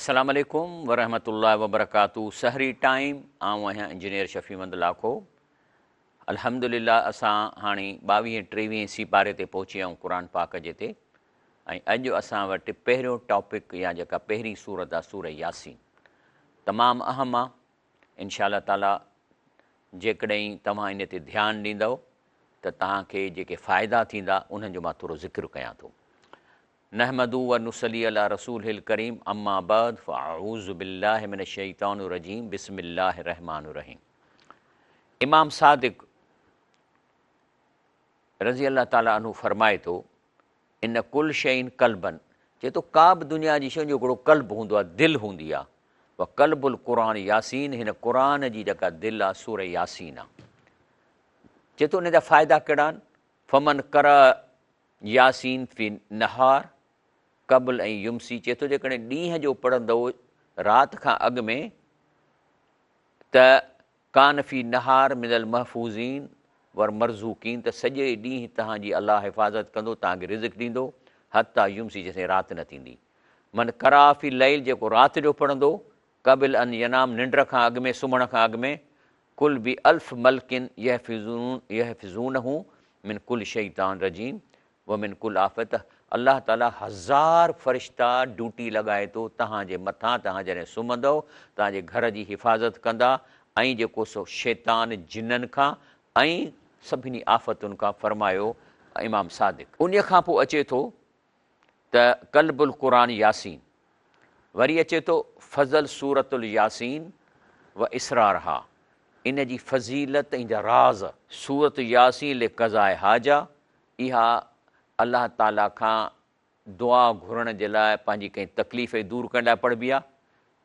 السلام عليڪم ورحمة الله وبرڪاته سحري ٽائيم آئون آهيان انجنيئر شفيع محمد لاکو الحمدلله اسان هاڻي ٻاويهين ٽيويهين سيپاري تي پهچي آهيون قرآن پاڪ جي تي ۽ اڄ اسان وٽ پهريون ٽاپڪ يا جيڪا پهرين سورت آهي سورة ياسين تمام اهم آهي انشاء الله تعالي جيڪڏهن توهان ان تي ڌيان ڏيندؤ ته توهان کي جيڪي فائدا ٿيندا انهن جو مان ٿورو ذڪر ڪيان ٿو. نحمده و نصلي علي رسوله الڪريم اما بعد فاعوذ بالله من الشيطان الرجيم بسم الله الرحمٰن الرحيم امام صادق رضي الله تعالٰي عنه فرمائي ٿو ان ڪل شيء قلبا چئي ٿو ڪا به دنيا جي شيء جو هڪڙو قلب هوندو آهي دل هوندي آهي وقلب القرآن ياسين هن قرآن جي جيڪا دل آهي سورة ياسين آهي چئي ٿو ان جا فائدا ڪهڙا آهن فمن قرأ ياسين في النهار قبل ان يمسي چئي ٿو جيڪڏهن ڏينهن جو پڙهندؤ رات کان اڳ ۾ ته ڪان في النهار من المحفوظين والمرزوقين ته سڄي ڏينهن توهان جي الله حفاظت ڪندو توهان کي رزق ڏيندو حتي يمسي جيستائين رات نه ٿيندي من قرأ في الليل جيڪو رات جو پڙهندو قبل ان ينام ننڊ کان اڳ ۾ سمهڻ کان اڳ ۾ ڪل بالف ملڪ يحفظونه من ڪل شيطان رجيم ومن ڪل آفت الله تعالي هزار فرشتا ڊيوٽي لڳائي ٿو توهان جي مٿان توهان جڏهن سمهندؤ توهان جي گهر جي حفاظت ڪندا ۽ جيڪو سو شيطان جنن کان ۽ سڀني آفتن کان فرمايو امام صادق. انهي کان پوء اچي ٿو ته قلب القرآن ياسين وري اچي ٿو فضل سورة الياسين و اسرارها ان جي فضيلت ۽ جا راز. سورة ياسين لقضاء حاجه اها الله تعالي کان دعا گهرڻ جي لاء پنهنجي ڪنهن تڪليف کي دور ڪرڻ لاء پڙهبي آهي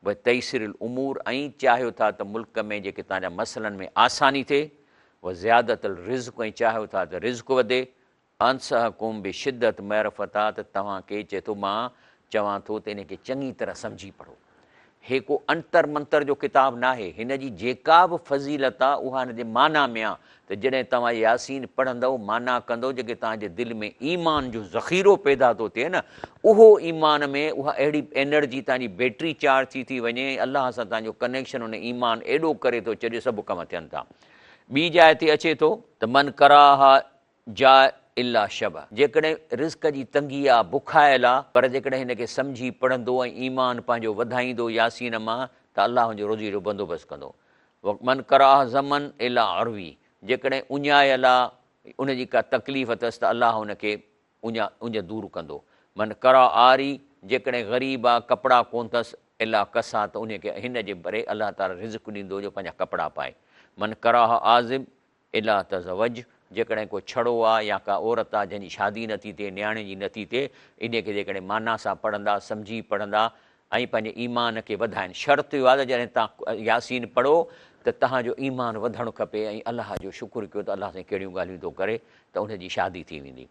و تيسير الامور ۽ چاهيو ٿا ته ملڪ ۾ جيڪي توهان جا مسئلن ۾ آساني ٿئي و زيادة الرزق ۽ چاهيو ٿا ته رزق وڌي انصحڪم بشدت معرفتها ته توهان کي چئي ٿو مان چوان ٿو ته ان کي چڱي طرح سمجهي پڙهو. هي ڪو انتر منتر جو ڪتاب ناهي، هن جي جيڪا به فضيلت آ اها هن جي معنيٰ ۾ آ ته جڏهن توهان ياسين پڙهندؤ معنيٰ ڪندؤ جيڪي توهان جي دل ۾ ايمان جو ذخيرو پيدا ٿو ٿئي نه اهو ايمان ۾ اها اهڙي انرجي توهان جي بيٽري چارج ٿي ٿي وڃي ۽ الله سان توهان جو ڪنيڪشن ان ايمان ايڏو ڪري ٿو ڇڏي سڀ ڪم ٿين ٿا. ٻي جاء تي اچي ٿو ته من قرأها جاع الا شبع، جيڪڏهن رزق جي تنگي آ، بکايل آ، پر جيڪڏهن هن کي سمجهي پڙهندو ۽ ايمان پنهنجو وڌائيندو ياسين مان ته الله هن جو روزيء جو بندوبست ڪندو. ومن قرأها ظماً الا اروي، جيڪڏهن اڃايل آ، ان جي ڪا تڪليف اٿس ته الله هن کي اڃا اڃ دور ڪندو. من قرأها عاري، جيڪڏهن غريب آ، ڪپڙا ڪونه اٿس، الا ڪسا ته انهي کي هن جي ڀري الله تعاليٰ رزق ڏيندو جو پنهنجا ڪپڙا پائي. من قرأها عازب، الا تزوج، جيڪڏهن ڪو ڇڙو آ يا ڪا عورت آ جنهن جي شادي نه ٿي ٿئي، نياڻي جي نه ٿي ٿئي، انهي کي جيڪڏهن معنيٰ سان پڙهندا، سمجهي پڙهندا ۽ پنهنجي ايمان کي وڌائين. شرط اهو آ ته جڏهن توهان ياسين پڙهو ته توهان جو ايمان وڌڻ کپي ۽ الله جو شڪر ڪيو ته الله سائين ڪهڙيون ڳالهيون ٿو ڪري ته ان جي شادي ٿي ويندي.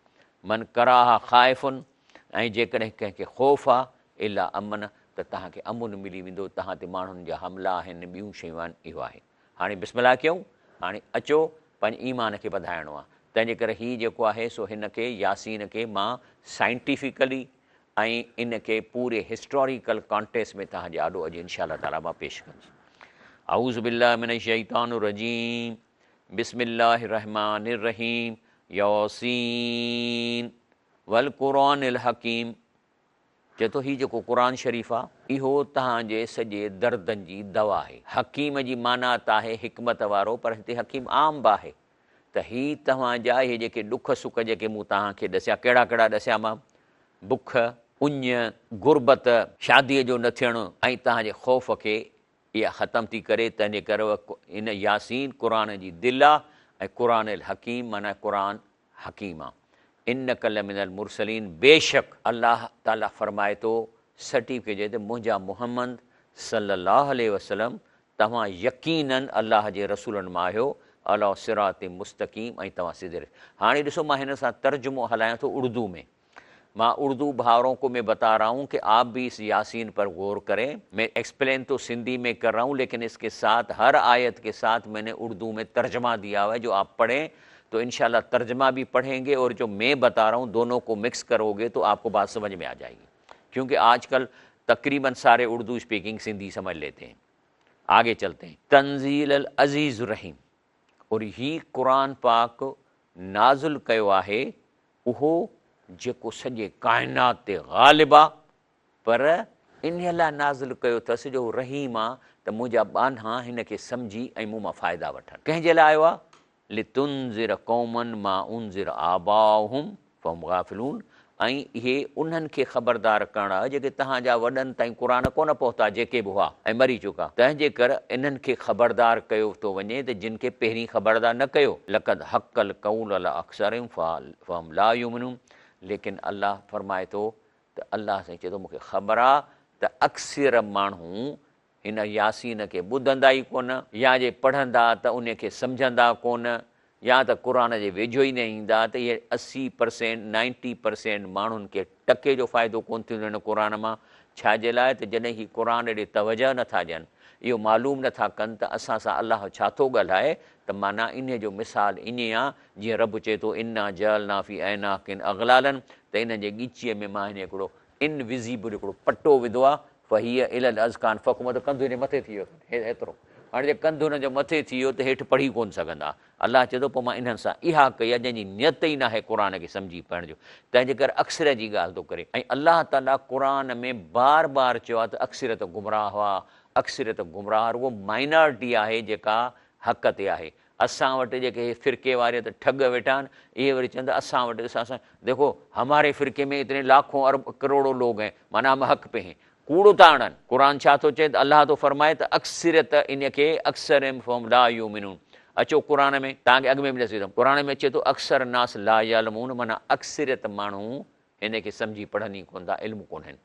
من قرأها خائف ۽ جيڪڏهن ڪنهن کي خوف آ الا امن ته توهان کي امن ملي ويندو، توهان تي ماڻهن جا حملا آهن، ٻيون شيون آهن، اهو آهي. هاڻي بسم الله ڪيون، هاڻي اچو پنهنجي ايمان کي وڌائڻو آهي، تنهن جي ڪري هي جيڪو آهي سو هن کي ياسين کي مان سائنٽيفڪلي ۽ ان کي پوري هسٽاريڪل ڪانٽيڪسٽ ۾ توهان جي آڏو اڄ انشاء الله تعاليٰ مان پيش ڪندس. اعوذ بالله من الشيطان الرجيم بسم الله الرحمٰن الرحيم ياسين والقرآن الحڪيم چئي ٿو هي جيڪو قرآن شريف آ اهو توهان جي سڄي دردن جي دوا آهي. حڪيم جي معنيٰ ته آهي حڪمت وارو پر هتي حڪيم عام به آهي ته هي توهان جا اهي جيڪي ڏک سک جيڪي مون توهان کي ڏسيا ڪهڙا ڪهڙا ڏسيا مان بک، اڃ، غربت، شاديء جو نه ٿيڻ ۽ توهان جي خوف کي اها ختم ٿي ڪري تنهن جي ڪري هن ياسين قرآن جي دل آ ۽ قرآن الحڪيم معنيٰ قرآن حڪيم آ. انک لمن المرسلين بيشڪ الله تعالي فرمائي ٿو سرٽيفڪيٽ ڏئي ته منهنجا محمد صلي الله عليه وسلم توهان يقيناً الله جي رسولن مان آهيو علي صراط مستقيم ۽ توهان سڌي رستي هاڻي ڏسو مان هن سان ترجمو هلايان ٿو اردو ۾ مان اردو ڀائرون ڪو مين بتا رها هون ڪه آپ ڀي اس ياسين پر غور ڪرين مين ايڪسپلين تو سنڌي مين ڪر رها هون ليڪن اس ڪي ساتھ هر آيت ڪي ساتھ مين ني اردو مين ترجمه ديا هوا هي جو آپ پڙهين تو انشاء الله ترجمه ڀي پڙهين گي اور جو مين بتا رها هون دونون ڪو مڪس ڪرو گي تو آپ ڪو بات سمجھ مين آ جائي گي ڪيونڪه آج ڪل तकरीबन सारे उर्दू स्पीकिंग सिंधी समझ लेते हैं। आगे चलते हैं। तंज़ील अल-अज़ीज़ रहीम, और ही क़ुरान पाक नाज़िल कयो आहे उहो जेको सॼे काइनात ते ग़ालिब आहे, पर इन्हीअ लाइ नाज़िल कयो अथसि जो रहीम आहे त मुंहिंजा ॿान्हा हिन खे सम्झी ऐं मूं मां फ़ाइदा वठनि। कंहिंजे लाइ आयो आहे? लितुनज़िर क़ौमन मा उनज़िर आबाउहुम फहुम ग़ाफ़िलून, ऐं इहे उन्हनि खे ख़बरदार करण आहे जेके तव्हांजा वॾनि ताईं क़ुरान कोन पहुता, जेके बि हुआ ऐं मरी चुका, तंहिंजे करे इन्हनि खे ख़बरदार कयो थो वञे त जिन खे पहिरीं ख़बरदार न कयो। लक़द हक़ल क़ौल अला अक्सरिहिम फहुम ला युमिनून, लेकिन अलाह फरमाए थो त अलाह साईं चए थो मूंखे ख़बर आहे त अक्सर माण्हू हिन यासीन खे ॿुधंदा ई कोन, या जे पढ़ंदा त उन खे सम्झंदा कोन, या त क़ुरान जे वेझो ई न ईंदा, त इहे 80% 90% माण्हुनि खे टके जो फ़ाइदो कोन थींदो हिन क़ुरान मां। छाजे लाइ त जॾहिं ही क़ुरान ॾे तवजह नथा ॾियनि, इहो मालूम नथा कनि त असां सां अलाह छा थो ॻाल्हाए, त माना इन जो मिसाल ईअं आहे जीअं रब चए थो इन्ना जअलना फ़ी अअनाकिन अग़लालन, त इन जे ॻिचीअ में मां हिन हिकिड़ो इनविज़िबल हिकिड़ो पटो विधो आहे, फहीअ इलल अज़क़ान फकुम, त कंधु हिन मथे थी वियो एतिरो, हाणे जे कंधु हुन जो मथे थी वियो त हेठि पढ़ी कोन सघंदा। अलाह चए थो पोइ मां इन्हनि सां इहा कई आहे जंहिंजी नियत ई न आहे क़ुरान खे सम्झी पढ़ण जो, तंहिंजे करे अक्सर जी ॻाल्हि थो करे। ऐं अलाह ताला क़ुरान में बार बार चयो आहे त अक्सरियत गुमराह हुआ, अक्सरियत गुमराह, रुगो माइनॉरिटी आहे जेका हक़ ते आहे। असां वटि जेके फ़िरके वारे त ठग वेठा आहिनि, इहे वरी चवनि था असां वटि असां देखो हमारे फ़िरके में इतने लाखों अरब करोड़ों लोग हैं, माना हम हक़ पे हैं, कूड़ो था आणनि। क़ुरान छा थो चए त अलाह थो फरमाए त अक्सरियत इन खे अक्सर फहुम ला युमिनून। अचो क़ुरान में, तव्हांखे अॻु में बि ॾिसी थो, क़ुरान में अचे थो अक्सर नास ला यालमून, माना अक्सरियत माण्हू हिन खे सम्झी पढ़नि ई कोन था, इल्मु कोन्हनि।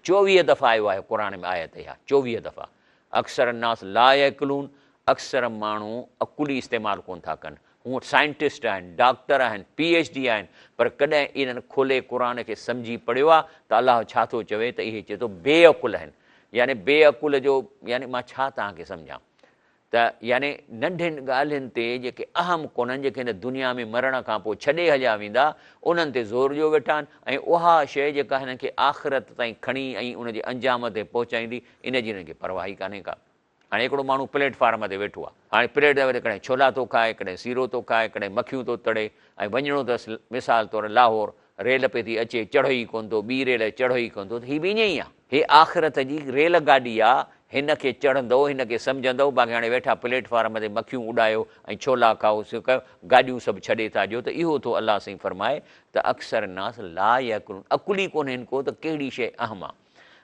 24 दफ़ा आयो आहे क़ुरान में आयत इहा, 24 दफ़ा। अक्सर नास ला यअक़िलून, अक्सर माण्हू अकुल ई इस्तेमालु कोन था कनि। हूअं साइंटिस्ट आहिनि, डॉक्टर आहिनि, PhD आहिनि, पर कॾहिं इन्हनि खोले क़ुरान खे सम्झी पढ़ियो आहे त अलाह छा थो चवे त इहे चए थो बेअकुल आहिनि। यानी बेअकुल जो यानी मां छा तव्हांखे सम्झां त यानी नंढियुनि ॻाल्हियुनि ते जेके अहम कोन्हनि, जेके हिन दुनिया में मरण खां पोइ छॾे हलिया वेंदा, उन्हनि ते ज़ोर ॾियो वेठा आहिनि, ऐं उहा शइ जेका हिननि खे आख़िरत ताईं खणी ऐं उनजे अंजाम ते पहुचाईंदी, इन जी हिननि खे परवाह ई कान्हे का। हाणे हिकिड़ो माण्हू प्लेटफार्म ते वेठो आहे, हाणे प्लेट ते कॾहिं छोला थो खाए, कॾहिं सीरो थो खाए, कॾहिं मखियूं थो तड़े, ऐं वञिणो अथसि मिसाल तौरु लाहौर, रेल पे थी अचे चढ़ो ई कोन थो, ॿी रेल चढ़ो ई कोन थो, त हीअ बि ईअं ई आहे। हीअ आख़िरत जी रेल गाॾी आहे, हिन खे चढ़ंदो, हिन खे सम्झंदो, बाक़ी हाणे वेठा प्लेटफार्म ते मखियूं उॾायो ऐं छोला खाओ, कयो, गाॾियूं सभु छॾे था ॾियो। त इहो थो अलाह साईं फरमाए त अक्सर नास ला यअक़िलून, अकुल ई कोन्हे को त कहिड़ी शइ अहम आहे।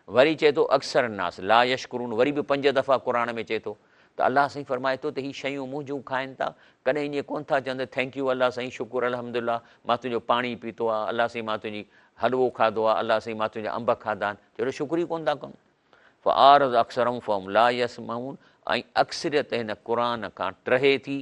वरी चए थो अक्सर नास ला यशकुरून, वरी बि 5 दफ़ा क़ुरान में चए थो त अलाह साईं फरमाए थो त हीअ शयूं मुंहिंजूं खाइनि था, कॾहिं ईअं कोन था चवनि त thank you अलाह साईं, शुक्र अल्हम्दुलिल्लाह, मां तुंहिंजो पाणी पीतो आहे, अलाह साईं मां तुंहिंजी हलवो खाधो आहे, अलाह साईं मां तुंहिंजा अंब खाधा आहिनि, चयो शुक्र ई कोन था कनि। फ़आरज़ अक्सरहुम फहुम ला यस्मऊन, ऐं अक्सरियत हिन क़ुरान खां टहे थी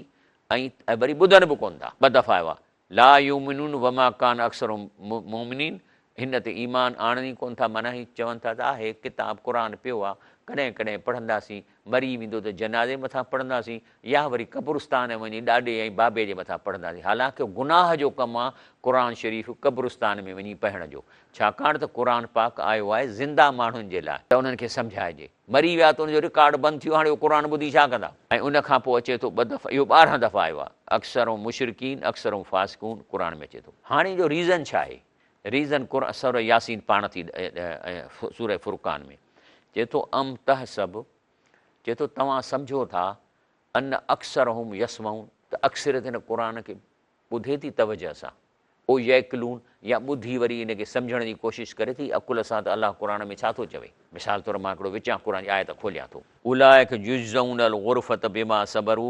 ऐं वरी ॿुधनि बि कोन था। 2 दफ़ा आयो आहे ला युमिनून वमा कान अक्सरहुम मुमिनीन, हिन ते ईमान आणनि ई कोन था, माना ही चवनि था त आहे किताब क़ुरान पियो आहे, कॾहिं कॾहिं पढ़ंदासीं, मरी वेंदो त जनाज़े मथां पढ़ंदासीं, या वरी क़ब्रिस्तान वञी ॾाॾे ऐं बाबे जे मथां पढ़ंदासीं। हालांकि गुनाह जो कमु आहे क़ुरान शरीफ़ क़ब्रिस्तान में वञी पढ़ण जो, छाकाणि त क़ुरान पाक आयो आहे ज़िंदा माण्हुनि जे लाइ त उन्हनि खे सम्झाइजे। मरी विया त उनजो रिकॉर्ड बंदि थी वियो, हाणे उहो क़ुरान ॿुधी छा कंदा? ऐं उन खां पोइ अचे थो 2 दफ़ा, इहो 12 दफ़ा आयो आहे अक्सर मुशरिकीन अक्सर फ़ासिकून क़ुरान में अचे थो। हाणे जो रीज़न छा आहे? रीज़न क़ुरान सूरह यासीन पाण थी, सूरह फुरक़ान में चए थो अम तहसब, चए थो तव्हां सम्झो था अन अक्सरहुम यसमऊन, त अक्सरियत हिन क़ुरान खे ॿुधे थी तवजह सां, ओ यअक़िलून, या ॿुधी वरी इन खे सम्झण जी कोशिशि करे थी अकुल सां त अलाह क़ुरान में छा थो चवे। मिसाल तौरु मां हिकिड़ो विचां क़ुरान जी आयत खोलियां थो, उलाइक युजज़ऊन अल ग़ुरफ़त बिमा सबरू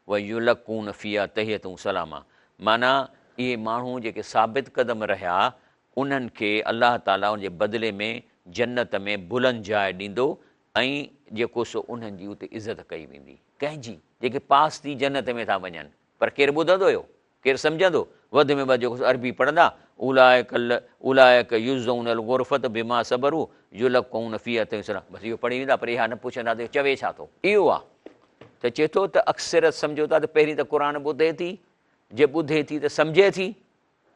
व युलक़ून फ़ीहा तहियतुन सलामा, माना इहे माण्हू जेके साबित क़दम रहिया उन्हनि खे अलाह ताला उनजे बदिले में जन्नत में बुलंद जाइ ॾींदो ऐं जेको सो उन्हनि जी उते इज़त कई वेंदी। कंहिंजी? जेके पास थी जन्नत में था वञनि, पर केरु ॿुधंदो हुयो? केरु सम्झंदो? वधि में वधि जेको अरबी पढ़ंदा, उलाइक युजज़ऊन अल ग़ुरफ़त बिमा सबरू युलक़ून फ़ीहा तहियतुन सलामा, बसि इहो पढ़ी वेंदा, पर इहा न पुछंदा त चवे छा थो। इहो आहे त चए थो त अक्सरियत सम्झो था त पहिरीं त क़ुरान ॿुधे थी, जे ॿुधे थी त सम्झे थी।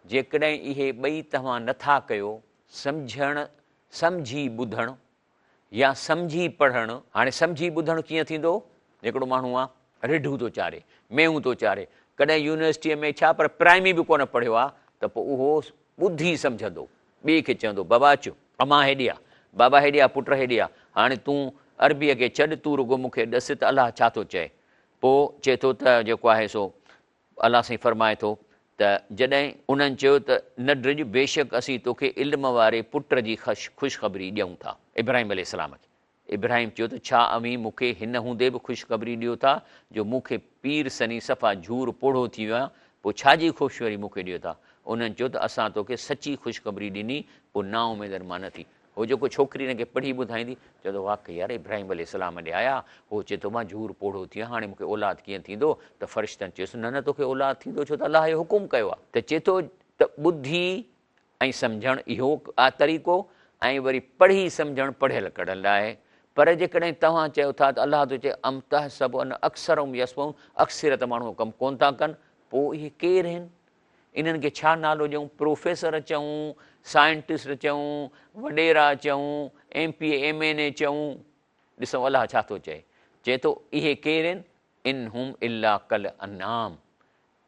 जेकॾहिं इहे ॿई तव्हां नथा कयो, सम्झण सम्झी ॿुधणु يا سمجهي پڙهڻ. هاڻي سمجهي ٻڌڻ ڪيئن ٿيندو؟ هڪڙو ماڻهو آ، رڍون ٿو چاري، مينهون ٿو چاري، ڪڏهن يونيورسٽيء ۾ ڇا پر پرائمري به ڪونه پڙهيو آ ته پوء اهو ٻڌي سمجهندو، ٻئي کي چوندو، بابا اچ، امان هيڏي آ، بابا هيڏي آ، پٽ هيڏي آ، هاڻي تون عربيء کي ڇڏ، تون رڳو مون کي ڏس ته الله ڇا ٿو چئي. پوء چئي ٿو ته جيڪو آهي سو الله سائين فرمائي ٿو ته جڏهن انهن چيو ته نه ڊڄ بيشڪ اسين توکي علم واري پٽ جي خوشخبري ڏيون ٿا، ابراهيم عليه السلام کي، ابراهيم چيو ته ڇا اوهين مون کي هن هوندي به خوشخبري ڏيو ٿا جو مون کي پير سني صفا جهور پوڙهو ٿي ويو آهيان پوء ڇا جي خوشخبري مون کي ڏيو ٿا؟ انهن چيو ته اسان توکي سچي خوشخبري ڏني پوء نااميدن مان نه ٿي. هو جيڪو ڇوڪري هن کي پڙهي ٻڌائيندي، چوندو واقعي يار ابراهيم عليه السلام ڏي آيا، هو چئي ٿو مان جهور پوڙهو ٿي ويو آهيان هاڻي مون کي اولاد ڪيئن ٿيندو ته فرشتن چيس نه نه توکي اولاد ٿيندو ڇو ته الله اهو حڪم ڪيو آهي. ته چئي ٿو ته ٻڌي ۽ سمجهڻ اهو آ طريقو ۽ وري پڙهي سمجهڻ پڙهيل ڪڙهيل لاء آهي پر جيڪڏهن توهان چئو ٿا ته الله ٿو چئي ام تحسب ان اڪثرهم يسمعون اڪثريت ماڻهو ڪم ڪونه ٿا ڪن پوء اهي ڪير آهن انهن کي ڇا نالو ڏيون پروفيسر چئون سائنٽسٽ چئون وڏيرا چئون M P A M N A چئون ڏسو الله ڇا ٿو چئي چئي ٿو اهي ڪير آهن ان هم الا ڪالانعام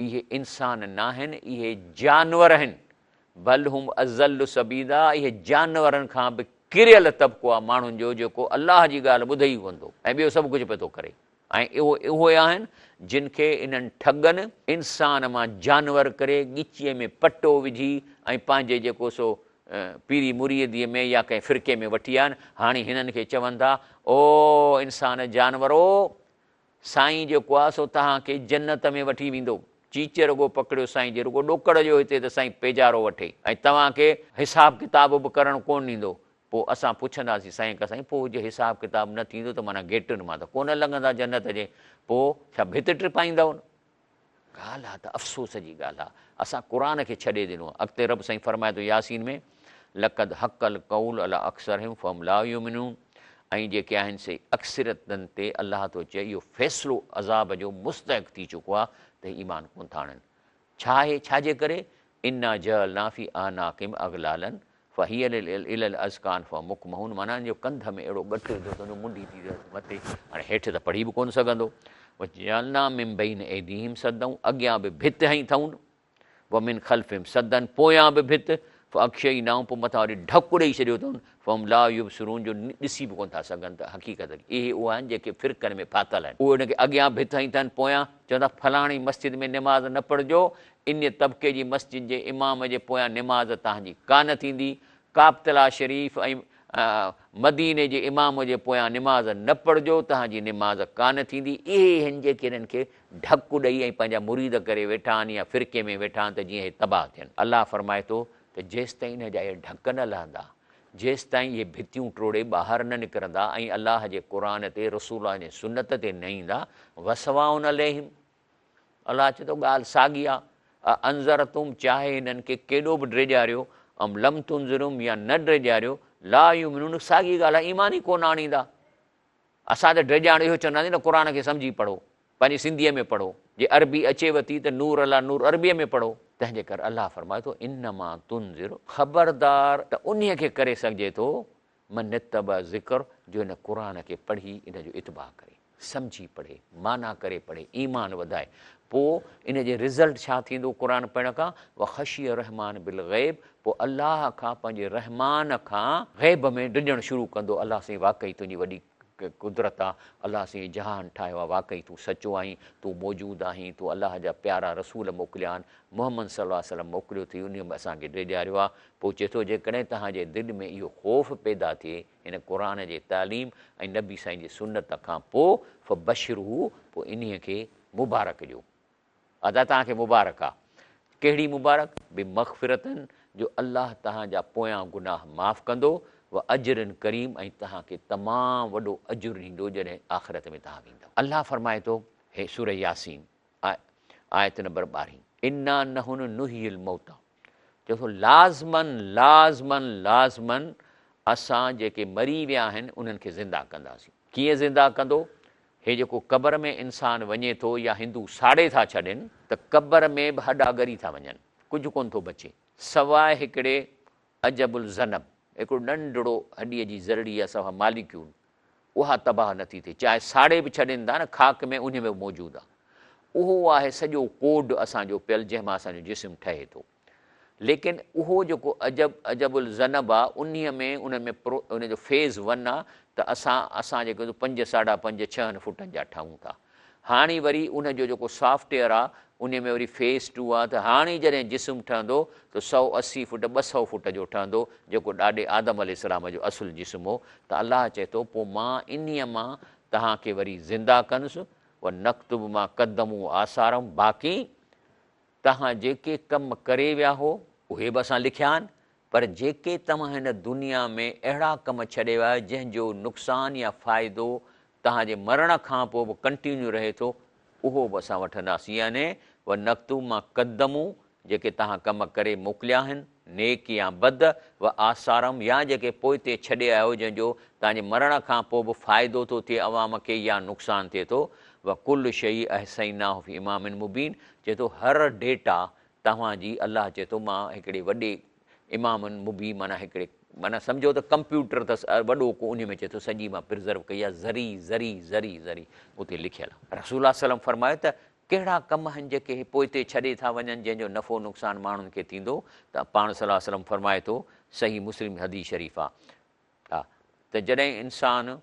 اهي انسان ناهن اهي جانور آهن بل هم اضل سبيلا اهي جانورن کان به ڪريل طبقو آهي ماڻهن جو جيڪو الله جي ڳالهه ٻڌي ئي ڪونه ٿو ۽ ٻيو سڀ ڪجهه پيو ٿو ڪري ۽ اهو اهي آهن جن کي انهن ٺڳن انسان مان جانور ڪري ڳچيء ۾ پٽو وجهي ۽ پنهنجي جيڪو سو پيري مريديء ۾ يا ڪنهن فرقي ۾ وٺي آيا آهن هاڻي هنن کي چون ٿا او انسان جانورو سائين جيڪو آ سو توهان کي جنت ۾ وٺي ويندو. چيچ رڳو پڪڙيو سائين جي رڳو ڏوڪڙ ڏيو هتي ته سائين پيجارو وٺي ۽ توهان کي حساب ڪتاب به ڪرڻ ڪونه ڏيندو. پوء اسان پڇنداسين سائين کان سائين پوء جي حساب ڪتاب نه ٿيندو ته معنيٰ گيٽن مان ته ڪونه لنگهندا جنت جي پوء ڇا ڀت ٽپائيندؤ؟ ڳالهه آ ته افسوس جي ڳالهه آ اسان قرآن کي ڇڏي ڏنو آ اڳتي رب سائين فرمائي ٿو ياسين ۾ لقد حق القول علي اڪثرهم فهم لا يؤمنون ۽ جيڪي آهن سي اڪثريتن تي الله ٿو چئي اهو فيصلو عذاب جو مستحق ٿي چڪو آ ته هي ايمان ڪونه ٿا آڻن ڇا آهي ڇا جي ڪري انا جعلنا في اعناقهم اغلالا فهي الي الاذقان فهم مقمحون معنيٰ ان جو ڪنڌ ۾ اهڙو ڳٽ وڌو اٿن جو منڍي ٿي ويس مٿي هاڻي هيٺ ته پڙهي به ڪونه سگهندو وجعلنا من بين ايديهم سدا اڳيان به ڀت هنئي اٿئون ومن خلفهم سدا پويان به ڀت فاغشيناهم پوء مٿان وري ڍڪ ڏئي ڇڏيو اٿئون فهم لا يبصرون جو ڏسي به ڪونه ٿا سگهن ته حقيقت اهي اهي آهن جيڪي فرقن ۾ ڦاٿل آهن اهي ان کي اڳيان ڀت هنئي اٿن پويان چون ٿا فلاڻي مسجد ۾ نماز نه پڙهجو انهيء طبقي جي مسجد جي امام جي پويان نماز توهان جي ڪانه ٿيندي، ڪعبتله شريف ۽ مديني جي امام جي پويان نماز نه پڙهجو، توهان جي نماز ڪانه ٿيندي، اهي هن جيڪي هنن کي ڍڪ ڏئي ۽ پنهنجا مريد ڪري ويٺا آهن يا فرقي ۾ ويٺا آهن ته جيئن اهي تباهه ٿين. الله فرمائي ٿو ته جيستائين انهن جا اهي ڍڪ نه لهندا، جيستائين اهي ڀتيون ٽوڙي ٻاهر نه نڪرندا ۽ الله جي قرآن تي، رسول الله جي سنت تي نه ايندا، وسواء عليهم، الله چئي ٿو ڳالهه ساڳي آ، اانذرتهم چاهي هنن کي ڪيڏو به ڊيڄاريو، ام لم تنذرهم يا نه ڊيڄاريو، لا يؤمنون ساڳي ڳالهه آ ايمان ئي ڪونه آڻيندا. اسان ته ڊيڄارڻ اهو چونداسين نه قرآن کي سمجهي پڙهو، پنهنجي سنڌيء ۾ پڙهو، جي عربي اچيو ٿي ته نور عليٰ نور عربيء ۾ پڙهو. تنهن جي ڪري الله فرمائي ٿو انما تنذر خبردار ته انهيء کي ڪري سگهجي ٿو من اتبع الذڪر جو هن قرآن کي پڙهي ان جو اتباع ڪري، سمجهي پڙهي، معنيٰ ڪري پڙهي، ايمان وڌائي، پوء ان جي رزلٽ ڇا ٿيندو قرآن پڙهڻ کان، وخشي الرحمان بالغيب پوء الله کان پنهنجي رحمان کان غيب ۾ ڊڄڻ شروع ڪندو، الله سائين واقعي تنهنجي وڏي قدرت آ، الله سائين هي جهان ٺاهيو آ، واقعي تون سچو آهين، تون موجود آهين، تون الله جا پيارا رسول موڪليا آهن، محمد صلي الله عليه وسلم موڪليو اٿئي انهي به اسان کي ڊيڄاريو آ، پوء چئي ٿو جيڪڏهن توهان جي دل ۾ اهو خوف پيدا ٿئي هن قرآن جي تعليم ۽ نبي سائين جي سنت کان پوء فبشره پوء انهيء کي مبارڪ ڏيو ادا توهان کي مبارڪ آ ڪهڙي مبارڪ بمغفرة جو الله توهان جا پويان گناهه معاف ڪندو و اجر ڪريم ۽ توهان کي تمام وڏو اجر ڏيندو جڏهن آخرت ۾ توهان ويندؤ الله فرمائي ٿو هي سوره ياسين آيت نمبر ٻارهين انا نحن نحيي الموتيٰ چئي ٿو لازماً لازماً لازماً اسان جيڪي مري ويا آهن انهن کي زنده ڪنداسين. ڪيئن زنده ڪندو؟ هي جيڪو قبر ۾ انسان وڃي ٿو يا هندو ساڙي ٿا ڇڏين ته قبر ۾ به هڏا ڳري ٿا وڃن، ڪجهه ڪونه ٿو بچي، سواء هڪڙي عجب الذنب، هڪڙو ننڍڙو هڏيء جي ذرڙي آهي صفا ماليڪيول اها تباهه نٿي ٿئي چاهي ساڙي به ڇڏين ٿا نه خاڪ ۾ انهي ۾ به موجود آهي. اهو آهي سڄو ڪوڊ اسان جو پيل جنهن مان اسان جو جسم ٺهي ٿو. ليڪن اهو جيڪو عجب عجب الذنب آ انهي ۾ ان ۾ پرو ان جو فيز ون آ ته اسان اسان جيڪي پنج ساڍا پنج ڇهن فوٽن جا ٺهون ٿا. هاڻي وري ان جو جيڪو سافٽ ويئر آ انهي ۾ وري فيز ٽو آ ته هاڻي جڏهن جسم ٺهندو ته 180 فوٽ 200 فوٽ جو ٺهندو جيڪو ڏاڏي آدم عليه السلام جو اصل جسم هو ته الله چئي ٿو پوء مان انهي مان توهان کي وري زنده ڪندس ونڪتب ما قدموا وآثارهم باقي توهان جيڪي ڪم ڪري ويا هو اهي به اسان لکيا آهن پر جيڪي توهان هن دنيا ۾ اهڙا ڪم ڇڏي ويا آهيو جنهن جو نقصان يا فائدو توهان جي مرڻ کان پوء به ڪنٽينيو رهي ٿو اهو به اسان وٺنداسين يعني ونڪتب ما قدموا جيڪي توهان ڪم ڪري موڪليا آهن نيڪ يا بد وآثارهم يا جيڪي پوئتي ڇڏي آيا آهيو جنهن جو توهان جي مرڻ کان پوء به فائدو ٿو ٿئي عوام کي يا نقصان ٿئي ٿو وڪل شيء احصيناه في امام مبين چئي ٿو هر ڊيٽا توهان جي الله چئي ٿو مان هڪڙي وڏي امام مبين معنيٰ هڪڙي معنيٰ سمجهو ته ڪمپيوٽر اٿس وڏو ڪو انهي ۾ چئي ٿو سڄي مان پرزرو ڪئي آهي ذري ذري ذري ذري اتي لکيل آهي. رسول الله صلعم فرمايو ته ڪهڙا ڪم آهن جيڪي هي پوئتي ڇڏي ٿا وڃن جنهن جو نفعو نقصان ماڻهن کي ٿيندو ته پاڻ صلي الله عليه وسلم فرمائي ٿو صحيح مسلم حديث شريف آهي ته جڏهن انسان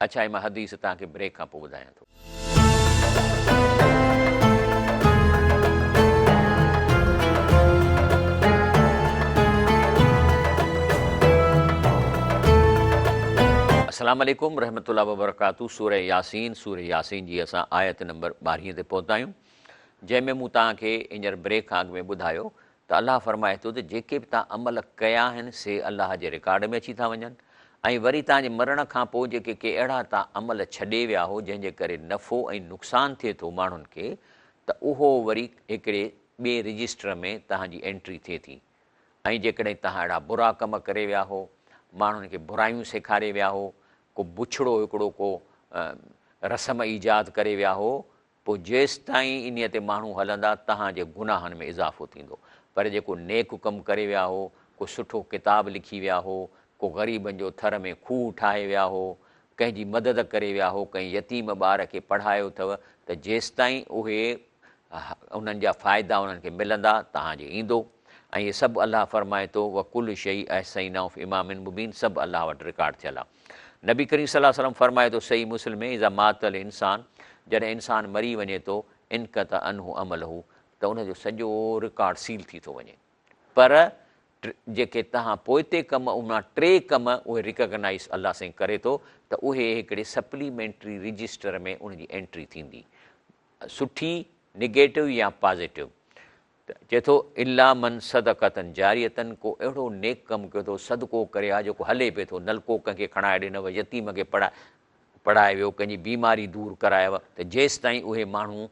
اڇا هي مان حديث توهان کي بريڪ کان پوء ٻڌايان ٿو. السلام عليڪم رحمة الله وبرڪاته سوره ياسين سوره ياسين جي اسان آيت نمبر 12 تي پهتا آهيون جنهن ۾ مون توهان کي هينئر بريڪ کان اڳ ۾ ٻڌايو ته الله فرمائي ٿو ته جيڪي به توهان عمل ڪيا آهن سي الله جي رڪارڊ ۾ اچي ٿا وڃن ۽ وري توهان جي مرڻ کان پوء جيڪي ڪي اهڙا توهان عمل ڇڏي ويا هو جنهن جي ڪري نفعو ۽ نقصان ٿئي ٿو ماڻهن کي ته اهو وري هڪڙي ٻئي رجسٽر ۾ توهان جي انٽري ٿئي ٿي ۽ جيڪڏهن توهان اهڙا برا ڪم ڪري ويا هو ماڻهن کي برايون سيکاري ويا هو ڪو بڇڙو هڪڙو ڪو رسم ايجاد ڪري ويا هو پوء جيستائين انهيء تي ماڻهو هلندا، تهان جي گناهن ۾ اضافو ٿيندو. پر جيڪو نيڪ ڪم ڪري ويا هو، ڪو سٺو ڪتاب لکي ويا هو، ڪو غريبن جو ٿر ۾ کوهه ٺاهي ويا هو، ڪنهن جي مدد ڪري ويا هو، ڪنهن يتيم ٻار کي پڙهايو اٿو ته جيستائين اهي انهن جا فائدا انهن کي ملندا، تهان جي ايندو. ۽ اهي سڀ الله فرمائي ٿو، وڪل شيء احصيناه في امام مبين سڀ الله وٽ رڪارڊ ٿيل آهي. نبي ڪريم صلي الله عليه وسلم فرمائي ٿو صحيح مسلم ۾ اذا مات الانسان جڏهن انسان مري وڃي ٿو انقطع عنه عمله ته ان جو سڄو رڪارڊ سيل ٿي ٿو وڃي پر جيڪي تهان پوئتي ڪم ان مان ٽي ڪم اهي ريڪگنائيز الله سائين ڪري ٿو ته اهي هڪڙي سپليمينٽري رجسٽر ۾ ان جي انٽري ٿيندي سٺي نگيٽو يا پازيٽو ته چئي ٿو، الا من صدقة جارية ڪو اهڙو نيڪ ڪم ڪيو اٿو، صدقو ڪري ها جيڪو هلي پئي ٿو، نلڪو ڪنهن کي کڻائي ڏنو، يتيم کي پڙهائي ويو، ڪنهن جي بيماري دور ڪرايو ته جيستائين اهي ماڻهو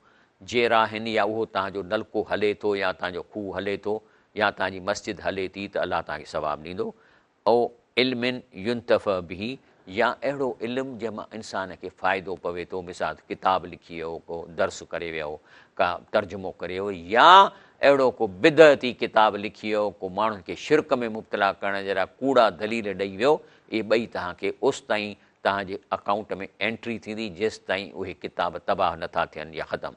جيئرا آهن يا اهو توهان جو نلڪو هلي ٿو يا توهان جو کوهه هلي ٿو يا توهان جي مسجد هلي ٿي ته الله توهان کي ثواب ڏيندو. او علم ينتفع به يا اهڙو علم جنهن مان انسان کي فائدو پوي ٿو، مثال ڪتاب لکي ويو، ڪو درس ڪري ويو، ڪا ترجمو ڪري ويو يا اهڙو ڪو بدعتي ڪتاب لکي ويو، ڪو ماڻهن کي شرڪ ۾ مبتلا ڪرڻ جي لاء ڪوڙا دليل ڏئي ويو، اهي ٻئي توهان کي اوستائين توهان جي اڪائونٽ ۾ انٽري ٿيندي جيستائين اهي ڪتاب تباهه نٿا ٿين يا ختم.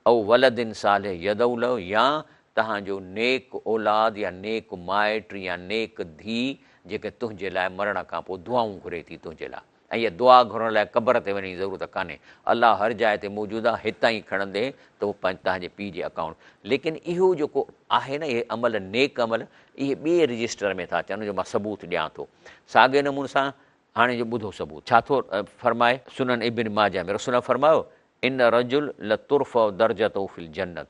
او ولد صالح يدعو له يا توهان جو نيڪ اولاد يا نيڪ مائٽ يا نيڪ ڌيء جيڪي تنهنجي لاء مرڻ کان پوء دعائون گهري ٿي تنهنجي لاء ۽ اها دعا گهرڻ لاء قبر تي وڃڻ جي ضرورت ڪانهي الله هر جاء تي موجود آهي هتان ئي کڻندين ته اهو توهان جي پيء جي اڪائونٽ ليڪن اهو جيڪو آهي نه اهي عمل نيڪ عمل اهي ٻئي رجسٽر ۾ ٿا اچن ان جو مان ثبوت ڏيان ٿو ساڳئي نموني سان هاڻي جو ٻڌو ثبوت ڇا ٿو فرمائي سنن ابن ماجه ۾ رسول الله فرمايو ان الرجل لترفع درجته في الجنة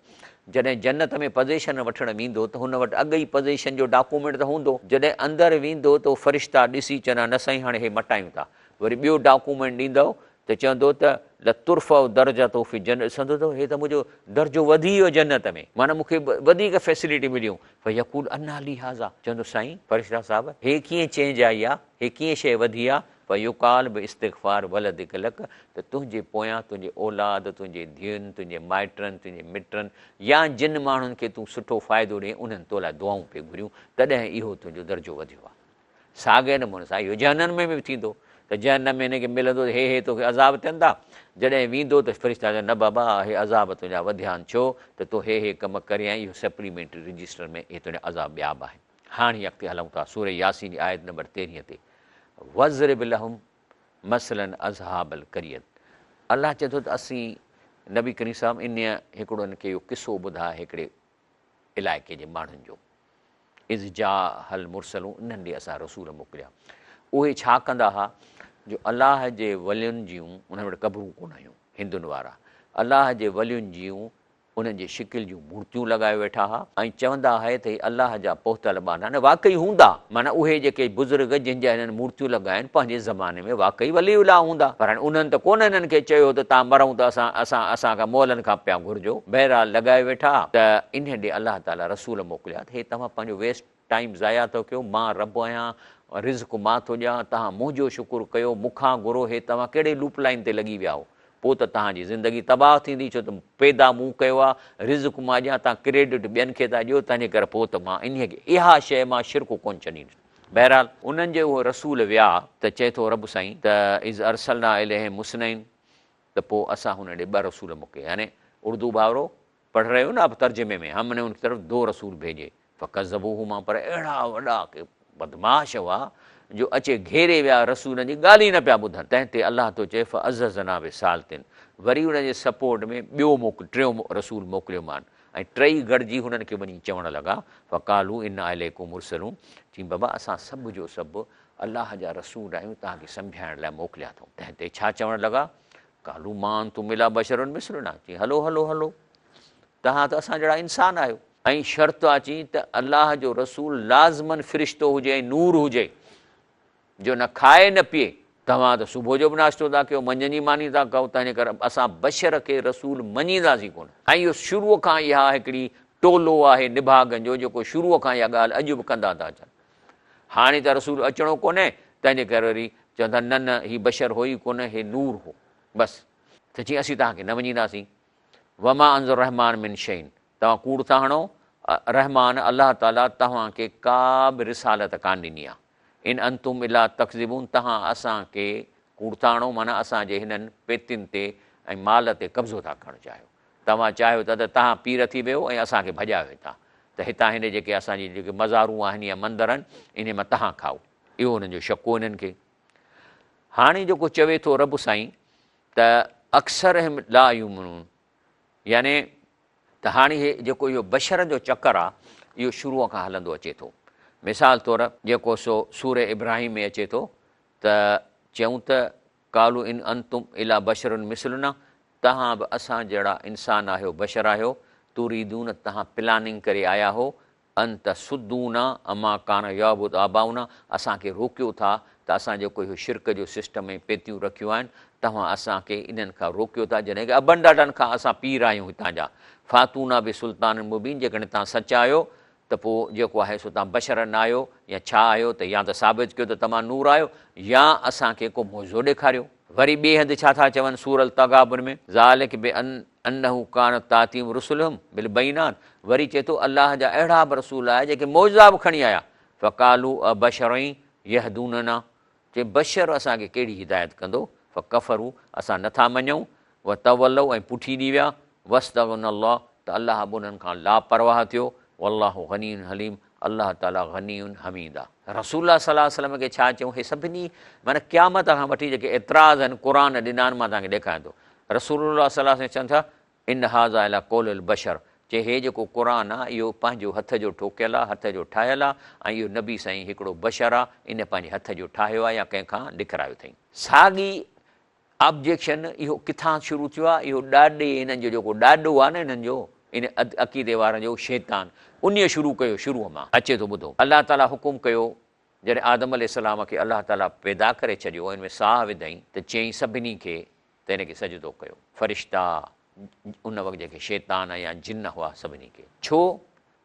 جڏهن جنت ۾ پزيشن وٺڻ ويندو ته هن وٽ اڳ ئي پزيشن جو ڊاڪومينٽ ته هوندو، جڏهن اندر ويندو ته فرشتا ڏسي چوندا نه سائين هاڻي هي مٽايون ٿا، وري ٻيو ڊاڪومينٽ ڏيندو ته چوندو ته لترفع درجته في الجنة ڏسندو ته هي ته منهنجو درجو وڌي ويو جنت ۾ معنيٰ مون کي وڌيڪ فيسلٽي مليون، فيقول انيٰ لي هذا چوندو سائين فرشتا صاحب هي ڪيئن چينج آئي آ، هي ڪيئن شيء وڌي آ، فيقال باستغفار ولدک لک ته تنهنجي پويان تنهنجي اولاد، تنهنجي ڌيئن، تنهنجي مائٽن، تنهنجي مٽن يا جن ماڻهن کي تون سٺو فائدو ڏئين انهن تو لاء دعائون پئي گهريون تڏهن اهو تنهنجو درجو وڌيو آهي. ساڳئي نموني سان اهو جهنم ۾ به ٿيندو ته جهنم ۾ هن کي ملندو ته هي هي توکي عذاب ٿين ٿا، جڏهن ويندو ته فرشتا چوندا نه بابا هي عذاب تنهنجا وڌيا آهن ڇو ته تو هي هي ڪم ڪري آئين اهو سپليمينٽري رجسٽر ۾ اهي تنهنجا عذاب ٻيا به آهن. هاڻي اڳتي هلون ٿا سورة ياسين جي آيت نمبر تيرهين تي واضرب لهم مثلا اصحاب القرية الله چئي ٿو ته اسين نبي ڪريم صاحب انهيء هڪڙو هن کي اهو قصو ٻڌاء هڪڙي علائقي جي ماڻهن جو اذ جاءها المرسلون انهن ڏي اسان رسول موڪليا اهي ڇا ڪندا ها جو الله جي ولين جون انهن وٽ قبرون ڪونه هيون هندن وارا الله جي ولين جون انهن جي شڪل جون مورتيون لڳايو ويٺا ها ۽ چوندا هئا ته هي الله جا پهتل ٻانها نه واقعي هوندا معنيٰ اهي جيڪي بزرگ جن جا هنن مورتيون لڳايون پنهنجي زماني ۾ واقعي ولي الله هوندا پر هاڻي انهن ته ڪونه هنن کي چيو ته تان مرون ته اسان اسان اسان کان مئلن کان پيا گهرجو بهرحال لڳايو ويٺا ته انهن ڏي الله تعاليٰ رسول موڪليا ته هي توهان پنهنجو ويسٽ ٽائيم ضايع ٿا ڪيو مان رب آهيان رزق مان ٿو ڏيان توهان منهنجو شڪر ڪيو مون کان گهرو هي توهان ڪهڙي لوپ لائين تي لڳي ويا آهو پوء ته توهان جي زندگي تباهه ٿيندي ڇو ته پيدا مون ڪيو آهي رزق مان ڏيان توهان ڪريڊٽ ٻين کي ٿا ڏيو تنهنجي ڪري پوء ته مان انهي کي اها شيء مان شرڪ ڪونه ڇڏيندس بهرحال انهن جي اهي رسول ويا ته چئي ٿو رب سائين ته اذ ارسلنا اليهم اثنين ته پوء اسان هنن ڏي ٻه رسول موڪليا يعني اردو ڀائرو پڙھ رهي هو نه آپ ترجمي ۾ هم ني ان ڪي طرف دو رسول ڀيجي فڪذبوهما پر اهڙا وڏا ڪي بدمعاش هئا جو اچي گهيري ويا رسولن جي ڳالهه ئي نه پيا ٻڌن تنهن تي الله ٿو چئي فعززنا بثالث وري انهن جي سپورٽ ۾ ٻيو موڪل ٽيون رسول موڪليومان ۽ ٽئي گڏجي هنن کي وڃي چوڻ لڳا فقالوا انا اليڪم مرسلون چين بابا اسان سڀ جو سڀ الله جا رسول آهيون توهان کي سمجهائڻ لاء موڪليا اٿئون تنهن تي ڇا چوڻ لڳا قالوا ما انتم الا بشر مثلنا چين هلو هلو هلو توهان ته اسان جهڙا انسان آهيو. ۽ شرط آ چين ته الله جو رسول لازماً فرشتو هجي ۽ نور هجي جو نه کائي نه پيئي توهان ته صبح جو به ناشتو ٿا ڪيو منجهند جي ماني ٿا کائو تنهنجي ڪري اسان بشر کي رسول مڃينداسين ڪونه. ۽ اهو شروع کان اها هڪڙي ٽولو آهي نڀاڳن جو جيڪو شروع کان اها ڳالهه اڄ به ڪندا ٿا اچن. هاڻي ته رسول اچڻو ڪونهي، تنهنجي ڪري وري چون ٿا نه نه هي بشر هو ئي ڪونه، هي نور هو. بس. ته چيائين اسين توهان کي نه مڃينداسين. وما انزل الرحمان من شيء توهان ڪوڙ ٿا هڻو، رحمان، الله تعاليٰ، توهان کي ڪا به رسالت ڪانه ڏني آهي. ان انتم الا تڪذبون توهان اسان کي ڪوڙ ٿا هڻو معنيٰ اسان جي هنن پيتين تي ۽ مال تي قبضو ٿا ڪرڻ چاهيو. توهان چاهيو ٿا ته توهان پير ٿي ويو ۽ اسان کي ڀڄايو هتان ته هتان هن جيڪي اسان جي جيڪي مزارون آهن يا مندر آهن انهي مان توهان کائو. اهو هنن جو شڪ هو هنن کي. هاڻي جيڪو چوي ٿو رب سائين ته اڪثرهم لا يؤمنون يعني ته هاڻي هي جيڪو اهو بشر جو چڪر آ اهو شروع کان هلندو اچي ٿو. مثال طور جيڪو سو سورة ابراهيم ۾ اچي ٿو ته چيائون ته قالوا ان انتم الا بشر مثلنا توهان به اسان جهڙا انسان آهيو، بشر آهيو، تريدون توهان پلاننگ ڪري آيا هو، ان تصدونا عما ڪان يعبد آباؤنا اسان کي روڪيو ٿا ته اسان جيڪو اهو شرڪ جو سسٽم ۽ پيتيون رکيون آهن توهان اسان کي انهن کان روڪيو ٿا جڏهن ڪه ابن ڏاڏن کان اسان پير آهيون هتان جا فاتونا بسلطان مبين جيڪڏهن توهان سچا آهيو ته پوء جيڪو آهي سو توهان بشر نه آهيو يا ڇا آهيو ته يا ته ثابت ڪيو ته توهان نور آهيو يا اسان کي ڪو معجزو ڏيکاريو. وري ٻئي هنڌ ڇا ٿا چون سورة التغابن ۾ ذلک بانه ڪانت تاتيهم رسلهم بالبينات وري چئي ٿو الله جا اهڙا به رسول آيا جيڪي معجزا به کڻي آيا فقالوا ابشر يهدوننا چي بشر اسان کي ڪهڙي هدايت ڪندو فڪفروا اسان نٿا مڃون وتولوا ۽ پٺي ڏي ويا، واستغني الله ته الله به انهن کان لاپرواهه ٿيو، والله غني حليم الله تعالي غني حميد آ. رسول الله صلي الله عليه وسلم کي ڇا چيون هي سڀني معنيٰ قيامت کان وٺي جيڪي اعتراض آهن قرآن ڏنا آهن مان توهان کي ڏيکاريان ٿو رسول الله صلي الله عليه وسلم چون ٿا ان هذا الا قول البشر چي هي جيڪو قرآن آ اهو پنهنجو هٿ جو ٺوڪيل آ هٿ جو ٺاهيل آ ۽ اهو نبي سائين هڪڙو بشر آ ان پنهنجي هٿ جو ٺاهيو آ يا ڪنهن کان لکرايو اٿئين. ساڳي آبجيڪشن اهو ڪٿان شروع ٿيو آهي؟ اهو ڏاڏي هنن جو جيڪو ڏاڏو آهي نه هنن جو ان عقيدي وارن جو شيطان انهيء شروع ڪيو شروع مان اچي ٿو ٻڌو الله تعالي حڪم ڪيو جڏهن آدم عليه السلام کي الله تعالي پيدا ڪري ڇڏيو ۽ ان ۾ ساهه وڌائين ته چيائين سڀني کي ته هن کي سجدو ڪيو فرشتا ان وقت جيڪي شيطان يا جن هئا سڀني کي ڇو؟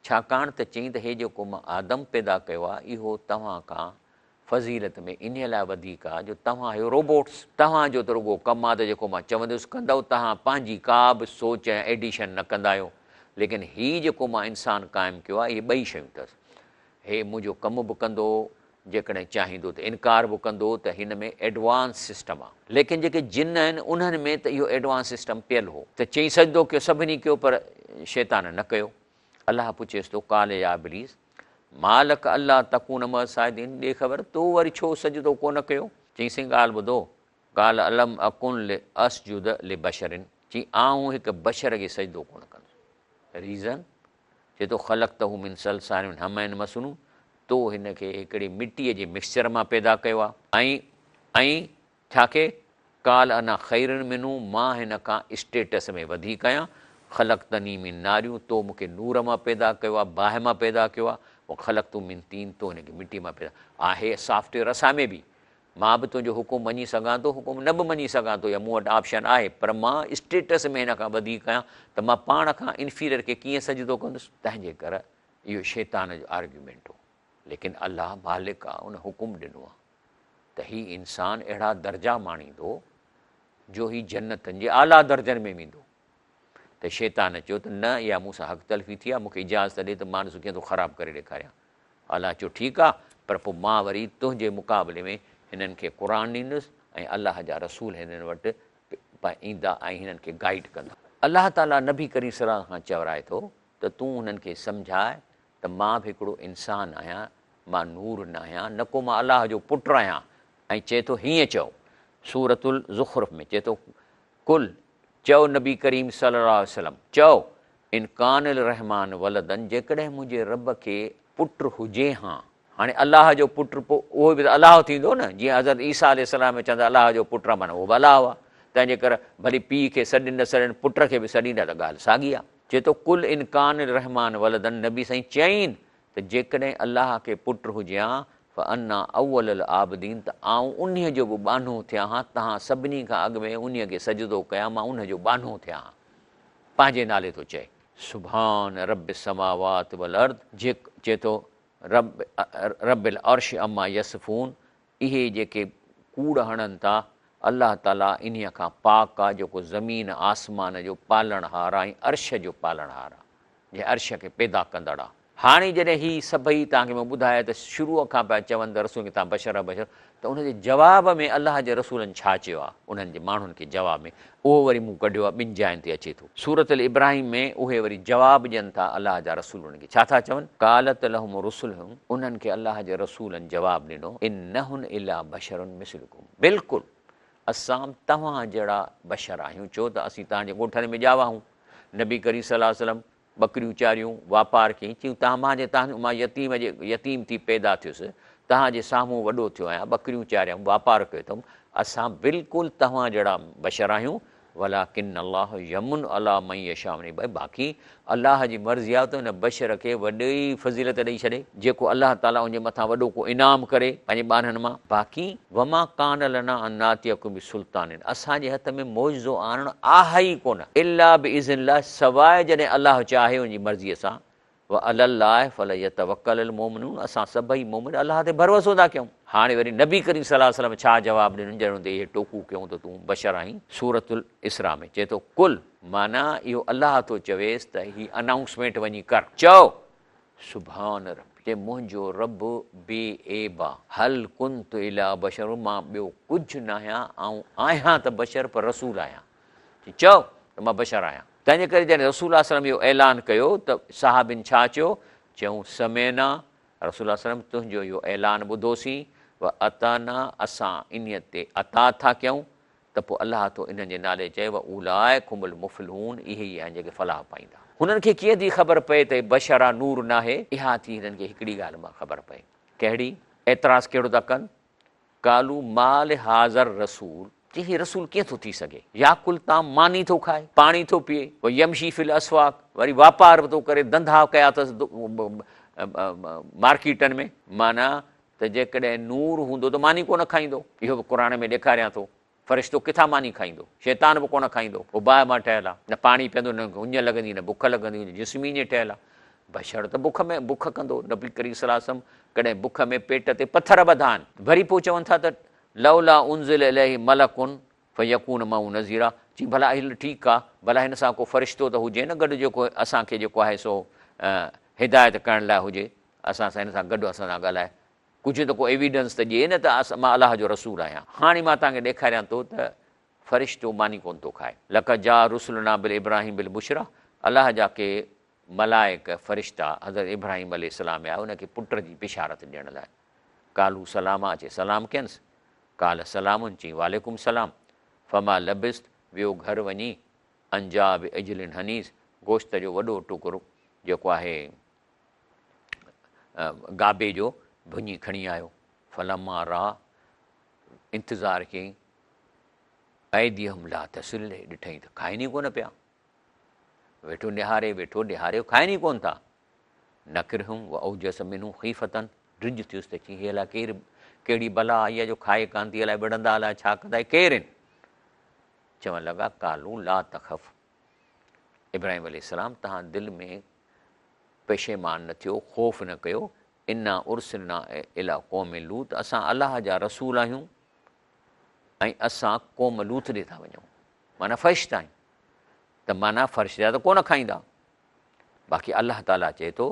ڇاڪاڻ ته چيائين ته هي جيڪو مان آدم پيدا ڪيو آهي اهو توهان کان فضيلت ۾ انهيء لاء وڌيڪ آ جو توهان آهيو روبوٽس، توهان جو ته رڳو ڪم آ ته جيڪو مان چوندس ڪندؤ، توهان پنهنجي ڪا به سوچ ۽ ايڊيشن نه ڪندا آهيو، ليڪن هي جيڪو مان انسان قائم ڪيو آ اهي ٻئي شيون اٿس، هي منهنجو ڪم به ڪندو، جيڪڏهن چاهيندو ته انڪار به ڪندو ته هن ۾ ايڊوانس سسٽم آ. ليڪن جيڪي جن آهن انهن ۾ ته اهو ايڊوانس سسٽم پيل هو. ته چئي سجدو ڪيو سڀني ڪيو پر شيطان نه ڪيو. الله پڇيس ٿو قال يا ابليس ما لڪ الا تڪون مع الساجدين ڏي خبر تو وري ڇو سجدو ڪونه ڪيو؟ چئي سائين ڳالهه ٻڌو قال الم اڪن لاسجد لبشر چئي آئون هڪ بشر کي سجدو ڪونه ڪندس. ريزن؟ چئي ٿو خلقته من صلصال من حمئ مسنون تو هن کي هڪڙي مٽيء جي مڪسچر مان پيدا ڪيو آهي ۽ ۽ ڇا کي قال انا خير منه مان هن کان اسٽيٽس ۾ وڌيڪ آهيان خلقتني من نار تو مون کي نور مان پيدا ڪيو آهي باهه مان پيدا ڪيو آهي وخلقته من طين تو هن کي مٽيء مان پيدا آهي سافٽ ويئر اسان ۾ به مان به تنهنجو حڪم مڃي سگهان ٿو، حڪم نه به مڃي سگهان ٿو يا مون وٽ آپشن آهي، پر مان اسٽيٽس ۾ هن کان وڌيڪ آهيان ته مان پاڻ کان انفيريئر کي ڪيئن سجدو ڪندس؟ تنهن جي ڪر اهو شيطان جو آرگيومينٽ هو. ليڪن الله مالڪ آ، ان حڪم ڏنو آ ته هي انسان اهڙا درجا ماڻيندو جو هي جنتن جي اعليٰ درجن ۾ ويندو. ته شيطان چيو ته نه اها مون سان حق تلفي ٿي آ، مون کي اجازت ڏي ته مان ڏسو ڪيئن ٿو خراب ڪري ڏيکاريان. الله چيو ٺيڪ آ پر پوء مان وري تنهنجي مقابلي ۾ هنن کي قرآن ڏيندس ۽ الله جا رسول هنن وٽ ايندا ۽ هنن کي گائيڊ ڪندا. الله تعاليٰ نبي ڪريم صلي الله عليه وسلم کان چورائي ٿو ته تون هنن کي سمجهاء ته مان به هڪڙو انسان آهيان، مان نور ناهيان، نه ڪو مان الله جو پٽ آهيان ۽ چئي ٿو هيئن چئو، سورة الزخرف ۾ چئي ٿو قل، چئو نبي ڪريم صلي الله عليه وسلم، چئو، ان ڪان للرحمان ولدا جيڪڏهن منهنجي رب کي پٽ هجي هان، هاڻي الله جو پٽ پوء اهو به ته الله ٿيندو نه، جيئن حضرت عيسيٰ عليه السلام چوندا الله جو پٽ آ معنيٰ اهو به الله آ، تنهن جي ڪري ڀلي پيء کي سڏين نه سڏين پٽ کي به سڏيندا ته ڳالهه ساڳي آ. چئي ٿو قل ان ڪان للرحمان ولدا نبي سائين چئين ته جيڪڏهن الله کي پٽ هجي هان فانا اول العابدين ته آئون انهيء جو به ٻانهو ٿيان ها، توهان سڀني کان اڳ ۾ انهيء کي سجدو ڪيان، مان ان جو ٻانهو ٿيان ها. پنهنجي نالي ٿو چئي. سبحان رب السماوات والارض جيڪ چئي ٿو رب رب العرش عما يصفون اهي جيڪي ڪوڙ هڻن ٿا الله تعالي انهيء کان پاڪ آ جيڪو زمين آسمان جو پالڻهار آ ۽ عرش جو پالڻهار آ جنهن عرش کي پيدا ڪندڙ آ. هاڻي جڏهن هي سڀئي توهان کي مون ٻڌايا ته شروع کان پيا چون ته رسول کي توهان بشر آهيو بشر ته ان جي جواب ۾ الله جي رسولن ڇا چيو آهي انهن جي ماڻهن کي جواب ۾ اهو وري مون ڪڍيو آهي ٻن جاين تي اچي ٿو سورة الابراهيم ۾ اهي وري جواب ڏين ٿا الله جا رسول انهن کي ڇا ٿا چون قالت لهم رسلهم انهن کي الله جي رسولن جواب ڏنو ان نحن الا بشر مثلڪم بلڪل اسان توهان جهڙا بشر آهيون ڇو ته اسين توهان جي ڳوٺن ۾ ڄاوا آهيون نبي ڪريم صلي الله عليه وسلم ٻڪريون چاريون، واپار ڪيائين، چيائون، تهان مان جي تهان مان يتيم جي يتيم ٿي پيدا ٿيس، تهان جي سامهون وڏو ٿيو آهيان، ٻڪريون چاريم، واپار ڪيو اٿم، اسان بلڪل توهان جهڙا بشر آهيون، ولڪن الله يمن علي من يشاء من عباده باقي الله جي مرضي آهي ته ان بشر کي وڏي فضيلت ڏئي ڇڏي، جيڪو الله تعاليٰ ان جي مٿان وڏو ڪو انعام ڪري پنهنجي ٻانهن مان، باقي وما ڪان لنا ان ناتيڪم بسلطان اسان جي هٿ ۾ معجزو آڻڻ آهي ئي ڪونه، الا باذن الله سواء جڏهن الله چاهي ان جي مرضيء سان، وعلي الله فليتوڪل المومنون اسان سڀئي مؤمن الله تي ڀروسو ٿا ڪيون. هاڻي وري نبي ڪريم صلي الله عليه وسلم ڇا جواب ڏنو جڏهن ان تي اهي ٽوڪون ڪيون ته تون بشر آهين؟ سورة الاسراء ۾ چئي ٿو قل معنيٰ اهو الله ٿو چويس ته هي انائونسمينٽ وڃي ڪر، چئو سبحان ربي چي منهنجو رب بي عيب آ، هل ڪنت الا بشر مان ٻيو ڪجهه ناهيان، آئون آهيان ته بشر پر رسول آهيان. چي چئو ته مان بشر آهيان. تنهنجي ڪري جڏهن رسول الله صلعم اهو اعلان ڪيو ته صحابين ڇا چيو؟ چيائون سمعنا رسول الله صلعم تنهنجو اهو اعلان ٻڌوسين واطعنا اسان انهيء تي اطاعت ٿا ڪيون ته پوء الله ٿو انهن جي نالي چئي واولئک هم المفلحون اهي ئي آهن جيڪي فلاح پائيندا. هنن کي ڪيئن ٿي خبر پئي ته هي بشر آ نور ناهي؟ اها ٿي هنن کي هڪڙي ڳالهه مان خبر پئي. ڪهڙي؟ اعتراض ڪهڙو ٿا ڪن؟ قالوا ما لهذا الرسول چي هي رسول ڪيئن ٿو ٿي سگهي؟ ياڪل الطعام ماني ٿو کائي، پاڻي ٿو پيئي، ويمشي في الاسواق وري واپار به ٿو ڪري، ڌنڌا ڪيا اٿس مارڪيٽن ۾، معنيٰ ته جيڪڏهن نور هوندو ته ماني ڪونه کائيندو. اهو به قرآن ۾ ڏيکاريان ٿو. فرشتو ڪٿان ماني کائيندو؟ شيطان به ڪونه کائيندو. هو باهه مان ٺهيل آهي. نه پاڻي پيئندو، نه اڃ لڳندي، نه بک لڳندي. ان جو جسم ئي ائين ٺهيل آهي. بشر ته بک ۾ بک ڪندو. نبي ڪريم صلي الله عليه وسلم ڪڏهن بک ۾ پيٽ تي پٿر ٻڌا آهن. وري پوء چون ٿا ته لولا انزل اليه ملڪ فيڪون معه نذيرا چي ڀلا هل ٺيڪ آ ڀلا هن سان ڪو فرشتو ته هجي نه گڏ جيڪو اسان کي جيڪو آهي سو هدايت ڪرڻ لاء هجي اسان سان هن سان گڏ اسان سان ڳالهائي. ڪجهه ته ڪو ايويڊنس ته ڏي نه ته مان الله جو رسول آهيان. هاڻي مان توهان کي ڏيکاريان ٿو ته فرشتو ماني ڪونه ٿو کائي. لقد جاء رسلنا بالابراهيم بالبشريٰ الله جا ڪي ملائڪ، فرشتا، حضرت ابراهيم عليه السلام آيا ان کي پٽ جي بشارت ڏيڻ لاء. قالوا سلاما اچي سلام ڪينس. قال سلام چيائين وعليڪم السلام. فما لبثت ويو گهر وڃي ان جاء بعجل حنيذ گوشت جو وڏو ٽڪر جيڪو آهي گابي جو ڀڃي کڻي آيو. فلما راء انتظار ڪيائين ايديهم لا تصل اليه ڏٺائين ته کائن ئي ڪونه پيا. ويٺو نهاري ويٺو نهاري کائن ئي ڪونه ٿا. نڪرهم واوجس منهم خيفة ڊڄ ٿيس ته چي هي الاء ڪير ڪهڙي بلا آئي آهي جو کائي ڪانه ٿي الاء وڙهندا الاء ڇا ڪندا هي ڪير آهن؟ چوڻ لڳا قالوا لا تخف ابراهيم عليه السلام توهان دل ۾ پشيمان نه ٿيو خوف نه ڪيو انا ارسلنا الي قوم لوط اسان الله جا رسول آهيون ۽ اسان قوم لوط ڏي ٿا وڃون معنيٰ فرشتا آهيون ته معنيٰ فرشتا ته ڪونه کائيندا باقي الله تعاليٰ چئي ٿو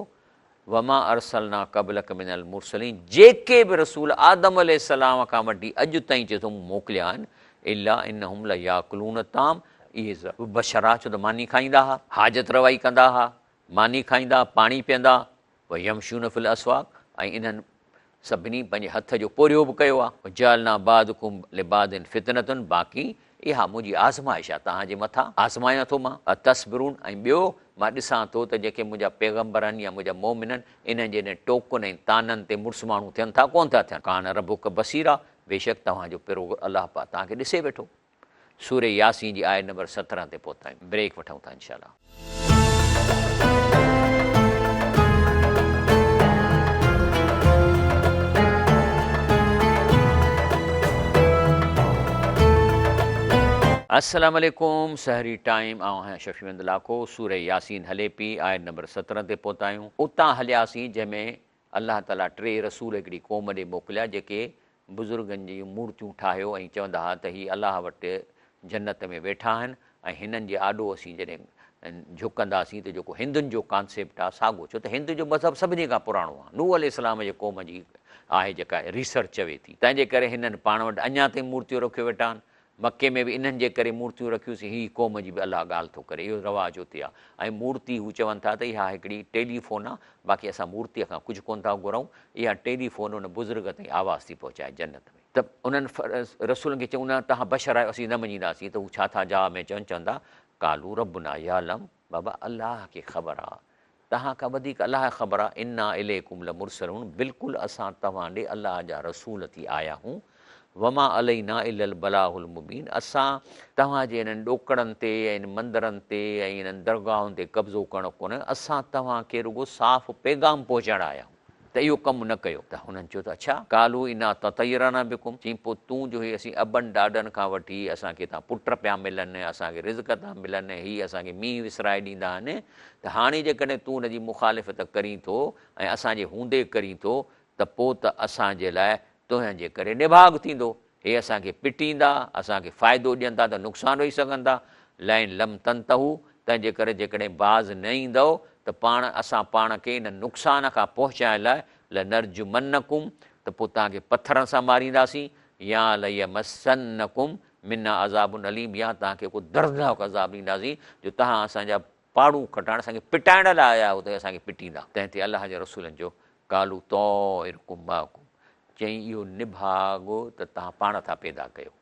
وما ارسلنا قبلک من المرسلين جيڪي به رسول آدم عليه السلام کان وٺي اڄ تائين چئي ٿو مون موڪليا آهن الا انهم لياڪلون الطعام اهي بشر ڇو ته ماني کائيندا ها حاجت روائي ڪندا ها ماني کائيندا پاڻي پيئندا ويمشون في الاسواق ۽ انهن سڀني پنهنجي هٿ جو پورهيو به ڪيو آهي. وجعلنا بعضڪم لبعض فتنة باقي اها منهنجي آزمائش آهي توهان جي مٿان آزمايان ٿو مان، اتصبرون ۽ ٻيو مان ڏسان ٿو ته جيڪي منهنجا پيغمبر آهن يا منهنجا مؤمن آهن انهن جي انهن ٽوڪن ۽ طعنن تي مڙس ماڻهو ٿين ٿا ڪونه ٿا ٿين. ڪان ربڪ بصيرا بيشڪ توهان جو پرور الله پاڪ توهان کي ڏسي ويٺو. سورة ياسين جي آيت نمبر 17 تي پهتا آهيون بريڪ وٺون ٿا انشاء الله. السلام عليڪم سحري ٽائيم آئون آهيان شفيع محمد لاکو سورة ياسين هلي پي آيت نمبر 17 تي پهتا آهيون اتان هلياسين جنهن ۾ الله تعالي ٽي رسول هڪڙي قوم ڏي موڪليا جيڪي بزرگن جون مورتيون ٺاهيو ۽ چوندا ها ته هي الله وٽ جنت ۾ ويٺا آهن ۽ هنن جي آڏو اسين جڏهن جهڪنداسين ته جيڪو هندن جو ڪانسيپٽ آهي ساڳو ڇو ته هندن جو مذهب سڀني کان پراڻو آهي نوح عليه السلام جي قوم جي آهي جيڪا ريسرچ چوي ٿي تنهن جي ڪري هنن پاڻ وٽ اڃا تائين مورتيون رکيو ويٺا آهن مڪي ۾ به انهن جي ڪري مورتيون رکيوسين، هي قوم جي به الله ڳالهه ٿو ڪري، اهو رواج اتي آ ۽ مورتي هو چون ٿا ته اها هڪڙي ٽيلي فون آ، باقي اسان مورتيء کان ڪجهه ڪونه ٿا گهرون، اها ٽيلي فون ان بزرگ تائين آواز ٿي پهچائي جنت ۾. ته انهن رسولن کي چيائون نه توهان بشر آهيو اسين نه مڃينداسين ته هو ڇا ٿا جواب ۾ چون، چون ٿا قالوا ربنا يعلم بابا الله کي خبر آ توهان کان وڌيڪ الله کي خبر آهي، انا اليڪم لمرسلون بلڪل اسان توهان ڏي الله جا رسول ٿي آيا هون، وما علينا الا البلاغ المبين اسان توهان جي انهن ڏوڪڙن تي ۽ انهن مندرن تي ۽ انهن درگاهن تي قبضو ڪرڻ ڪونهي، اسان توهان کي رڳو صاف پيغام پهچائڻ آيا آهيون. ته اهو ڪم نه ڪيو ته هنن چيو ته اڇا! قالوا انا تطيرنا بڪم چيائين پوء تون جو هي اسين ابن ڏاڏن کان وٺي اسان کي هتان پٽ پيا ملن اسان کي رزق ٿا ملن هي اسان کي مينهن وسرائي ڏيندا آهن ته هاڻي جيڪڏهن تون ان جي مخالفت ڪرين ٿو ۽ اسان جي هوندي ڪرين ٿو ته پوء ته اسان جي لاء تنهنجي ڪري نڀاڳ ٿيندو هي اسان کي پٽيندا، اسان کي فائدو ڏين ٿا ته نقصان ڏئي سگهن ٿا، لئن لم تنتهو، تنهن جي ڪري جيڪڏهن باز نه ايندؤ ته پاڻ اسان پاڻ کي ان نقصان کان پهچائڻ لاء لنرجمنڪم ته پوء توهان کي پٿرن سان مارينداسين يا ليمسنڪم منا عذاب اليم يا توهان کي ڪو دردناڪ عذاب ڏينداسين جو توهان اسان جا پاڙون کٽائڻ اسان کي پٽائڻ لاء آيا آهيو ته اسان کي پٽيندا. تنهن تي الله جي رسولن چيو، قالوا طائرڪم معڪم، چيائين اهو نڀاڳ ته توهان پاڻ ٿا پيدا ڪيو.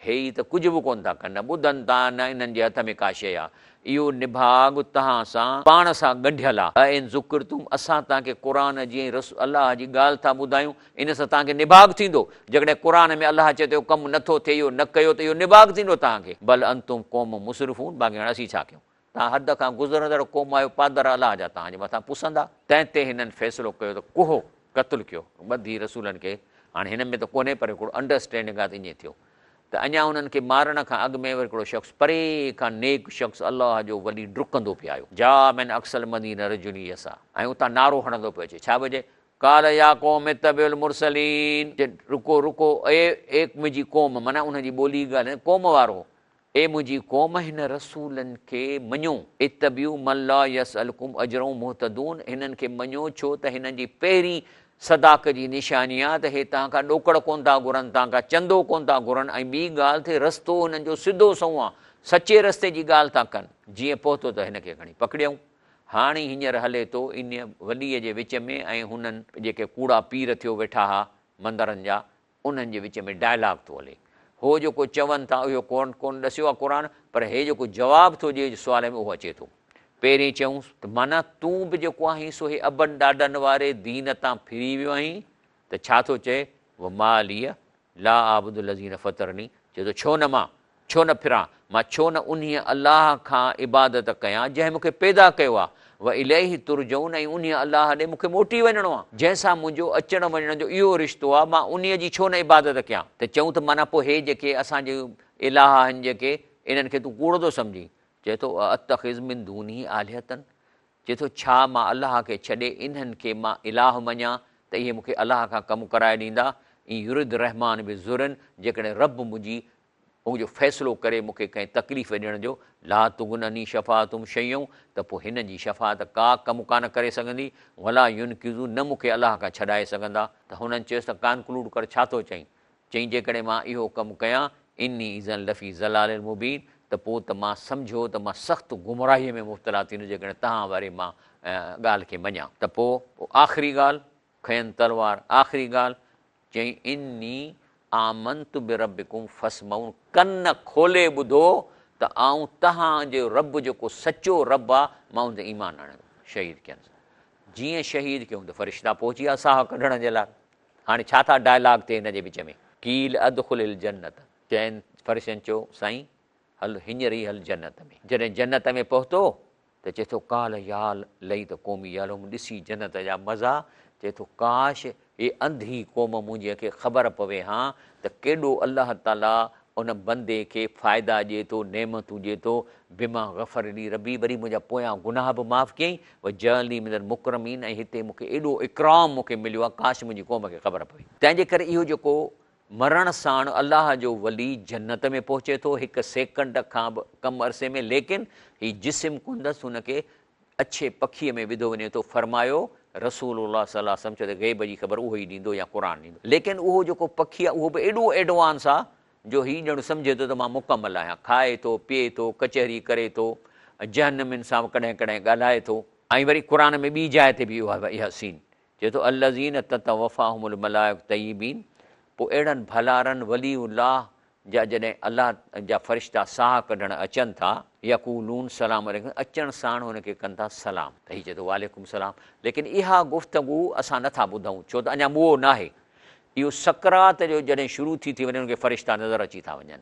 هي ئي ته ڪجهه به ڪونه ٿا ڪن، نه ٻڌن ٿا نه انهن جي هٿ ۾ ڪا شيء آهي. اهو نڀاڳ توهان سان پاڻ سان ڳنڍيل آهي. ائن ذڪرتم، اسان توهان کي قرآن جي ۽ الله جي ڳالهه ٿا ٻڌايون، ان سان توهان کي نڀاڳ ٿيندو. جيڪڏهن قرآن ۾ الله چئي ته اهو ڪم نه ٿو ٿئي، اهو نه ڪيو ته اهو نڀاڳ ٿيندو توهان کي. بل انتم قوم مسرفون، باقي هاڻي اسين ڇا ڪيون؟ توهان حد کان گذرندڙ قوم آهيو، پادر الله جا توهان جي مٿان پسندا. تنهن تي هنن فيصلو ڪيو ته ڪهو، قتل ڪيو، ٻڌي رسولن کي، هاڻي هنن ۾ ته ڪونهي پر هڪڙو انڊرسٽينڊنگ آهي ته ائين ٿيو ته اڃا انهن کي مارڻ کان اڳ ۾ وري هڪڙو شخص پري کان نيڪ شخص الله جو ولي ڊڪندو پئي آيو، جاء من اقصي المدينه رجل يسعيٰ ۽ اتان نعرو هڻندو پيو اچي، ڇا پيو چئي؟ قال يا قوم اتبعوا المرسلين، چي رڪو رڪو اي اي منهنجي قوم، معنيٰ انهن جي ٻولي ڳالهائين قوم وارو، اي منهنجي قوم هن رسولن کي مڃو، اتبعوا من لا يسألڪم اجرا مهتدون، هنن کي مڃو ڇو ته هنن جي پهرين صداق جي نشاني آ ته هي توهان کان ڏوڪڙ ڪونه ٿا گهرن، توهان کان چندو ڪونه ٿا گهرن ۽ ٻي ڳالهه ته رستو هنن جو سڌو سنئون آ، سچي رستي جي ڳالهه ٿا ڪن. جيئن پهتو ته هن کي کڻي پڪڙيائون. هاڻي هينئر هلي ٿو انهيء وليء جي وچ ۾ ۽ هنن جيڪي ڪوڙا پير ٿيو ويٺا ها مندرن جا، انهن جي وچ ۾ ڊائلاگ ٿو هلي. هو جيڪو چون ٿا اهو ڪونه ڪونه ڏسيو آ قرآن، پر هي جيڪو جواب ٿو ڏئي سوال ۾ اهو اچي ٿو. پهرين چيائونس ته معنيٰ تون به جيڪو آهين سو هي ابن ڏاڏن واري دين تان ڦري ويو آهين ته ڇا ٿو چئي وما لي لا اعبد الذين فطرني چئي ٿو ڇو نه مان ڇو نه ڦران، مان ڇو نه انهيء الله کان عبادت ڪيان جنهن مون کي پيدا ڪيو آهي، واليه ترجعون ۽ انهيء الله ڏي مون کي موٽي وڃڻو آهي، جنهن سان منهنجو اچڻ وڃڻ جو اهو رشتو آهي، مان انهيء جي ڇو نه عبادت ڪيان؟ ته چئون ته معنيٰ پوء هي جيڪي اسان جي اله آهن جيڪي، انهن کي تون ڪوڙو ٿو سمجهين؟ چئي ٿو، اتخذ من دونه آلهة چئي ٿو، ڇا مان الله کي ڇڏي انهن کي مان اله مڃان ته اهي مون کي الله کان ڪم ڪرائي ڏيندا؟ ان يرد الرحمان بضر جيڪڏهن رب منهنجي ان جو فيصلو ڪري مون کي ڪنهن تڪليف ڏيڻ جو، لا تغن عني شفاعتهم شيئا ته پوء هنن جي شفاعت ڪا ڪم ڪانه ڪري سگهندي، ولا ينقذون نه مون کي الله کان ڇڏائي سگهندا. ته هنن چيس ته ڪنڪلوڊ ڪر ڇا ٿو چئين؟ چئين جيڪڏهن مان اهو ڪم ڪيان، اني اذا لفي ضلال مبين ته پوء ته مان سمجهو ته مان سخت گمراهيء ۾ مبتلا ٿيندس جيڪڏهن توهان واري مان ڳالهه کي مڃان ته پوء آخري ڳالهه کنين تلوار آخري ڳالهه چيائين اني آمنت بربڪم فاسمعون ڪن کولي ٻڌو ته آئون توهان جو رب جيڪو سچو رب آ مان ان تي ايمان آڻيان ٿو. شهيد ڪينس. جيئن شهيد ڪيائون ته فرشتا پهچي ويا ساهه ڪڍڻ جي لاء. هاڻي ڇا ٿا ڊائلاگ ٿئي هن جي وچ ۾. قيل ادخل الجنت چين فرشتن چيو سائين هل هينئر ئي هل جنت ۾. جڏهن جنت ۾ پهتو ته چئي ٿو قال يا ليت قومي يعلمون ڏسي جنت جا مزا چئي ٿو ڪاش هي انڌي قوم منهنجي کي خبر پوي هان ته ڪيڏو الله تعالي ان بندي کي فائدا ڏئي ٿو نعمتون ڏئي ٿو بما غفر لي ربي وري منهنجا پويان گناهه به معاف ڪيائين وجعلني من المڪرمين ۽ هتي مون کي ايڏو اڪرام مون کي مليو آهي ڪاش منهنجي قوم کي خبر پوي. تنهن جي ڪري اهو جيڪو مرڻ ساڻ الله جو ولي جنت ۾ پهچي ٿو هڪ سيڪنڊ کان به ڪم عرصي ۾ ليڪن هي جسم ڪندس هن کي اڇي پکيء ۾ وڌو وڃي ٿو فرمايو رسول الله صلي الله عليه وسلم ڇو ته غيب جي خبر اهو ئي ڏيندو يا قرآن ڏيندو ليڪن اهو جيڪو پکي آهي اهو به ايڏو ايڊوانس آهي جو هي ڄڻ سمجهي ٿو ته مان مڪمل آهيان کائي ٿو پيئي ٿو ڪچهري ڪري ٿو جهنمين سان به ڪڏهن ڪڏهن ڳالهائي ٿو. ۽ وري قرآن ۾ ٻي جاء تي به اها سين چئي ٿو، الذين تتوفاهم الملائڪة طيبين پوء اهڙن ڀلارن، ولي الله، جا جڏهن الله جا فرشتا ساهه ڪڍڻ اچن ٿا، يقولون سلام عليڪم اچڻ ساڻ هن کي ڪن ٿا سلام ته هي چئي ٿو وعليڪم السلام ليڪن اها گفتگو اسان نه ٿا ٻڌون ڇو ته اڃا موئو ناهي اهو سڪرات جو جڏهن شروع ٿي ٿي وڃي ان کي فرشتا نظر اچي ٿا وڃن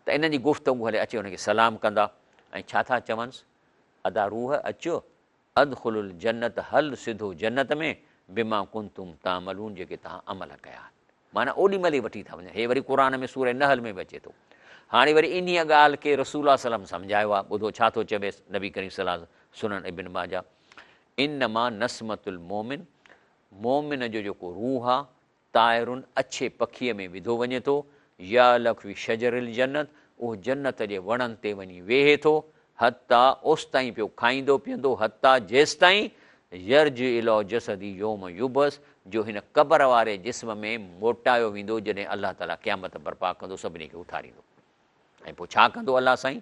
ته انهن جي گفتگو هلي اچي هن کي سلام ڪندا ۽ ڇا ٿا چونس ادا روح اچ ادخلوا الجنة هل سڌو جنت ۾ بما ڪنتم تعملون جيڪي توهان عمل ڪيا آهن معنيٰ اوڏي مهل ئي وٺي ٿا وڃن هي وري قرآن ۾ سورة نحل ۾ به اچي ٿو هاڻي وري انهيء ڳالهه کي رسول الله صلي الله عليه وسلم سمجهايو آهي ٻڌو ڇا ٿو چوي نبي ڪريم صلي الله عليه وسلم سنن ابن ماجه انما نسمة المومن مومن جو جيڪو روح آهي طائر اڇي پکيء ۾ وڌو وڃي ٿو، يعلق في شجر الجنت، اهو جنت جي وڻن تي وڃي ويهي ٿو، حتيٰ اوستائين پيو کائيندو پيئندو، حتيٰ جيستائين، يرجع الي جسده يوم يبعث، جو هن قبر واري جسم ۾ موٽايو ويندو جڏهن الله تعاليٰ قيامت برپا ڪندو سڀني کي اٿاريندو ۽ پوء ڇا ڪندو الله سائين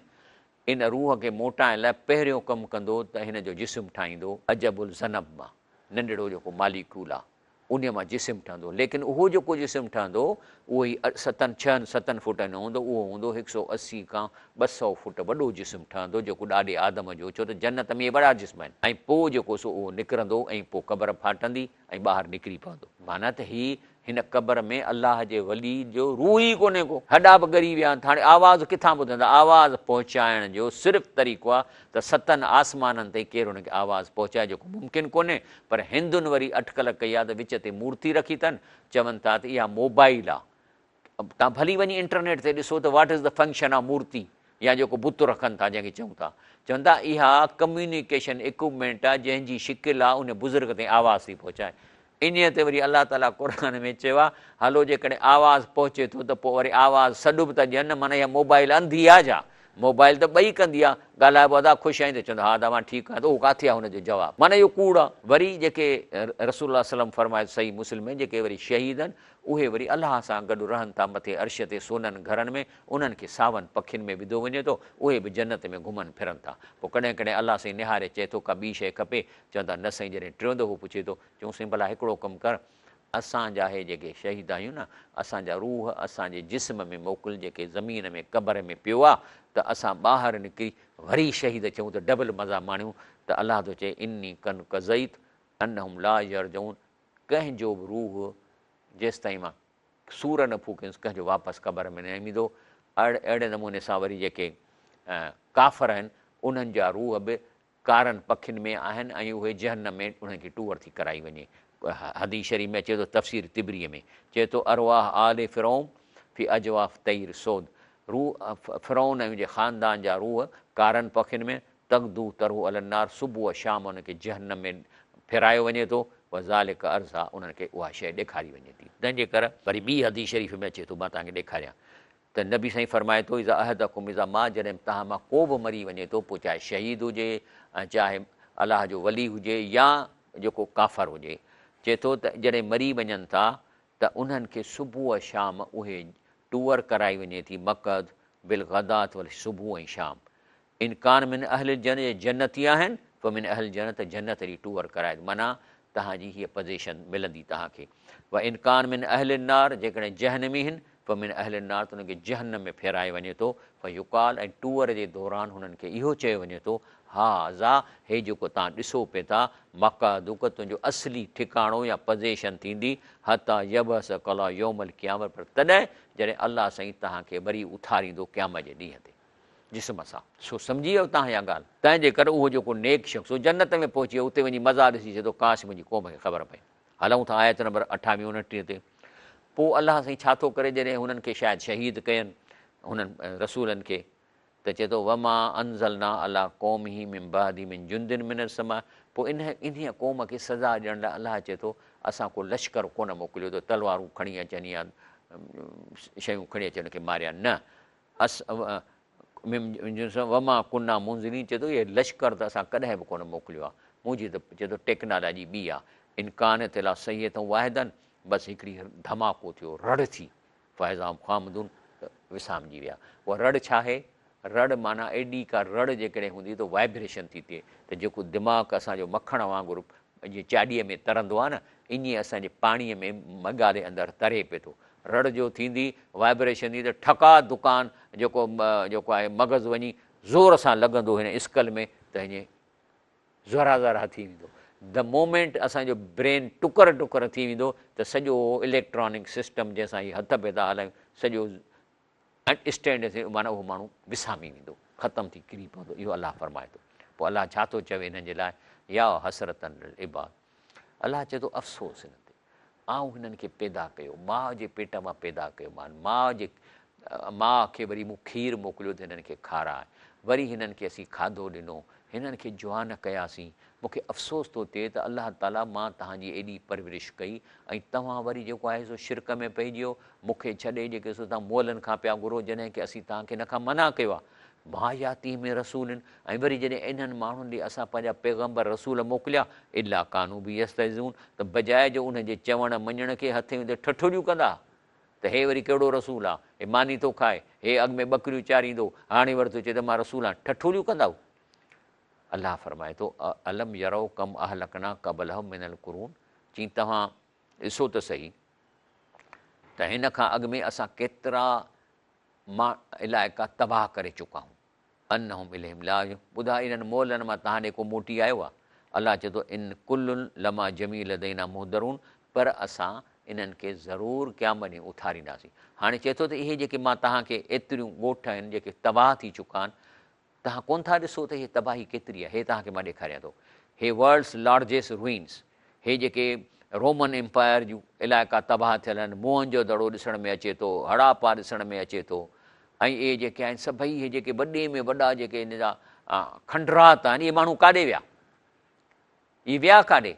ان روح کي موٽائڻ لاء پهريون ڪم ڪندو ته هن جو جسم ٺاهيندو عجب الذنب مان ننڍڙو جيڪو ماليڪيول آهي انهيء مان جسم ٺهندو، ليڪن اهو جيڪو جسم ٺهندو، اهو هي ستن، ڇهن، ستن فوٽن جو هوندو، اهو هوندو هڪ سئو 80 کان 200 فوٽ وڏو جسم ٺهندو، جيڪو ڏاڏي آدم جو، ڇو ته جنت ۾ اهي وڏا جسم آهن، ۽ پوء جيڪو سو اهو نڪرندو ۽ پوء قبر ڦاٽندي ۽ ٻاهر نڪري پوندو. معنيٰ ته هي هن قبر ۾ الله جي ولي جو روح ئي ڪونهي ڪو. هڏا به ڳري ويا آهن ته هاڻي آواز ڪٿان ٻڌندا؟ آواز پهچائڻ جو صرف طريقو آهي ته ستن آسمانن تائين ڪير ان کي آواز پهچائي جيڪو ممڪن ڪونهي پر هندن وري اٽڪل ڪئي آهي ته وچ تي مورتي رکي اٿن چون ٿا ته اها موبائيل آهي توهان ڀلي وڃي انٽرنيٽ تي ڏسو ته what is the function of مورتي يا جيڪو بت رکن ٿا جنهن کي چئون ٿا چون ٿا اها ڪميونيڪيشن اڪوپمينٽ آهي جنهن جي شڪل آهي ان بزرگ تائين آواز ٿي پهچائي انهيء تي وري الله تعاليٰ قرآن ۾ چيو آهي، هلو جيڪڏهن آواز پهچي ٿو ته پوء وري آواز سڏ به ته ڏين، معنيٰ اها موبائل انڌي آهي ڇا؟ موبائل ته ٻئي ڪندي آ، ڳالهائبو ادا خوش آهين ته چوندو ها ادا مان ٺيڪ آهيان ته اهو ڪاٿي آ هن جو جواب معنيٰ اهو ڪوڙ آ. وري جيڪي رسول الله صلعم فرمايو ته صحيح مسلم ۾ جيڪي وري شهيد آهن اهي وري الله سان گڏ رهن ٿا مٿي عرش تي سونن گهرن ۾ انهن کي ساون پکين ۾ وڌو وڃي ٿو اهي به جنت ۾ گهمن ڦرن ٿا پوء ڪڏهن ڪڏهن الله سائين نهاري چئي ٿو ڪا ٻي شيء کپي چون ٿا نه سائين جڏهن ٽيون دفعو پڇي ٿو چئون سائين ڀلا هڪڙو ڪم ڪر اسان جا هي جيڪي شهيد آهيون نه، اسان جا روح اسان جي جسم ۾ موڪل جيڪي زمين ۾ قبر ۾ پيو آ ته اسان ٻاهر نڪري وري شهيد ٿيون ته ڊبل مزا ماڻيون ته الله ٿو چئي اني قد قضيت انهم لا يرجعون ڪنهن جو به روح جيستائين مان سور نه ڦوڪينس ڪنهن جو واپس قبر ۾ نه ايندو اهڙي نموني سان وري جيڪي ڪافر آهن انهن جا روح به ڪارن پکين ۾ آهن ۽ اهي جهنم ۾ انهن کي ٽوئر ٿي ڪرائي وڃي. حديث شريف ۾ اچي ٿو تفسير طبريء ۾ چئي ٿو ارواح آل فرعون في اجواف طير سود روح فرعون ۽ ان جي خاندان جا روح ڪارن پکين ۾ تغدو تروح الي النار صبح و شام انهن کي جهنم ۾ ڦيرايو وڃي ٿو وذلڪ عرضها انهن کي اها شيء ڏيکاري وڃي ٿي تنهن جي ڪر وري ٻي حديث شريف ۾ اچي ٿو مان توهان کي ڏيکاريان ته نبي سائين فرمائي ٿو، اذا احدڪم اذا مات جڏهن توهان مان ڪو به مري وڃي ٿو پوء چاهي شهيد هجي ۽ چاهي الله جو ولي هجي يا جيڪو ڪافر هجي چئي ٿو ته جڏهن مري وڃن ٿا ته انهن کي صبح و شام اهي ٽوئر ڪرائي وڃي ٿي مقعد بالغداة والعشي صبح ۽ شام ان ڪان من اهل الجنة جي جنتي آهن فمن اهل الجنة ته جنت جي ٽوئر ڪرائي معنيٰ توهان جي هيء پزيشن ملندي توهان کي وان ڪان من اهل النار جيڪڏهن جهنمي هن فمن اهل النار ته انهن کي جهنم ۾ ڦيرايو وڃي ٿو فيقال ۽ ٽوئر جي دوران هنن کي اهو چيو وڃي ٿو هذا هي جيڪو توهان ڏسو پئي ٿا مقعدک تنهنجو اصلي ٺڪاڻو يا پزيشن ٿيندي حتي يبعثک الله يوم القيامة پر تڏهن جڏهن الله سائين توهان کي وري اٿاريندو قيامت جي ڏينهن تي. جسم سان. سو سمجهي ويو تان اها ڳالهه. تنهن جي ڪري اهو جيڪو نيڪ شخص هو جنت ۾ پهچي ويو اتي وڃي مزا ڏسي چئي ٿو ڪاش منهنجي قوم کي خبر پئي. هلون ٿا آيت نمبر اٺاويهه اڻٽيهه تي. پوء الله سائين ڇا ٿو ڪري جڏهن هنن کي شايد شهيد ڪين هنن رسولن کي ته چئي ٿو وما انزلنا علي قومه من بعده من جند من السماء پوء انهيء قوم کي سزا ڏيڻ لاء الله چئي ٿو اسان ڪو لشڪر ڪونه موڪليو ته تلوارون کڻي اچن يا شيون کڻي اچن ان کي ماريان نه اس وما ڪنا منزلين چئي ٿو اهي لشڪر ته اسان ڪڏهن به ڪونه موڪليو آهي منهنجي ته چئي ٿو ٽيڪنالاجي ٻي آهي ان ڪانت الا صيحة واحدة بس هڪڙي ڌماڪو ٿيو رڙ ٿي فاذا هم خامدون ته وسامجي ويا اها رڙ ڇا آهي رڙ معنيٰ ايڏي ڪا رڙ جيڪڏهن هوندي ته وائبريشن ٿي ٿئي ته جيڪو دماغ اسان جو مکڻ وانگر جيئن چاڏيء ۾ ترندو آهي نه ائين اسان جي پاڻيء ۾ مڳالي اندر تري پئي ٿو رڙ جو ٿيندي، وائبريشن ٿيندي ته ٺڪاء دڪان جيڪو جيڪو آهي مغز وڃي زور سان لڳندو هن اسڪل ۾ ته هيئن ذرا ذرا ٿي ويندو. The moment اسان جو برين ٽڪر ٽڪر ٿي ويندو ته سڄو اليڪٽرانڪ سسٽم جنهن سان هي هٿ پئي ٿا هلايون سڄو اسٽينڊ ٿي معنيٰ اهو ماڻهو وسامي ويندو ختم ٿي ڪري پوندو اهو الله فرمائي ٿو. پوء الله ڇا ٿو چوي هنن جي لاء يا حسرة للعباد الله چئي ٿو افسوس هنن تي آئون هنن کي پيدا ڪيو، ماء جي پيٽ مان پيدا ڪيومان، ماء جي ماء کي وري مون کير موڪليو ته هنن کي کاراء، وري هنن کي اسين کاڌو ڏنو، هنن کي جوان ڪياسين، مون کي افسوس ٿو ٿئي ته الله تعاليٰ مان توهان جي ايڏي پرورش ڪئي ۽ توهان وري جيڪو آهي سو شرڪ ۾ پئجي ويو، مون کي ڇڏي جيڪي سو توهان مئلن کان پيا گهرو جڏهن ڪه اسين توهان کي ان کان منع ڪيو آهي. ما ياتيهم من رسول ۽ وري جڏهن انهن ماڻهن ڏي اسان پنهنجا پيغمبر رسول موڪليا الا ڪانوا به يستهزئون ته بجاء جو انهن جي چوڻ مڃڻ کي هٿين تي ٺٺوليون ڪندا ته هي وري ڪهڙو رسول آ هي ماني ٿو کائي هي اڳ ۾ ٻڪريون چاريندو هاڻي وري ٿو چئي ته مان رسول آهيان ٺٺوليون ڪندا هو الله فرمائي ٿو الم يروا ڪم اهلڪنا قبلهم من القرون چين توهان ڏسو ته سهي ته هن کان اڳ ۾ اسان ڪيترا مان علائقا تباهه ڪري چڪا هون. انهم اليهم لا يرجعون ٻڌاء انهن مئلن مان توهان ڏي ڪو موٽي آيو آهي؟ الله چئي ٿو ان ڪل لما جميع لدينا محضرون پر اسان انهن کي ضرور قيامت ڏينهن اٿارينداسين. هاڻي چئي ٿو ته اهي جيڪي مان توهان کي ايتريون ڳوٺ آهن جيڪي تباهه ٿي چڪا آهن توهان ڪونه ٿا ڏسو ته هيء تباهي ڪيتري آهي؟ هي توهان کي مان ڏيکاريان ٿو. هي ورلڊس لارجيسٽ روئنس، هي جيڪي رومن ايمپائر جون علائقا تباهه ٿيل آهن، موهن جو دڙو ڏسڻ ۾ اچي ٿو، هڙاپا ڏسڻ ۾ اچي ٿو ۽ اهي جيڪي آهن سڀئي اهي جيڪي وڏي ۾ وڏا جيڪي ان جا کنڊرات آهن، اهي ماڻهو ڪاڏي ويا؟ اهي ويا ڪاڏي؟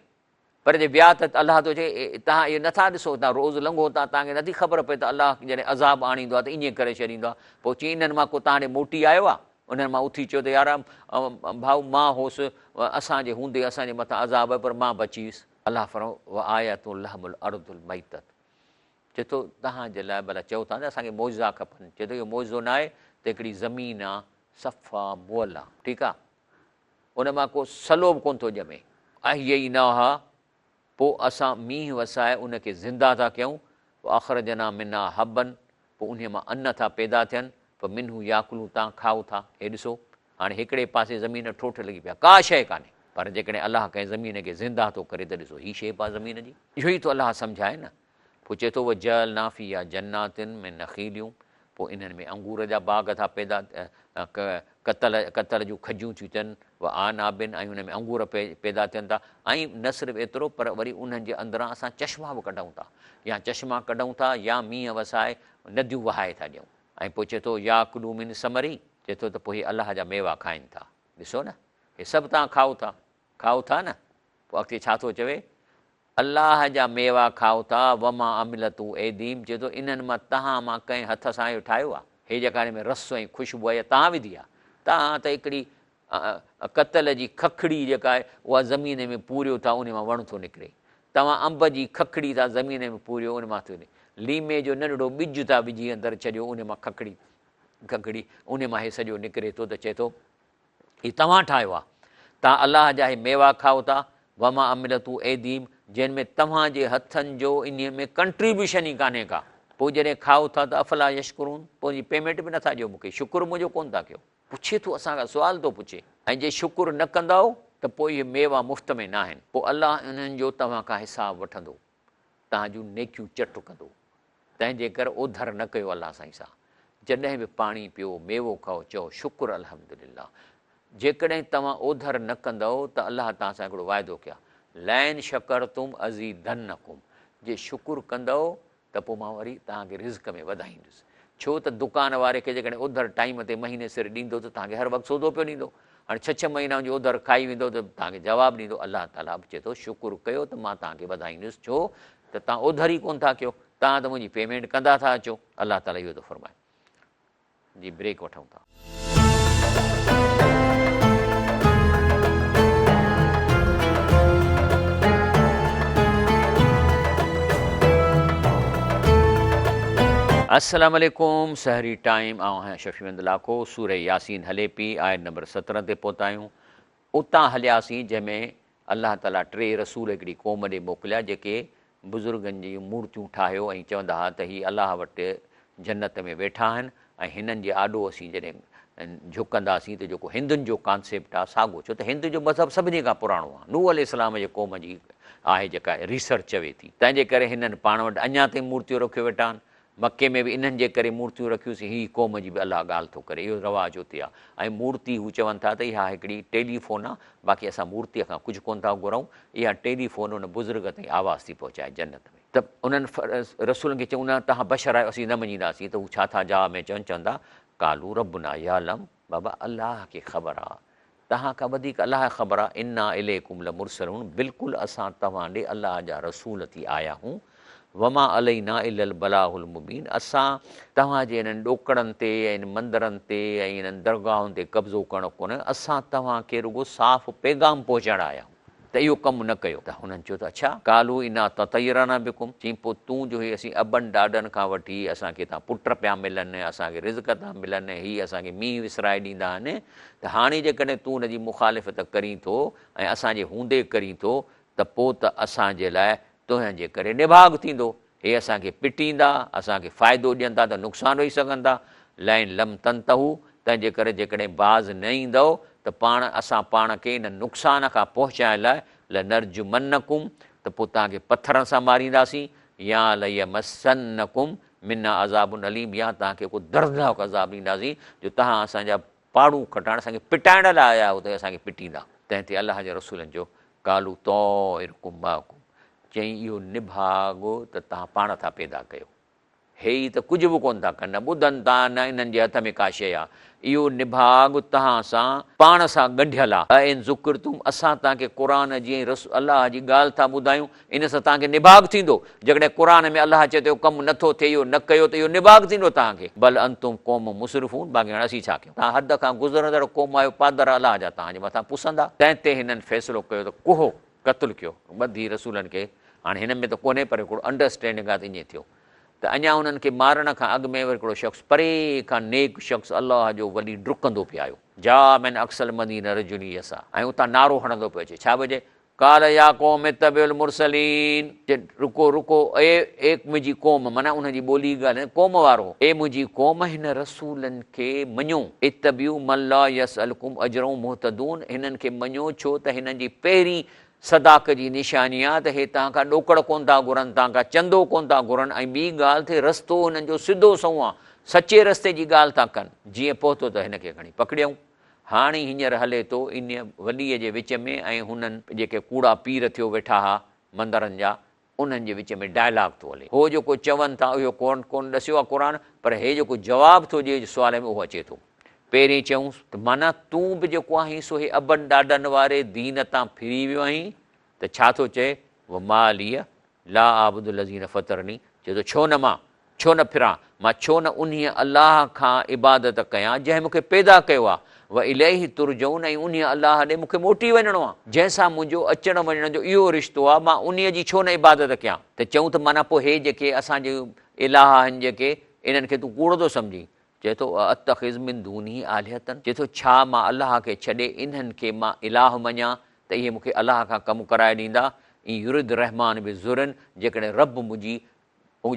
پر جي ويا ته الله ٿو چئي توهان اهو نٿا ڏسو، توهان روز لنگهو ٿا، توهان کي نٿي خبر پئي ته الله جڏهن عذاب آڻيندو آهي ته ائين ڪري ڇڏيندو آهي. پوء چئي انهن مان ڪو توهان ڏي موٽي آيو آهي؟ انهن مان اٿي چيو ته يار ڀائو مان هوس، اسان جي هوندي اسان جي مٿان عذاب آيو پر مان بچي ويس. الله فرمايو، وآية لهم الارض الميتة چئي ٿو توهان جي لاء ڀلا چئو ٿا نه اسان کي معجزا کپن، چئي ٿو اهو معجزو ناهي ته هڪڙي زمين آ صفا مئل آ ٺيڪ آ ان مان ڪو سلو به ڪونه ٿو ڄمي. احييناها پوء اسان مينهن وسائي ان کي زنده ٿا ڪيون، واخرجنا منها حبا پوء انهيء مان ان ٿا پيدا ٿين، فمنه ياڪلون تان کائو ٿا. هي ڏسو، هاڻي هڪڙي پاسي زمين ٺوٺ لڳي پئي آهي، ڪا شيء ڪانهي، پر جيڪڏهن الله ڪنهن زمين کي زنده ٿو ڪري ته ڏسو هي شيپ آهي زمين جي. اهو ئي ٿو الله سمجهائي نه. پوء چئي ٿو وجعلنا فيها جنات من نخيل پوء انهن ۾ انگور جا باغ ٿا پيدا ڪتل ڪتل جون کجيون ٿيون ٿين واعناب ۽ ان ۾ انگور پيدا ٿين ٿا ۽ نه صرف ايترو پر وري انهن جي اندران اسان چشما به ڪڍون ٿا يا چشما ڪڍون ٿا يا مينهن وسائي نديون وهائي ٿا ڏيون ۽ پوء چئي ٿو ياڪلوا من ثمره چئي ٿو ته پوء هي الله جا ميوا کائن ٿا ڏسو نه هي سڀ توهان کائو ٿا کائو ٿا نه پوء اڳتي ڇا ٿو چوي الله جا ميوا کائو ٿا، وما عملته ايديهم چئي ٿو انهن مان توهان مان ڪنهن هٿ سان اهو ٺاهيو آهي؟ هي جيڪا هن ۾ رس ۽ خوشبو آهي اها توهان وڌي آهي؟ توهان ته هڪڙي ڪتل جي ککڙي جيڪا آهي اها زمين ۾ پوريو ٿا ان مان وڻ ٿو نڪري. توهان انب جي ککڙي ٿا زمين ۾ پوريو ان مان ٿو نڪري. ليمي جو ننڍڙو ٻج ٿا وجهي اندر ڇڏيو ان مان ککڙي ککڙي ان مان هي سڄو نڪري ٿو ته چئي ٿو هي توهان ٺاهيو آهي، توهان الله جا هي ميوا کائو ٿا، وما عملته ايديهم جنهن ۾ توهان جي هٿن جو انهيء ۾ ڪنٽريبيوشن ئي ڪانهي ڪا، پوء جڏهن کائو ٿا ته افلا يشڪرون پوء ان جي پيمينٽ به نٿا ڏيو مون کي، شڪر منهنجو ڪونه ٿا ڪيو. پڇي ٿو اسان کان سوال ٿو پڇي ۽ جي شڪر نه ڪندؤ ته پوء اهي ميوا مفت ۾ ناهن، پوء الله انهن جو توهان کان حساب وٺندو. توهان جون نيڪيون چٽ ڪندو، تنهن جي ڪر اوڌر نه ڪيو الله سائين سان، جڏهن به پاڻي پيو، ميوو کائو، چئو شڪر الحمدلله، جيڪڏهن توهان اوڌر نه ڪندؤ ته الله توهان سان هڪڙو واعدو ڪيا، لئن شڪرتم ازيدنڪم، جي شڪر ڪندؤ ته پوء مان وري توهان کي رزق ۾ وڌائيندس، ڇو ته دڪان واري کي جيڪڏهن اوڌر ٽائيم تي مهيني سر ڏيندو ته توهان کي هر وقت سودو پيو ڏيندو، هاڻي ڇهه ڇهه مهينا ان جي اوڌر کائي ويندو ته توهان کي جواب ڏيندو، الله تعاليٰ به چئي ٿو شڪر ڪيو ته مان توهان کي وڌائيندس ڇو ته توهان اوڌر ئي ڪونه ٿا ڪيو، توهان ته منهنجي پيمينٽ ڪندا ٿا اچو، الله تعاليٰ اهو ٿو فرمائي. جي بريڪ وٺون ٿا. السلام عليڪم سحري ٽائيم آئون آهيان شفيع محمد لاکو سوره ياسين هلي پي آيت نمبر 17 تي پهتا آهيون اتان هلياسين جنهن ۾ الله تعالي ٽي رسول هڪڙي قوم ڏي موڪليا جيڪي بزرگن جون مورتيون ٺاهيو ۽ چوندا ها ته هي الله وٽ جنت ۾ ويٺا آهن ۽ هنن جي آڏو اسين جڏهن جهڪنداسين ته جيڪو هندن جو ڪانسيپٽ آهي ساڳو ڇو ته هندن جو مذهب سڀني کان پراڻو آهي نوح عليه السلام جي قوم جي آهي جيڪا ريسرچ چوي ٿي تنهن جي ڪري هنن پاڻ وٽ اڃا تائين مورتيون رکيو ويٺا آهن مڪي ۾ به انهن جي ڪري مورتيون رکيوسين، هي قوم جي به الله ڳالهه ٿو ڪري، اهو رواج اتي آ ۽ مورتي هو چون ٿا ته اها هڪڙي ٽيلي فون آ، باقي اسان مورتيء کان ڪجهه ڪونه ٿا گهرون، اها ٽيلي فون ان بزرگ تائين آواز ٿي پهچائي جنت ۾. ته انهن رسولن کي چيائون نه توهان بشر آهيو اسين نه مڃينداسين ته هو ڇا ٿا جواب ۾ چون، چون ٿا قالوا ربنا يعلم بابا الله کي خبر آ، توهان کان وڌيڪ الله کي خبر آ، انا اليڪم لمرسلون بلڪل اسان توهان ڏي الله جا رسول ٿي آيا هون، وما علينا الا البلاغ المبين اسان توهان جي انهن ڏوڪڙن تي ۽ انهن مندرن تي ۽ انهن درگاهن تي قبضو ڪرڻ ڪونهي، اسان توهان کي رڳو صاف پيغام پهچائڻ آيا هون. ته اهو ڪم نه ڪيو. ته هنن چيو ته اڇا! قالوا انا تطيرنا بڪم، چيائين پوء تون جو هي اسين ابن ڏاڏن کان وٺي اسان کي هتان پٽ پيا ملن، اسان کي رزق ٿا ملن، هي اسان کي مينهن وسرائي ڏيندا آهن، ته هاڻي جيڪڏهن تون ان جي مخالفت ڪرين ٿو ۽ اسان جي هوندي ڪرين ٿو ته پوء ته اسان جي لاء تنهنجي ڪري نڀاڳ ٿيندو. هي اسان کي پٽيندا، اسان کي فائدو ڏين ٿا ته نقصان رهي سگهن ٿا، لئن لم تنتهو، تنهن جي ڪري جيڪڏهن باز نه ايندؤ ته پاڻ اسان پاڻ کي ان نقصان کان پهچائڻ لاء لنرجمنڪم ته پوء توهان کي پٿرن سان مارينداسين يا ليمسنڪم منا عذاب اليم يا توهان کي ڪو دردناڪ عذاب ڏينداسين جو توهان اسان جا پاڙون کٽائڻ اسان کي پٽائڻ لاء آيا آهيو ته اسان کي پٽيندا. تنهن تي الله جي رسولن چيو، قالوا طائرڪم معڪم، چيائين اهو نڀاڳ ته توهان پاڻ ٿا پيدا ڪيو. هي ئي ته ڪجهه به ڪونه ٿا ڪن، نه ٻڌن ٿا نه انهن جي هٿ ۾ ڪا شيء آ. اهو نڀاڳ توهان سان پاڻ سان ڳنڍيل آ. ائن ذڪرتم اسان توهان کي قرآن جي ۽ رسول الله جي ڳالهه ٿا ٻڌايون، ان سان توهان کي نڀاڳ ٿيندو. جيڪڏهن قرآن ۾ الله چئي ته اهو ڪم نه ٿو ٿئي، اهو نه ڪيو ته اهو نڀاڳ ٿيندو توهان کي. بل انتم قوم مسرفون باقي هاڻي اسين ڇا ڪيون؟ توهان حد کان گذرندڙ قوم آهيو، پادر الله جا توهان جي مٿان پسندا. تنهن تي هنن فيصلو ڪيو ته ڪهو قتل ڪيو، ٻڌي رسولن کي، هاڻي هن ۾ ته ڪونهي پر هڪڙو انڊرسٽينڊنگ آهي ته ائين ٿيو ته اڃا انهن کي مارڻ کان اڳ ۾ وري هڪڙو شخص پري کان نيڪ شخص الله جو ولي ڊڪندو پئي آيو، جاء من اقصي المدينه رجل يسعي ۽ اتان نعرو هڻندو پيو اچي، ڇا پيو چئي؟ قال يا قوم اتبعوا المرسلين، چي رڪو رڪو اي اي منهنجي قوم، معنيٰ انهن جي ٻولي ڳالهائين قوم وارو، اي منهنجي قوم هن رسولن کي مڃو، اتبعوا من لا يسألڪم اجرا هم مهتدون، هنن کي مڃو ڇو ته هنن جي پهرين صداق جي نشاني آ ته هي توهان کان ڏوڪڙ ڪونه ٿا گهرن، توهان کان چندو ڪونه ٿا گهرن ۽ ٻي ڳالهه ته رستو هنن جو سڌو سنئون آ، سچي رستي جي ڳالهه ٿا ڪن. جيئن پهتو ته هن کي کڻي پڪڙيائون. هاڻي هينئر هلي ٿو انهيء وليء جي وچ ۾ ۽ هنن جيڪي ڪوڙا پير ٿيو ويٺا ها مندرن جا، انهن جي وچ ۾ ڊائلاگ ٿو هلي. هو جيڪو چون ٿا اهو ڪونه ڪونه ڏسيو آ قرآن، پر هي جيڪو جواب ٿو ڏئي سوال ۾ اهو اچي ٿو. پهرين چيائونس ته معنيٰ تون به جيڪو آهين سو هي ابن ڏاڏن واري دين تان ڦري ويو آهين ته ڇا ٿو چئي وما لي لا اعبد الذين فطرني چئي ٿو ڇو نه مان ڇو نه ڦران مان ڇو نه انهيء الله کان عبادت ڪيان جنهن مون کي پيدا ڪيو آهي واليه ترجعون ۽ انهيء الله ڏي مون کي موٽي وڃڻو آهي جنهن سان منهنجو اچڻ وڃڻ جو اهو رشتو آهي مان انهيء جي ڇو نه عبادت ڪيان ته چئون ته معنيٰ پوء هي جيڪي اسان جي الٰه آهن جيڪي انهن کي تون ڪوڙو ٿو سمجهين چئي ٿو، اتخذ من دونه آلهة، چئي ٿو، ڇا مان الله کي ڇڏي انهن کي مان الٰه مڃان ته اهي مون کي الله کان ڪم ڪرائي ڏيندا، ان يرد الرحمان بضر، جيڪڏهن رب منهنجي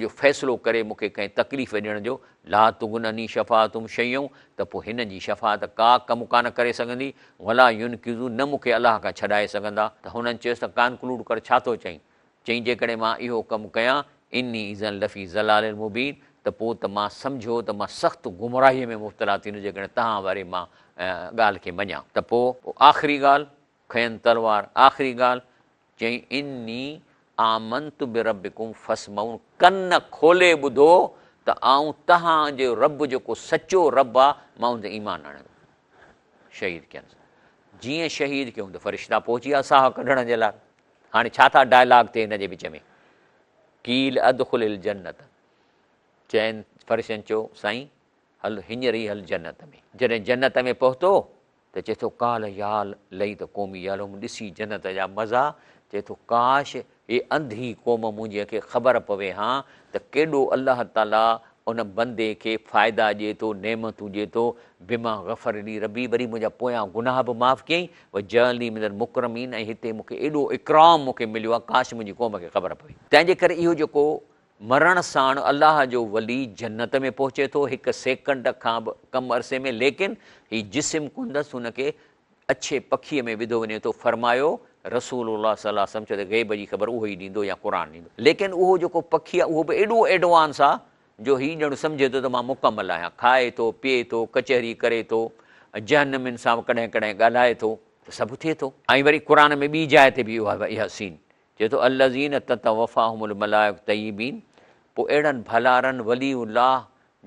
جو فيصلو ڪري مون کي ڪنهن تڪليف ڏيڻ جو، لا تغن عني شفاعتهم شيئا، ته پوء هنن جي شفاعت ڪا ڪم ڪانه ڪري سگهندي، ولا ينقذون، نه مون کي الله کان ڇڏائي سگهندا. ته هنن چيس ته ڪنڪلوڊ ڪر ڇا ٿو چئين؟ چيائين جيڪڏهن مان اهو ڪم ڪيان، اني اذا لفي ضلال مبين، ته پوء ته مان سمجهو ته مان سخت گمراهيء ۾ مبتلا ٿيندس جيڪڏهن توهان واري مان ڳالهه کي مڃان. ته پوء آخري ڳالهه، کنين تلوار، آخري ڳالهه، چيائين اني آمنت بربڪم فاسمعون، ڪن کولي ٻڌو ته آئون توهان جو رب جيڪو سچو رب آ مان ان تي ايمان آڻيان ٿو. شهيد ڪينس. جيئن شهيد ڪيائون ته فرشتا پهچي ويا ساهه ڪڍڻ جي لاء. هاڻي ڇا ٿا ڊائلاگ ٿئي هن جي وچ ۾. قيل ادخل الجنت چين فرشتن چيو سائين هل هينئر ئي هل جنت ۾. جڏهن جنت ۾ پهتو ته چئي ٿو قال يا ليت قومي يعلمون ڏسي جنت جا مزا چئي ٿو ڪاش هي انڌي قوم منهنجي کي خبر پوي هان ته ڪيڏو الله تعالي ان بندي کي فائدا ڏئي ٿو، نعمتون ڏئي ٿو، بما غفر لي ربي وري منهنجا پويان گناهه به معاف ڪيائين، وجعلني من المڪرمين ۽ هتي مون کي ايڏو اڪرام مون کي مليو آهي، ڪاش منهنجي قوم کي خبر پوي. تنهن جي ڪري اهو جيڪو مرڻ ساڻ الله جو ولي جنت ۾ پهچي ٿو هڪ سيڪنڊ کان به ڪم عرصي ۾ ليڪن هي جسم ڪندس هن کي اڇي پکيء ۾ وڌو وڃي ٿو، فرمايو، رسول الله صلي الله عليه وسلم ڇو ته غيب جي خبر اهو ئي ڏيندو يا قرآن ڏيندو. ليڪن اهو جيڪو پکي آهي اهو به ايڏو ايڊوانس آهي جو هي ڄڻ سمجهي ٿو ته مان مڪمل آهيان، کائي ٿو، پيئي ٿو، ڪچهري ڪري ٿو، جهنمين سان به ڪڏهن ڪڏهن ڳالهائي ٿو ته سڀ ٿئي ٿو. ۽ وري قرآن ۾ ٻي جاء تي به اها سين چئي ٿو الذين تتوفاهم الملائڪ طيبين پوء اهڙن ڀلارن ولي الله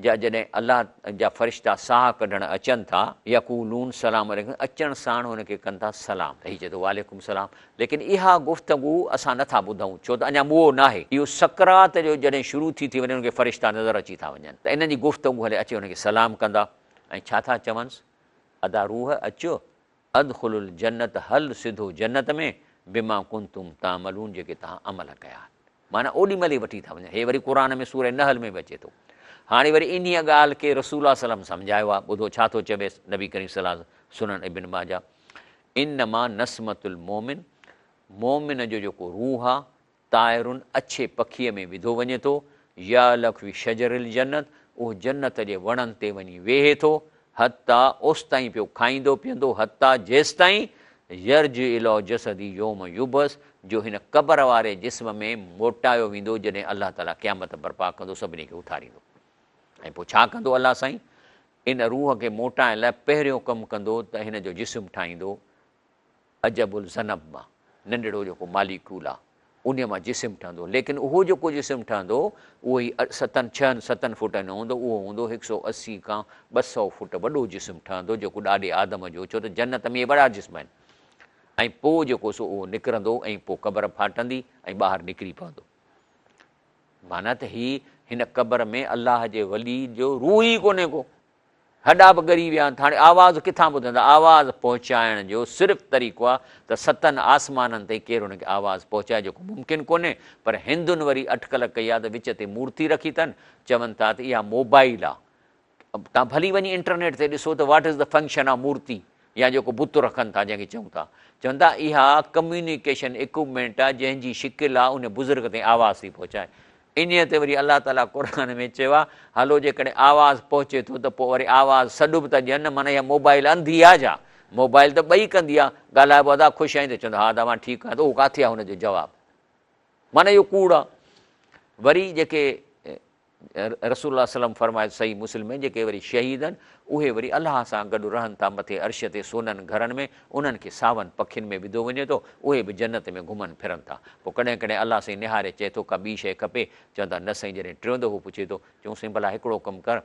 جا جڏهن الله جا فرشتا ساهه ڪڍڻ اچن ٿا، يقولون سلام عليڪم اچڻ ساڻ هن کي ڪن ٿا سلام ته هي چئي ٿو وعليڪم سلام ليڪن اها گفتگو اسان نه ٿا ٻڌون ڇو ته اڃا موئو ناهي اهو سڪرات جو جڏهن شروع ٿي ٿي وڃي ان کي فرشتا نظر اچي ٿا وڃن ته انهن جي گفتگو هلي اچي هن کي سلام ڪندا ۽ ڇا ٿا چونس ادا روح اچ ادخلوا الجنة هل سڌو جنت ۾ بما ڪنتم تعملون جيڪي توهان عمل ڪيا آهن معنيٰ اوڏي مهل ئي وٺي ٿا وڃن هي وري قرآن ۾ سورة نحل ۾ به اچي ٿو هاڻي وري انهيء ڳالهه کي رسول الله صلي الله عليه وسلم سمجهايو آهي ٻڌو ڇا ٿو چوي نبي ڪريم صلي الله عليه وسلم سنن ابن ماجه انما نسمة المؤمن مؤمن جو جيڪو روح آهي طائر اڇي پکيء ۾ وڌو وڃي ٿو، يعلق في شجر الجنت، اهو جنت جي وڻن تي وڃي ويهي ٿو، حتيٰ اوستائين پيو کائيندو پيئندو، حتيٰ جيستائين، يرجع الي جسده يوم يبعث، جو هن قبر واري جسم ۾ موٽايو ويندو جڏهن الله تعاليٰ قيامت برپا ڪندو سڀني کي اٿاريندو ۽ پوء ڇا ڪندو الله سائين ان روح کي موٽائڻ لاء پهريون ڪم ڪندو ته هن جو جسم ٺاهيندو عجب الذنب مان ننڍڙو جيڪو ماليڪيول آ، انهيء مان جسم ٺهندو، ليڪن اهو جيڪو جسم ٺهندو، اهو ئي ستن، ڇهن، ستن فوٽن جو هوندو، اهو هوندو هڪ سؤ 80 کان 200 فوٽ وڏو جسم ٺهندو، جيڪو ڏاڏي آدم جو، ڇو ته جنت ۾ اهي وڏا جسم آهن، ۽ پوء جيڪو سو اهو نڪرندو ۽ پوء قبر ڦاٽندي ۽ ٻاهر نڪري پوندو. معنيٰ ته هي هن قبر ۾ الله جي ولي جو روح ئي ڪونهي ڪو. هڏا به ڳري ويا آهن ته هاڻي آواز ڪٿان ٻڌندا؟ آواز پهچائڻ جو صرف طريقو آهي ته ستن آسمانن تائين ڪير ان کي آواز پهچائي جيڪو ممڪن ڪونهي پر هندن وري اٽڪل ڪئي آهي ته وچ تي مورتي رکي اٿن چون ٿا ته اها موبائل آهي توهان ڀلي وڃي انٽرنيٽ تي ڏسو ته what is the function of مورتي يا جيڪو بت رکن ٿا جنهن کي چئون ٿا چون ٿا اها ڪميونيڪيشن اڪوپمينٽ آهي جنهن جي شڪل آهي ان بزرگ تائين آواز ٿي پهچائي انهيء تي وري الله تعاليٰ قرآن ۾ چيو آهي هلو جيڪڏهن آواز پهچي ٿو ته پوء وري آواز سڏ به ته ڏين نه معنيٰ اها موبائل انڌي آهي ڇا موبائل ته ٻئي ڪندي آهي ڳالهائبو ادا خوش آهين ته چوندو ها ادا مان ٺيڪ آهيان ته اهو ڪاٿي آهي هن جو جواب معنيٰ اهو ڪوڙ آهي وري جيڪي رسول الله صلعم فرمايو صحيح مسلم ۾ جيڪي وري شهيد آهن اهي وري الله سان گڏ رهن ٿا مٿي عرش تي سونن گهرن ۾ انهن کي ساون پکين ۾ وڌو وڃي ٿو اهي به جنت ۾ گهمن ڦرن ٿا پوء ڪڏهن ڪڏهن الله سائين نهاري چئي ٿو ڪا ٻي شيء کپي چون ٿا نه سائين جڏهن ٽيون دفعو پڇي ٿو چئون سائين ڀلا هڪڙو ڪم ڪر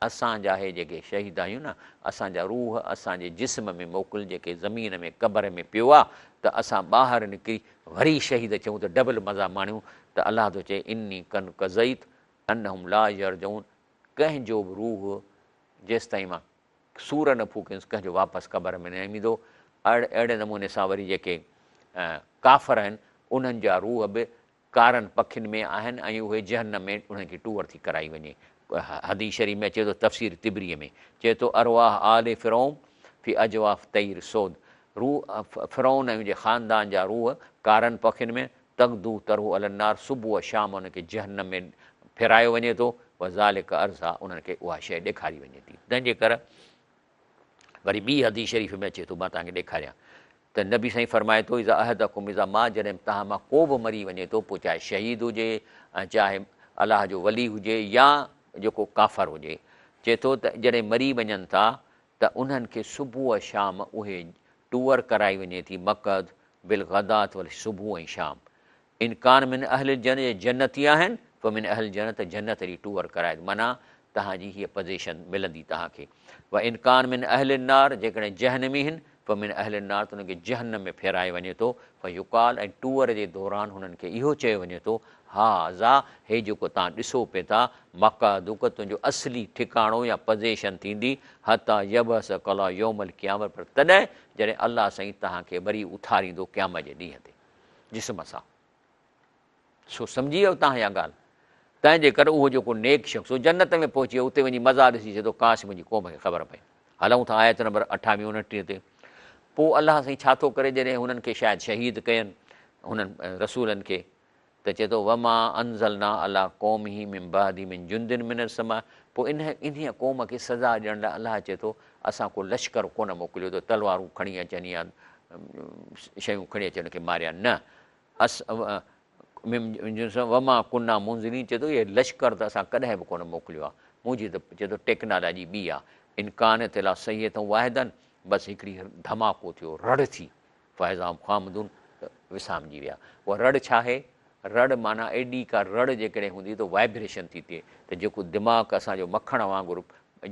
اسان جا هي جيڪي شهيد آهيون نه اسان جا روح اسان جي جسم ۾ موڪل جيڪي زمين ۾ قبر ۾ پيو آ ته اسان ٻاهر نڪري وري شهيد ٿيون ته ڊبل مزا ماڻيون ته الله ٿو چئي اني قد قضيت انهم لا يرجعون ڪنهن جو به روح جيستائين مان سور نه ڦوڪينس ڪنهن جو واپس قبر ۾ نه ايندو. اهڙي نموني سان وري جيڪي ڪافر آهن انهن جا روح به ڪارن پکين ۾ آهن ۽ اهي جهنم ۾ انهن کي ٽوئر ٿي ڪرائي وڃي. حديث شريف ۾ اچي ٿو تفسير طبريء ۾ چئي ٿو ارواح آل فرعون في اجواف طير سود روح فرعون ۽ ان جي خاندان جا روح ڪارن پکين ۾ تغدو تروح الي النار صبح و شام انهن کي جهنم ۾ ڦيرايو وڃي ٿو وذلک عرضها انهن کي اها شيء ڏيکاري وڃي ٿي تنهن جي ڪر وري ٻي حديث شريف ۾ اچي ٿو مان توهان کي ڏيکاريان ته نبي سائين فرمائي ٿو اذا احدکم اذا مات جڏهن توهان مان ڪو به مري وڃي ٿو پوء چاهي شهيد هجي ۽ چاهي الله جو ولي هجي يا جيڪو ڪافر هجي چئي ٿو ته جڏهن مري وڃن ٿا ته انهن کي صبح و شام اهي ٽوئر ڪرائي وڃي ٿي مقعد بالغداة والعشي صبح ۽ شام ان ڪان من اهل الجنة جي جنتي آهن فمن اهل الجنة ته جنت جي ٽوئر ڪرائي معنيٰ توهان جي هيء پزيشن ملندي توهان کي وان ڪان من اهل النار جيڪڏهن جهنمي هن فمن اهل النار ته انهن کي جهنم ۾ ڦيرايو وڃي ٿو فيقال ۽ ٽوئر جي دوران هنن کي اهو چيو وڃي ٿو هذا هي جيڪو توهان ڏسو پئي ٿا مقعدک تنهنجو اصلي ٺڪاڻو يا پزيشن ٿيندي حتيٰ يبعثک الله يوم القيامة پر تڏهن جڏهن الله سائين توهان کي وري اٿاريندو قيامت جي ڏينهن تي جسم سان. سو سمجهي ويو توهان اها ڳالهه. تنهن جي ڪري اهو جيڪو نيڪ شخص هو جنت ۾ پهچي ويو اتي وڃي مزا ڏسي چئي ٿو ڪاش منهنجي قوم کي خبر پئي. هلون ٿا آيت نمبر 28 29 تي. پوء الله سائين ڇا ٿو ڪري جڏهن هنن کي شايد شهيد ڪين هنن رسولن کي ته چئي ٿو وما انزلنا علي قومه من بعده من جند من السماء پوء انهيء قوم کي سزا ڏيڻ لاء الله چئي ٿو اسان ڪو لشڪر ڪونه موڪليو ته تلوارون کڻي اچن يا شيون کڻي اچن ان کي ماريان نه اس وما ڪنا منزلين چئي ٿو اهي لشڪر ته اسان ڪڏهن به ڪونه موڪليو آهي منهنجي ته چئي ٿو ٽيڪنالاجي ٻي آهي ان ڪانت الا صيحة واحدة بس هڪڙي ڌماڪو ٿيو رڙ ٿي فاذا هم خامدون ته وسامجي ويا. اها رڙ ڇا آهي؟ رڙ معنيٰ ايڏي ڪا رڙ جيڪڏهن هوندي ته وائبريشن ٿي ٿئي ته جيڪو دماغ اسان جو مکڻ وانگر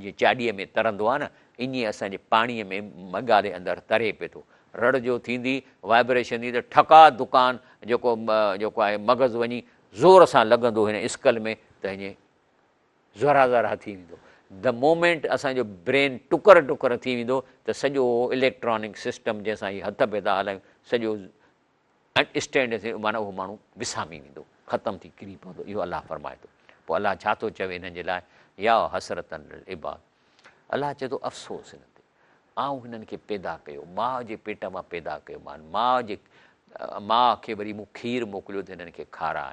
جيئن چاڏيء ۾ ترندو آهي نه ائين اسان جي پاڻيء ۾ مڳالي اندر تري پئي ٿو. رڙ جو ٿيندي وائبريشن ٿيندي ته ٺڪاء دڪان جيڪو جيڪو آهي مغز وڃي زور سان لڳندو هن اسڪل ۾ ته ائين ذرا ذرا ٿي ويندو. The moment اسان جو برين ٽڪر ٽڪر ٿي ويندو ته سڄو اليڪٽرانڪ سسٽم جنهن سان هي هٿ پئي ٿا هلايون سڄو اسٽينڊ ٿي معنيٰ اهو ماڻهو وسامي ويندو ختم ٿي ڪري پوندو اهو الله فرمائي ٿو پوء الله ڇا ٿو چوي انهن جي لاء يا حسرة للعباد الله چئي ٿو افسوس انهن تي آئون هنن کي پيدا ڪيو ماء جي پيٽ مان پيدا ڪيو مان ماء جي ماء کي وري مون کير موڪليو ته هنن کي کاراء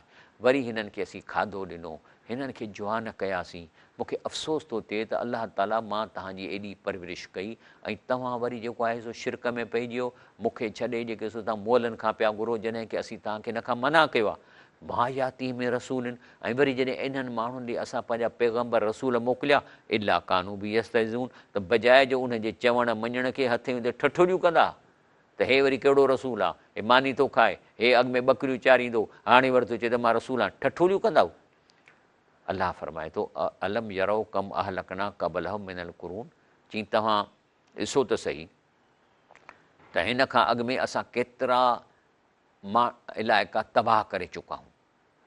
وري هنن کي اسين کاڌو ڏنو هنن کي جوان ڪياسين مون کي افسوس ٿو ٿئي ته الله تعاليٰ مان توهان جي ايڏي پرورش ڪئي ۽ توهان وري جيڪو آهي سو شرڪ ۾ پئجي ويو مون کي ڇڏي جيڪي سو توهان مئلن کان پيا گهرو جڏهن ڪه اسين توهان کي ان کان منع ڪيو آهي ما ياتيهم من رسول ۽ وري جڏهن انهن ماڻهن ڏي اسان پنهنجا پيغمبر رسول موڪليا الا ڪانوا به يستهزئون ته بجاء جو انهن جي چوڻ مڃڻ کي هٿين تي ٺٺوليون ڪندا ته هي وري ڪهڙو رسول آ هي ماني ٿو کائي، هي اڳ ۾ ٻڪريون چاريندو هو، هاڻي وري ٿو چئي ته مان رسول آهيان، ٺٺوليون ڪندا هو. الله فرمائي ٿو، الم يروا ڪم اهلڪنا قبلهم من القرون، چين توهان ڏسو ته سهي ته هن کان اڳ ۾ اسان ڪيترا علائقا تباهه ڪري چڪا آهيون.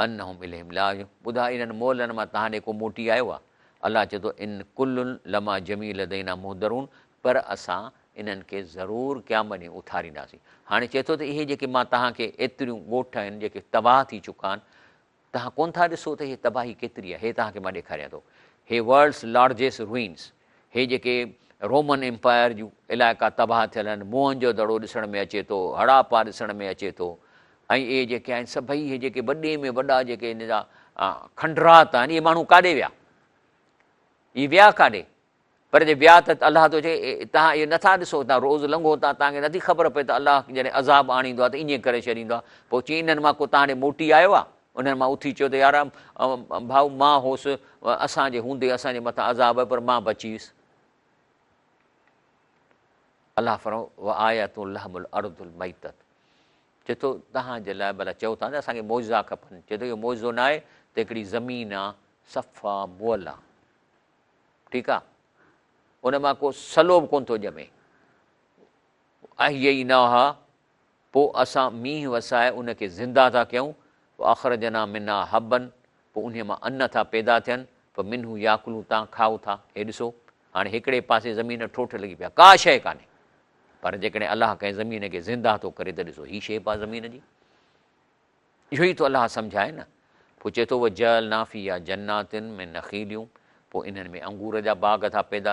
انهم اليهم لا يرجعون ٻڌاء انهن مئلن مان توهان ڏي ڪو موٽي آيو آهي؟ الله چئي ٿو ان ڪل لما جميع لدينا محضرون پر اسان انهن کي ضرور قيامت ڏينهن اٿارينداسين. هاڻي چئي ٿو ته اهي جيڪي مان توهان کي ايتريون ڳوٺ آهن جيڪي تباهه ٿي چڪا آهن توهان ڪونه ٿا ڏسو ته هي تباهي ڪيتري آهي هي توهان کي مان ڏيکاريان ٿو هي ورلڊس لارجيسٽ روئنس هي جيڪي رومن ايمپائر جون علائقا تباهه ٿيل آهن، موهن جو دڙو ڏسڻ ۾ اچي ٿو، هڙاپا ڏسڻ ۾ اچي ٿو ۽ اهي جيڪي آهن سڀئي اهي جيڪي وڏي ۾ وڏا جيڪي ان جا کنڊرات آهن اهي ماڻهو ڪاڏي ويا؟ اهي ويا ڪاڏي؟ پر جي ويا ته الله ٿو چئي توهان اهي نٿا ڏسو، توهان روز لنگهو ٿا، توهان کي نٿي خبر پئي ته الله جڏهن عذاب آڻيندو آهي ته ائين ڪري ڇڏيندو آهي. پوء چئي انهن مان ڪو توهان ڏي موٽي آيو آهي؟ انهن مان اٿي چيو ته يار ڀائو مان هوس، اسان جي هوندي اسان جي مٿان عذاب آيو پر مان بچي ويس. الله فرمايو وآية لهم الارض الميتة چئي ٿو توهان جي لاء ڀلا چئو ٿا ته اسان کي معجزا کپن، چئي ٿو اهو معجزو ناهي ته هڪڙي زمين آ صفا مئل آ، ٺيڪ آ، ان مان ڪو سلو به ڪونه ٿو ڄمي، احييناها پوء اسان مينهن وسائي ان کي زنده ٿا ڪيون، واخرجنا منها حبا پوء انهيء مان ان ٿا پيدا ٿين، فمنه ياڪلون تان کائو ٿا. هي ڏسو، هاڻي هڪڙي پاسي زمين ٺوٺ لڳي پئي آهي، ڪا شيء ڪانهي، پر جيڪڏهن الله ڪنهن زمين کي زنده ٿو ڪري ته ڏسو هي شيپ آهي زمين جي. اهو ئي ٿو الله سمجهائي نه. پوء چئي ٿو وجعلنا فيها جنات من نخيل پوء انهن ۾ انگور جا باغ ٿا پيدا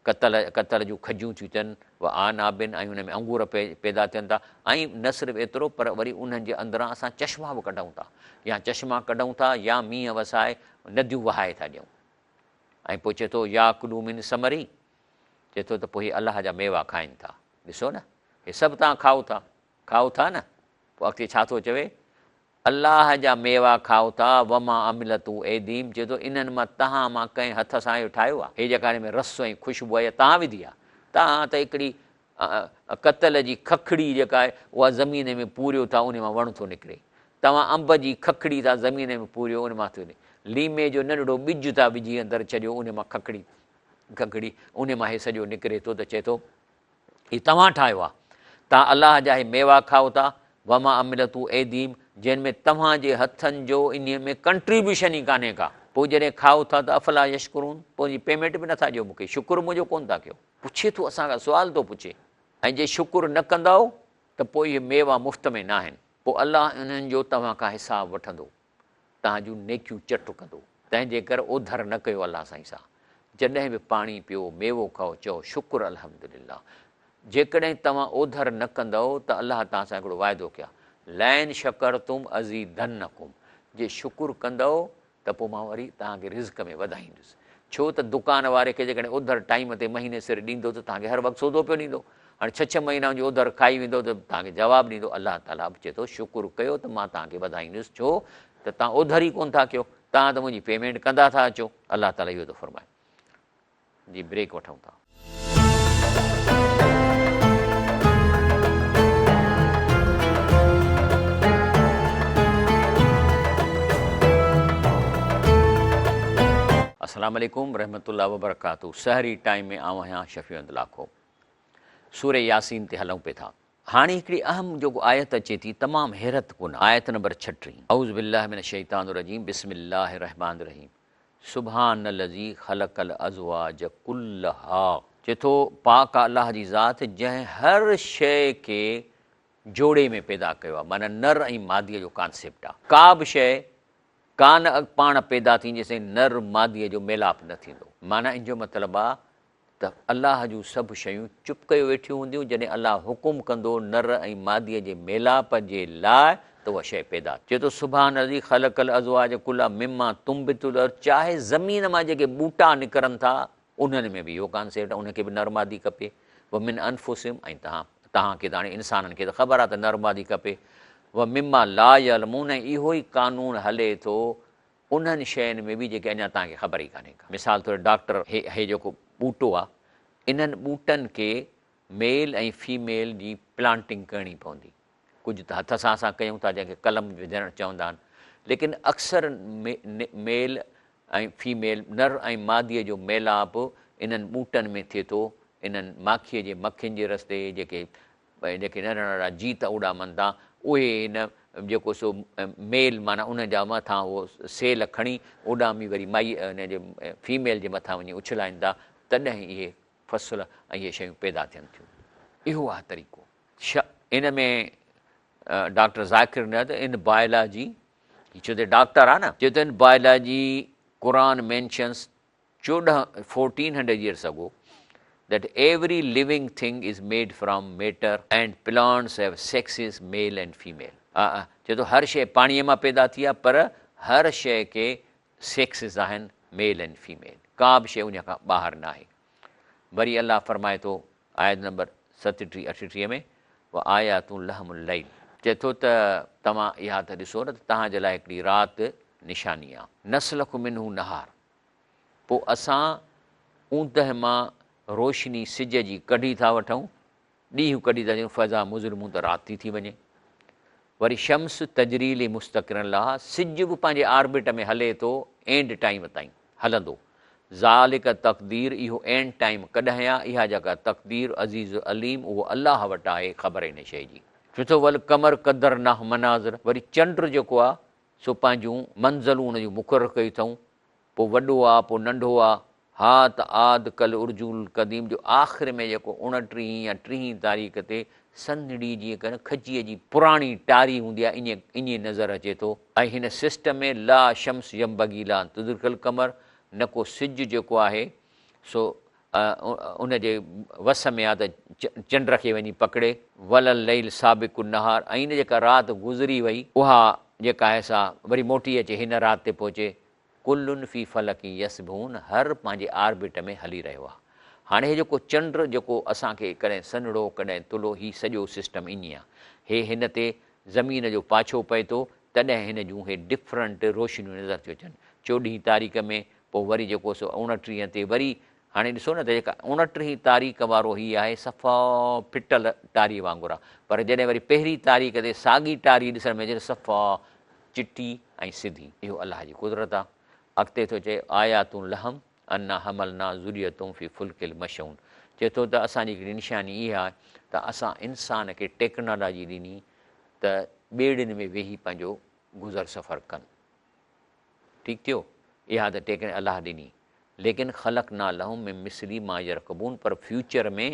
ڪتل ڪتل جون کجيون ٿيون ٿين واعناب ۽ انهن ۾ انگور پيدا ٿين ٿا ۽ نه صرف ايترو پر وري انهن جي اندران اسان چشما به ڪڍون ٿا يا چشما ڪڍون ٿا يا مينهن وسائي نديون وهائي ٿا ڏيون ۽ پوء چئي ٿو ياڪلوا من ثمره چئي ٿو ته پوء هي الله جا ميوا کائن ٿا ڏسو نه هي سڀ توهان کائو ٿا کائو ٿا نه؟ پوء اڳتي ڇا ٿو چوي؟ الله جا ميوا کائو ٿا، وما عملته ايديهم چئي ٿو انهن مان توهان مان ڪنهن هٿ سان اهو ٺاهيو آهي؟ هي جيڪا هن ۾ رس ۽ خوشبو آهي اها توهان وڌي آهي؟ توهان ته هڪڙي ڪتل جي ککڙي جيڪا آهي اها زمين ۾ پوريو ٿا ان مان وڻ ٿو نڪري. توهان انب جي ککڙي ٿا زمين ۾ پوريو ان مان ٿو نڪري. ليمي جو ننڍڙو ٻج ٿا وجهي اندر ڇڏيو ان مان ککڙي ککڙي ان مان هي سڄو نڪري ٿو ته چئي ٿو هي توهان ٺاهيو آهي، توهان الله جا هي ميوا کائو ٿا، وما عملته ايديهم جنهن ۾ توهان جي هٿن جو انهيء ۾ ڪنٽريبيوشن ئي ڪانهي ڪا، پوء جڏهن کائو ٿا ته افلا يشڪرون پوء ان جي پيمينٽ به نٿا ڏيو مون کي، شڪر منهنجو ڪونه ٿا ڪيو. پڇي ٿو اسان کان سوال ٿو پڇي ۽ جي شڪر نه ڪندؤ ته پوء اهي ميوا مفت ۾ ناهن، پوء الله انهن جو توهان کان حساب وٺندو. توهان جون نيڪيون چٽ ڪندو. تنهن جي ڪر اوڌر نه ڪيو الله سائين سان. جڏهن به پاڻي پيو، ميوو کائو، چئو شڪر الحمدلله. جيڪڏهن توهان اوڌر نه ڪندؤ ته الله توهان سان هڪڙو واعدو ڪيا، لئن شڪرتم ازيدنڪم، جي شڪر ڪندؤ ته پوء مان وري توهان کي رزق ۾ وڌائيندس. ڇو ته دڪان واري کي جيڪڏهن اوڌر ٽائيم تي مهيني سر ڏيندو ته توهان کي هر وقت سودو پيو ڏيندو. هاڻي ڇهه ڇهه مهينا ان جي اوڌر کائي ويندو ته توهان کي جواب ڏيندو. الله تعاليٰ به چئي ٿو شڪر ڪيو ته مان توهان کي وڌائيندس ڇو ته توهان اوڌر ئي ڪونه ٿا ڪيو، توهان ته منهنجي پيمينٽ ڪندا ٿا اچو. الله تعاليٰ اهو ٿو فرمائي. جي بريڪ وٺون ٿا. السلام عليڪم رحمة الله وبرڪاته سحري ٽائيم ۾ آئون آهيان شفيع احمد لاکو سورة ياسين تي هلون پي ٿا. هاڻي هڪڙي اهم جيڪو آيت اچي ٿي تمام حيرت ڪن آيت نمبر 36 اعوذ بالله من الشيطان الرجيم بسم الله الرحمن الرحيم سبحان الذي خلق الازواج ڪلها چئي ٿو پاڪ آ الله جي ذات جنهن هر شيء کي جوڙي ۾ پيدا ڪيو آ معنيٰ نر ۽ ماديء جو ڪانسيپٽ آ ڪا به شيء ڪا نه پاڻ پيدا ٿيندي جيستائين نر ماديء جو ميلاپ نه ٿيندو معنيٰ ان جو مطلب آ ته الله جون سڀ شيون چپ ڪيو ويٺيون هونديون، جڏهن الله حڪم ڪندو نر ۽ ماديء جي ميلاپ جي لاء ته اها شيء پيدا ٿي. چئي ٿو سبحان الذي خلق الازواج ڪلها مما تنبت الارض چاهي زمين مان جيڪي ٻوٽا نڪرن ٿا انهن ۾ به اهو ڪانسيپٽ آهي انهن کي به نر مادي کپي ومن انفسهم ۽ توهان توهان کي ته هاڻي انسانن کي ته خبر آهي ته نر مادي کپي ومما لا يعلمون ۽ اهو ئي قانون هلي ٿو انهن شين ۾ به جيڪي اڃا توهان کي خبر ئي ڪانهي ڪا. مثال طور ڊاڪٽر هي هي جيڪو ٻوٽو آ انهن ٻوٽن کي ميل ۽ فيميل جي پلانٽنگ ڪرڻي پوندي. ڪجهه ته هٿ سان اسان ڪيون ٿا جنهن کي قلم وجهڻ چوندا آهن ليڪن اڪثر ميل ۽ فيميل نر ۽ ماديء جو ميلاپ انهن ٻوٽن ۾ ٿئي ٿو انهن ماکيء جي مکين جي رستي جيڪي جيڪي ننڍا ننڍا جيت اڏامن ٿا اهي هن جيڪو سو ميل معنيٰ ان جا مٿان اهو سيل کڻي اڏامي وري مائي ان جي فيميل جي مٿان وڃي اڇلائين ٿا تڏهن اهي فصل ۽ اهي شيون پيدا ٿين ٿيون. اهو آهي طريقو. ان ۾ ڊاڪٽر ذاڪر نه ته ان بائلاجي هي ڇو ته ڊاڪٽر آهي نه چئي ٿو ان biology Quran مينشنس 14 1400 years ago that every living thing is made from matter and plants have sexes male and female چئي ٿو هر شيء پاڻيء مان پيدا ٿي آهي پر هر شيء کي سيڪسز آهن ميل اينڊ فيميل ڪا به شيء ان کان ٻاهر ناهي وري الله فرمائي ٿو آيت نمبر 37 38 ۾ وآيات لهم الليل چئي ٿو ته توهان اها ته ڏسو نه ته توهان جي لاء هڪڙي رات نشاني آهي نسلخ منه نهار پوء اسان اوندهه مان روشني سج جي ڪڍي ٿا وٺون ڏينهن ڪڍي ٿا ڇڏيون فاذا مظلمون ته رات ٿي ٿي وڃي. وري شمس تجري لمستقر لها سج به پنهنجي آربٽ ۾ هلي ٿو اينڊ ٽائيم تائين هلندو. ذالڪ تقدير اهو اينڊ ٽائيم ڪڏهن آ اها جيڪا تقدير عزيز عليم اهو الله وٽ آهي خبر ان شيء جي. چون ٿو والقمر قدرناه منازل وري چنڊ جيڪو آ سو پنهنجون منزلون ان جون مقرر ڪيون اٿئون پوء وڏو آ پوء ننڍو آ، ها ته عاد ڪالعرجون القديم جو آخر ۾ جيڪو اڻٽيهين يا ٽيهين تاريخ تي سنهڙي جيئن ڪنهن کجيء جي پراڻي ٽاري هوندي آ ائين ائين نظر اچي ٿو ۽ هن سسٽم ۾ لا شمس ينبغي لها ان تدرڪ القمر نه ڪو سج جيڪو آهي سو ان جي وس ۾ آ ته چنڊ کي وڃي پڪڙي. ولا الليل سابق النهار ۽ نه جيڪا رات گذري وئي اها جيڪا آهي سا وري موٽي اچي هن رات تي پهچي. ڪل في فلڪ يسبحون هر پنهنجي آربٽ ۾ هلي رهيو آ. هاڻي هي جيڪو چنڊ جيڪو اسان کي ڪڏهن سنهڙو ڪڏهن ٿلهو هي سڄو سسٽم ائين آ. هي هن تي زمين جو پاڇو پئي ٿو تڏهن هن جون هي ڊفرنٽ روشنيون نظر ٿيون اچن. چوڏهين تاريخ ۾ پوء وري جيڪو سو اڻٽيهين تي وري هاڻي ڏسو نه ته جيڪا اڻٽيهين تاريخ وارو هي آهي صفا ڦٽل ٽاري وانگر آ پر جڏهن وري پهرين تاريخ تي ساڳي ٽاري ڏسڻ ۾ اچي ته صفا چٽي ۽ سڌي. اهو الله جي قدرت آ. اڳتي ٿو چئي آيات لهم انا حملنا ذريتهم في فلڪ المشحون چئي ٿو ته اسان جي هڪڙي نشاني اها آهي ته اسان انسان کي ٽيڪنالاجي ڏني ته ٻيڙين ۾ ويهي پنهنجو گذر سفر ڪن. ٺيڪ ٿيو اها ته ٽيڪ الله ڏني ليڪن خلقنا لهم من مثله ما يرڪبون پر فيوچر ۾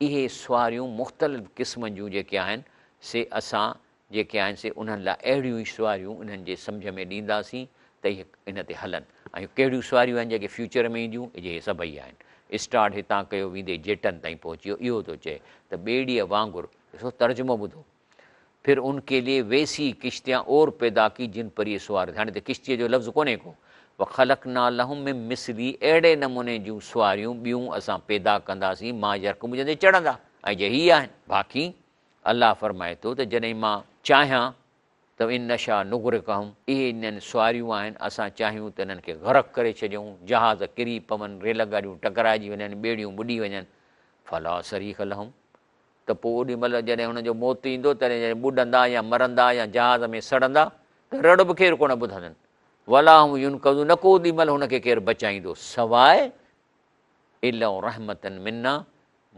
اهي سواريون مختلف قسمن جون جيڪي آهن سي اسان جيڪي آهن سي انهن لاء اهڙيون ئي سواريون انهن جي سمجهه ۾ ڏينداسين ته اهي ان تي هلن ۽ ڪهڙيون سواريون آهن جيڪي فيوچر ۾ اينديون اهي سڀئي آهن اسٽارٽ هتان ڪيو ويندي جيٽن تائين پهچي ويو اهو ٿو چئي ته ٻيڙيء وانگر ڏسو ترجمو ٻڌو پھر ان ڪي ليي ويسي ڪشتيان اور پيدا ڪي جن پر يي سوار ٿي. هاڻي هتي ڪشتيء جو لفظ ڪونهي ڪو. وخلقنا لهم من مثله اهڙي نموني جون سواريون ٻيون اسان پيدا ڪنداسين ما يرڪبون جن تي چڙهندا ۽ جي هي آهن. باقي الله فرمائي ٿو ته جڏهن مان چاهيان ته ان نشاء نغرقهم اهي انهن سواريون آهن اسان چاهيون ته انهن کي غرق ڪري ڇڏيون، جهاز ڪري پون، ريل گاڏيون ٽڪرائجي وڃن، ٻيڙيون ٻڏي وڃن، فلا صريخ لهم ته پوء اوڏي مهل جڏهن هنن جو موت ايندو، تڏهن جڏهن ٻڏندا يا مرندا يا جهاز ۾ سڙندا ته رڙ به ڪير ڪونه ٻڌندن. ولا هم ينقذون نه ڪو اوڏي مهل هن کي ڪير بچائيندو سواء الا رحمة منا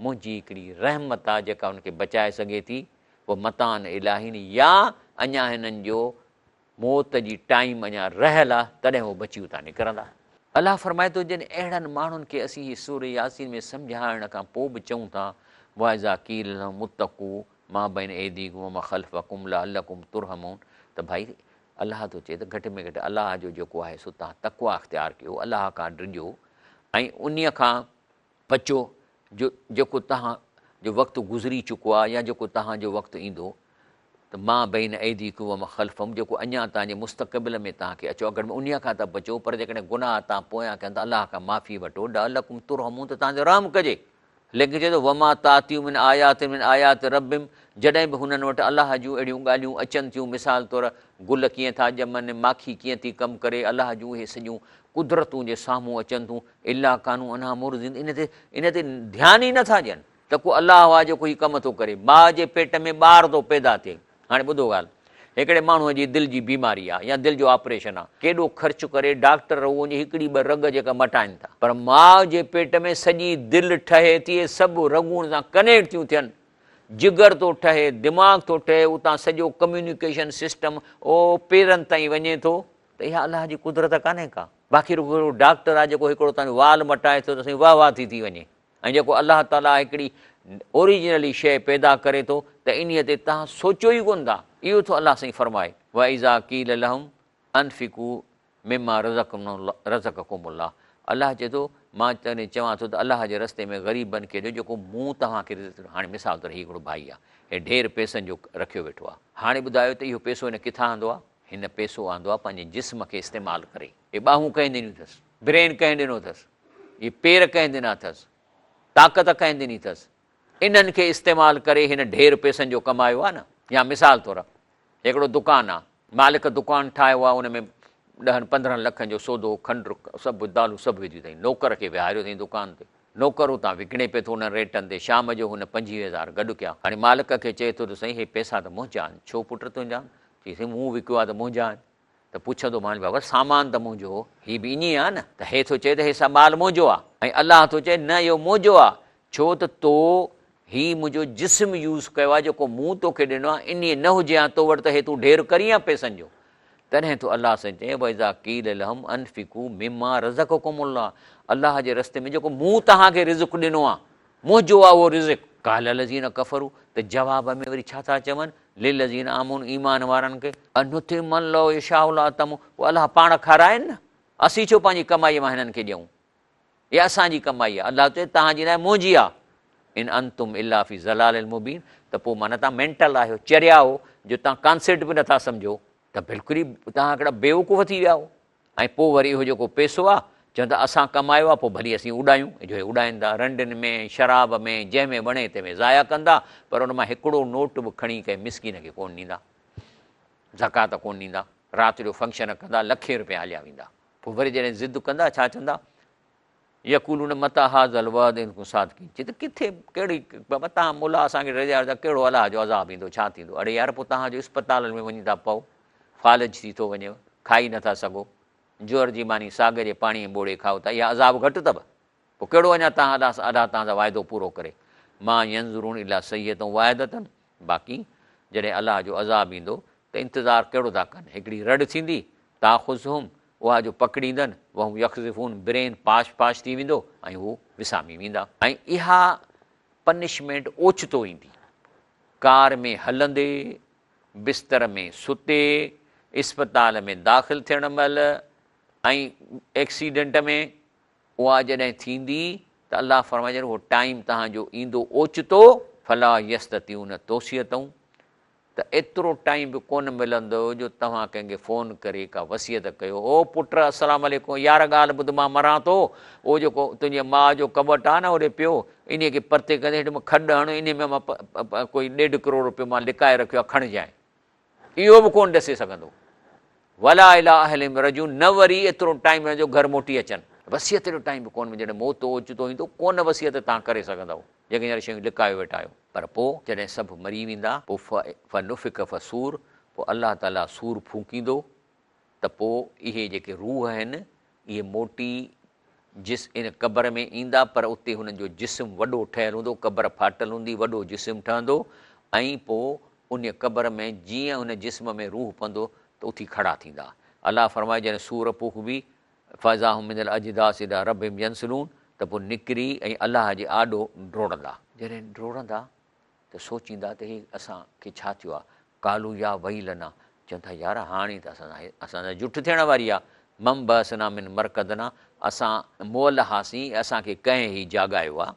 منهنجي هڪڙي رحمت آ جيڪا هن کي بچائي سگهي ٿي ومتاعا الي حين يا اڃا هنن جو موت جي ٽائيم اڃا رهيل آ تڏهن هو بچي اتان نڪرندا. الله فرمائي ٿو جڏهن اهڙن ماڻهن کي اسين هي سورة ياسين ۾ سمجهائڻ کان پوء به چئون ٿا واذا قيل لهم اتقوا ما بين ايديڪم وما خلفڪم لعلڪم ترحمون ته ڀائي الله ٿو چئي ته گهٽ ۾ گهٽ الله جو جيڪو آهي سو توهان تقويٰ اختيار ڪيو الله کان ڊڄو ۽ انهي کان بچو جو جيڪو توهان جو وقت گذري چڪو آهي يا جيڪو توهان جو وقت ايندو ته ما بين ايديڪم وما خلفم جيڪو اڃا توهان جي مستقبل ۾ توهان کي اچو اڳ ۾ انهيء کان ته بچو پر جيڪڏهن گناهه توهان پويان ڪيا ته الله کان معافي وٺو لعلڪم ترحمون ته توهان تي رحم ڪجي. ليڪن چئي ٿو وما تاتيهم من آيات من آيات ربهم جڏهن به هنن وٽ الله جون اهڙيون ڳالهيون اچن ٿيون مثال طور گل ڪيئن ٿا ڄمن ماکي ڪيئن ٿي ڪم ڪري الله جون اهي سڄيون قدرتون جي سامهون اچن ٿيون الا ڪانوا عنها معرضين ان تي ان تي ڌيان ئي نٿا ڏين. ته ڪو الله آ جيڪو هي ڪم ٿو ڪري. ماء جي پيٽ ۾ ٻار ٿو پيدا ٿئي. هاڻي ٻڌو ڳالهه. هڪڙي ماڻهوء جي دل جي بيماري آ يا دل جو آپريشن آ. ڪيڏو خرچ ڪري ڊاڪٽر اهو وڃي هڪڙي ٻه رڳ جيڪا مٽائن ٿا. پر ماء جي پيٽ ۾ سڄي دل ٺهي ٿي ۽ سڀ رڳون سان ڪنيڪٽ ٿيون ٿين. جگر ٿو ٺهي، دماغ ٿو ٺهي، اتان سڄو ڪميونيڪيشن سسٽم او پيرن تائين وڃي ٿو ته اها الله جي قدرت ڪانهي ڪا. باقي رڳو هڪڙو ڊاڪٽر آ جيڪو هڪڙو تنهنجو وال مٽائي ٿو ته سائين واهه واهه ٿي ٿي وڃي. ۽ جيڪو الله تعاليٰ هڪڙي اوريجنلي شيء پيدا ڪري ٿو ته انهيء تي توهان سوچيو ئي ڪونه ٿا. اهو ٿو الله سائين فرمائي، واذا قيل لهم انفقوا مما رزقڪم الله الله چئي ٿو مان تڏهن چوان ٿو ته الله جي رستي ۾ غريبن کي ڏيو جيڪو مون توهان کي رزق ڏنو. هاڻي مثال طور هي هڪڙو ڀائي آهي، هي ڍير پئسن جو رکيو ويٺو آهي. هاڻي ٻڌايو ته اهو پئسو هن ڪٿان آندو آهي؟ هن پئسو آندو آهي پنهنجي جسم کي استعمال ڪري. هي ٻانهون ڪنهن ڏنيون اٿس؟ برين ڪنهن ڏنو اٿس؟ اهي پير ڪنهن ڏنا اٿس؟ طاقت ڪنهن ڏني اٿس؟ انهن کي استعمال ڪري هن ڍير پئسن جو ڪمايو آهي نه؟ يا مثال طور هڪڙو دڪان آهي، مالڪ دڪان ٺاهيو آهي، ان ۾ ڏهن پندرهن لکن جو سودو، کنڊ، سڀ دالون سڀ وڌيون اٿائين، نوڪر کي ويهاريو اٿائين دڪان تي، نوڪر اتان وڪڻي پئي ٿو انهن ريٽن تي، شام جو هن 25 هزار گڏ ڪيا، هاڻي مالڪ کي چئي ٿو ته سائين هي پئسا ته منهنجا آهن، ڇو پٽ تنهنجا آهن؟ چئي سائين مون وڪيو آهي ته منهنجا آهن. ته پڇندو مانس بابا سامان ته منهنجو هو، هي به ائين آ نه؟ ته هي ٿو چئي ته هي سڀ مال منهنجو آ ۽ الله ٿو چئي نه اهو منهنجو آ، ڇو ته تو هي منهنجو جسم يوز ڪيو آ جيڪو مون توکي ڏنو آ، انهيء نه هجي ها تو وٽ ته هي تون ڍير ڪرين ها پئسن جو. تڏهن ٿو الله سائين چئي واذا قيل لهم انفقوا مما رزقڪم الله الله جي رستي ۾ جيڪو مون توهان کي رزق ڏنو آ، منهنجو آ اهو رزق. قال الذين ڪفروا ته جواب ۾ وري ڇا ٿا چون للذين آمنوا ايمان وارن کي انطعم من لو يشاء الله اطعمه پوء الله پاڻ کارائين نه اسين ڇو پنهنجي ڪمائي مان هنن کي ڏيون اها اسان جي ڪمائي آ الله چئي توهان جي ناهي منهنجي آ ان انتم الا في ضلال مبين ته پوء معنيٰ توهان مينٽل آهيو چريا آهو جو توهان ڪانسيپٽ به نٿا سمجهو ته بلڪل ئي توهان هڪڙا بيوقوف ٿي ويا آهيو ۽ پوء وري اهو جيڪو پئسو آ، چون ٿا اسان ڪمايو آ، پوء ڀلي اسين اڏايون، جو هي اڏائين ٿا، رنڊين ۾، شراب ۾، جنهن ۾ وڻي تنهن ۾ ضايع ڪندا، پر ان مان هڪڙو نوٽ به کڻي ڪنهن مسڪين کي ڪونه ڏيندا، زڪوات ڪونه ڏيندا، رات جو فنڪشن ڪندا، لکين روپيا هليا ويندا. پوء وري جڏهن ضد ڪندا، ڇا چوندا؟ يقولون متي هذا الوعد ان ڪنتم صادقين، چي ته ڪٿي، ڪهڙي، بابا توهان ملا اسان کي ڊيڄاريو ٿا، ڪهڙو الله جو عذاب ايندو، ڇا ٿيندو؟ اڙي يار پوء توهان جو اسپتالن ۾ وڃي ٿا پئو، فالج ٿي ٿو وڃيو، کائي نٿا سگهو، جوئر جي ماني ساڳ جي پاڻيء ۾ ٻوڙي کائو ٿا، اها عذاب گهٽ اٿو؟ پوء ڪهڙو اڃا توهان الله الله توهان سان واعدو پورو ڪري؟ ما ينظرون الا صيحة واحدة، باقي جڏهن الله جو عذاب ايندو ته انتظار ڪهڙو ٿا ڪن، هڪڙي رڙ ٿيندي، تاخذهم، اها جو پڪڙيندن، وهم يخذفون، برين پاش پاش ٿي ويندو ۽ هو وسامي ويندا. ۽ اها پنشمينٽ اوچتو ايندي، ڪار ۾ هلندي، بستر ۾ ستي، اسپتال ۾ داخل ٿيڻ مهل ۽ ايڪسيڊنٽ ۾ اها جڏهن ٿيندي ته الله فرمائي جڏهن اهو ٽائيم توهان جو ايندو اوچتو فلا يستطيعون توصية ته ايترو ٽائيم به ڪونه ملندو جو توهان ڪنهن کي فون ڪري ڪا وصيت ڪيو او پٽ السلام عليڪم يار ڳالهه ٻڌ مان مران ٿو اهو جيڪو تنهنجي ماء جو ڪٻٽ آهي نه هوڏي پيو انهيء کي پرتي ڪندي هيٺ ۾ کڏ هڻ، انهيء ۾ مان ڪوئي ڏيڍ ڪروڙ روپيو مان لڪائي رکيو آهي، کڻجانء. اهو به ڪونه ڏسي سگهندو. ولا الي اهلهم يرجعون نه وري ايترو ٽائيم ملندو جو گهر موٽي اچن. وصيت جو ٽائيم به ڪونه جڏهن موت اوچتو ايندو، ڪونه وصيت توهان ڪري سگهندؤ، جيڪي هينئر شيون لڪايو ويٺا آهيو. پر پوء جڏهن سڀ مري ويندا، پوء فنفخ في الصور، پوء الله تعاليٰ صور ڦوڪيندو، ته پوء اهي جيڪي روح آهن، اهي موٽي جس ان قبر ۾ ايندا پر اتي هنن جو جسم وڏو ٺهيل هوندو، قبر ڦاٽل هوندي، وڏو جسم ٺهندو ۽ پوء انهيء قبر ۾ جيئن ان جسم ۾ روح پوندو ته اٿي کڙا ٿيندا. الله فرمائي جڏهن صور ڦوڪبي، فاذا هم من الاجداث الي ربهم ينسلون ته پوء نڪري ۽ الله جي آڏو ڊوڙندا. جڏهن ڊوڙندا ته سوچيندا ته هي اسان کي ڇا ٿيو آهي؟ قالوا يا ويلنا، چون ٿا يار هاڻي ته اسان سان اسان سان جٺ ٿيڻ واري آهي، من بعثنا من مرقدنا، اسان مئل هئاسين اسان کي ڪنهن هي جاڳايو آهي،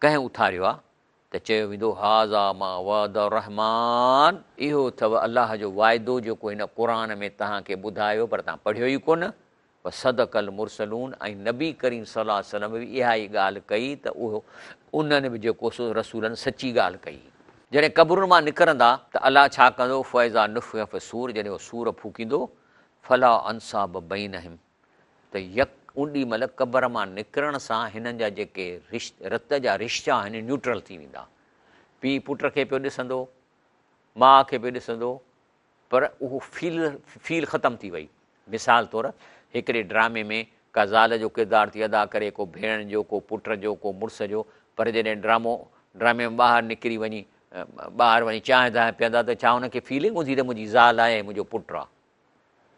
ڪنهن اٿاريو آهي؟ ته چيو ويندو هذا ما وعد الرحمان، اهو اٿو الله جو وعدو جيڪو هن قرآن ۾ توهان کي ٻڌايو پر توهان پڙهيو ئي ڪونه، وصدق المرسلون ۽ نبي ڪريم صلي الله عليه وسلم به اها ئي ڳالهه ڪئي ته اهو انهن به جيڪو سو رسولن سچي ڳالهه ڪئي. جڏهن قبرن مان نڪرندا ته الله ڇا ڪندو فاذا نفخ في الصور جڏهن اهو صور ڦوڪيندو فلا انصاب بينهم ته يڪ اوڏي مهل قبر مان نڪرڻ سان هنن جا جيڪي رت جا رشتا آهن نيوٽرل ٿي ويندا. پيء پٽ کي پيو ڏسندو، ماء کي پيو ڏسندو پر اهو فيل فيل ختم ٿي وئي. مثال طور هڪڙي ڊرامي ۾ ڪا زال جو ڪردار ٿي ادا ڪري، ڪو ڀيڻ جو، ڪو پٽ جو، ڪو مڙس جو، پر جڏهن ڊرامو ڊرامي مان ٻاهر نڪري وڃي ٻاهر وڃي چانهه دانهه پيئندا ته ڇا هن کي فيلنگ هوندي ته منهنجي زال آهي ۽ منهنجو پٽ آهي.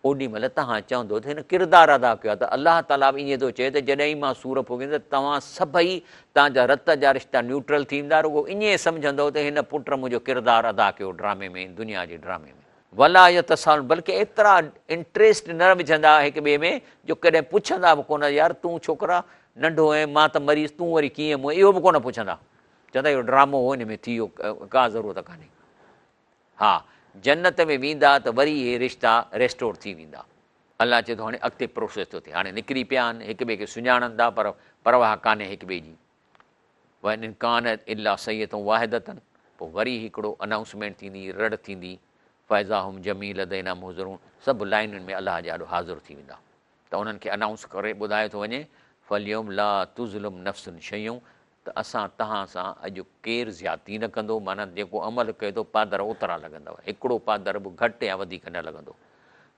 اوڏي مهل توهان چوندو ته هن ڪردار ادا ڪيو آهي ته الله تعاليٰ به ائين ٿو چئي ته جڏهن ئي مان سور ڦوڪيندس ته توهان سڀئي توهان جا رت جا رشتا نيوٽرل ٿي ويندا رڳو ائين سمجهندؤ ته هن پٽ منهنجو ڪردار ادا ڪيو ڊرامي ۾ دنيا جي ڊرامي ۾. ولا يتساءلون بلڪه ايترا انٽريسٽ نه وجهندا هڪ ٻئي ۾ جو ڪڏهن پڇندا به ڪونه يار تون ڇوڪرا ننڍو هئين مان ته مريض تون وري ڪيئن مئين اهو به ڪونه پڇندا چوندا اهو ڊرامو هو ان ۾ ٿي ويو ڪا ضرورت ڪانهي. ها جنت ۾ ويندا ته وري اهي رشتا ريسٽور ٿي ويندا. الله چئي ٿو هاڻي اڳتي پروسيس ٿو ٿئي هاڻي نڪري پيا آهن هڪ ٻئي کي سڃاڻن ٿا پر پرواهه ڪانهي هڪ ٻئي جي. وان ڪانت الا صيحة واحدة پوء وري هڪڙو انائونسمينٽ ٿيندي رڙ ٿيندي فاذا هم جميع لدينا محضرون سڀ لائنن ۾ الله جي آڏو حاضر ٿي ويندا ته انهن کي انائونس ڪري ٻڌايو ٿو وڃي فاليوم لا تظلم نفس شيئا ته اسان توهان سان اڄ ڪير زيادتي نه ڪندو، معنيٰ جيڪو عمل ڪيو اٿو پادر اوترا لڳندؤ، هڪڙو پادر به گهٽ يا وڌيڪ نه لڳندو.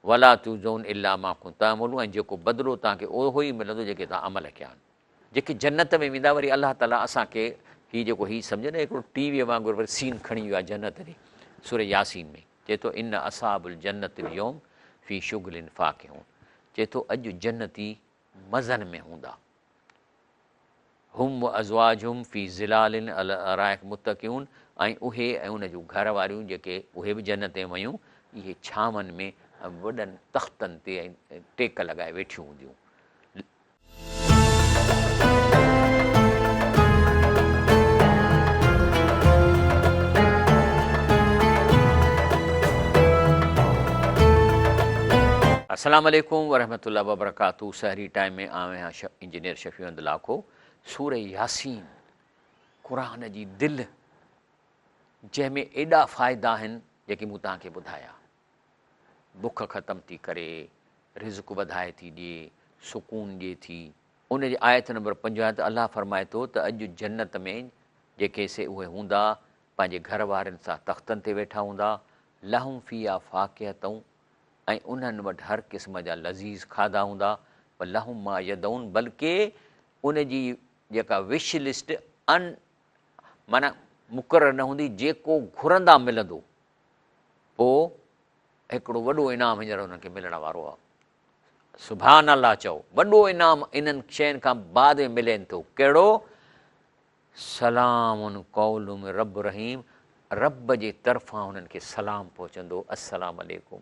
ولا تجزون الا ما ڪنتم تعملون ۽ جيڪو بدلو توهان کي اهو ئي ملندو جيڪي توهان عمل ڪيا آهن. جيڪي جنت ۾ ويندا وري الله تعاليٰ اسان کي هي جيڪو هي سمجهه نه هڪڙو ٽي ويء وانگر وري سين کڻي ويو آهي جنت ڏي سورة ياسين ۾ چئي ٿو ان اصحاب الجنت اليوم في شغل فاڪهون چئي ٿو اڄ جنتي مزن ۾ هوندا. هم وازواجهم في ظلال علي الارائڪ متڪئون ۽ اهي ۽ ان جون گهر واريون جيڪي اهي به جنت ۾ ويون اهي ڇانون ۾ وڏن تختن تي ۽ ٽيڪ لڳائي ويٺيون هونديون. السلام عليڪم ورحمة الله وبرڪاته سحري ٽائيم ۾ آئون آهيان انجنيئر شفيع احمد لاکو سوره ياسين قرآن جي دل جنهن ۾ ايڏا فائدا آهن جيڪي مون توهان کي ٻڌايا بک ختم ٿي ڪري رزق وڌائي ٿي ڏئي سڪون ڏئي ٿي ان جي آيت نمبر 50 ته الله فرمائي ٿو ته اڄ جنت ۾ جيڪي سي اهي هوندا پنهنجي گهر وارن سان تختن تي ويٺا هوندا لهم فيها فاڪهة ۽ انهن وٽ هر قسم جا لذيذ کاڌا هوندا، ولهم ما يدعون بلڪه ان جي جيڪا وش لسٽ ان معنيٰ مقرر نه هوندي، جيڪو گهرندا ملندو، پوء هڪڙو وڏو انعام هينئر انهن کي ملڻ وارو آهي. سبحان الله چئو، وڏو انعام انهن شين کان بعد ۾ ملين ٿو، ڪهڙو؟ سلام قول من رب رحيم رب جي طرفان انهن کي سلام پهچندو السلام عليڪم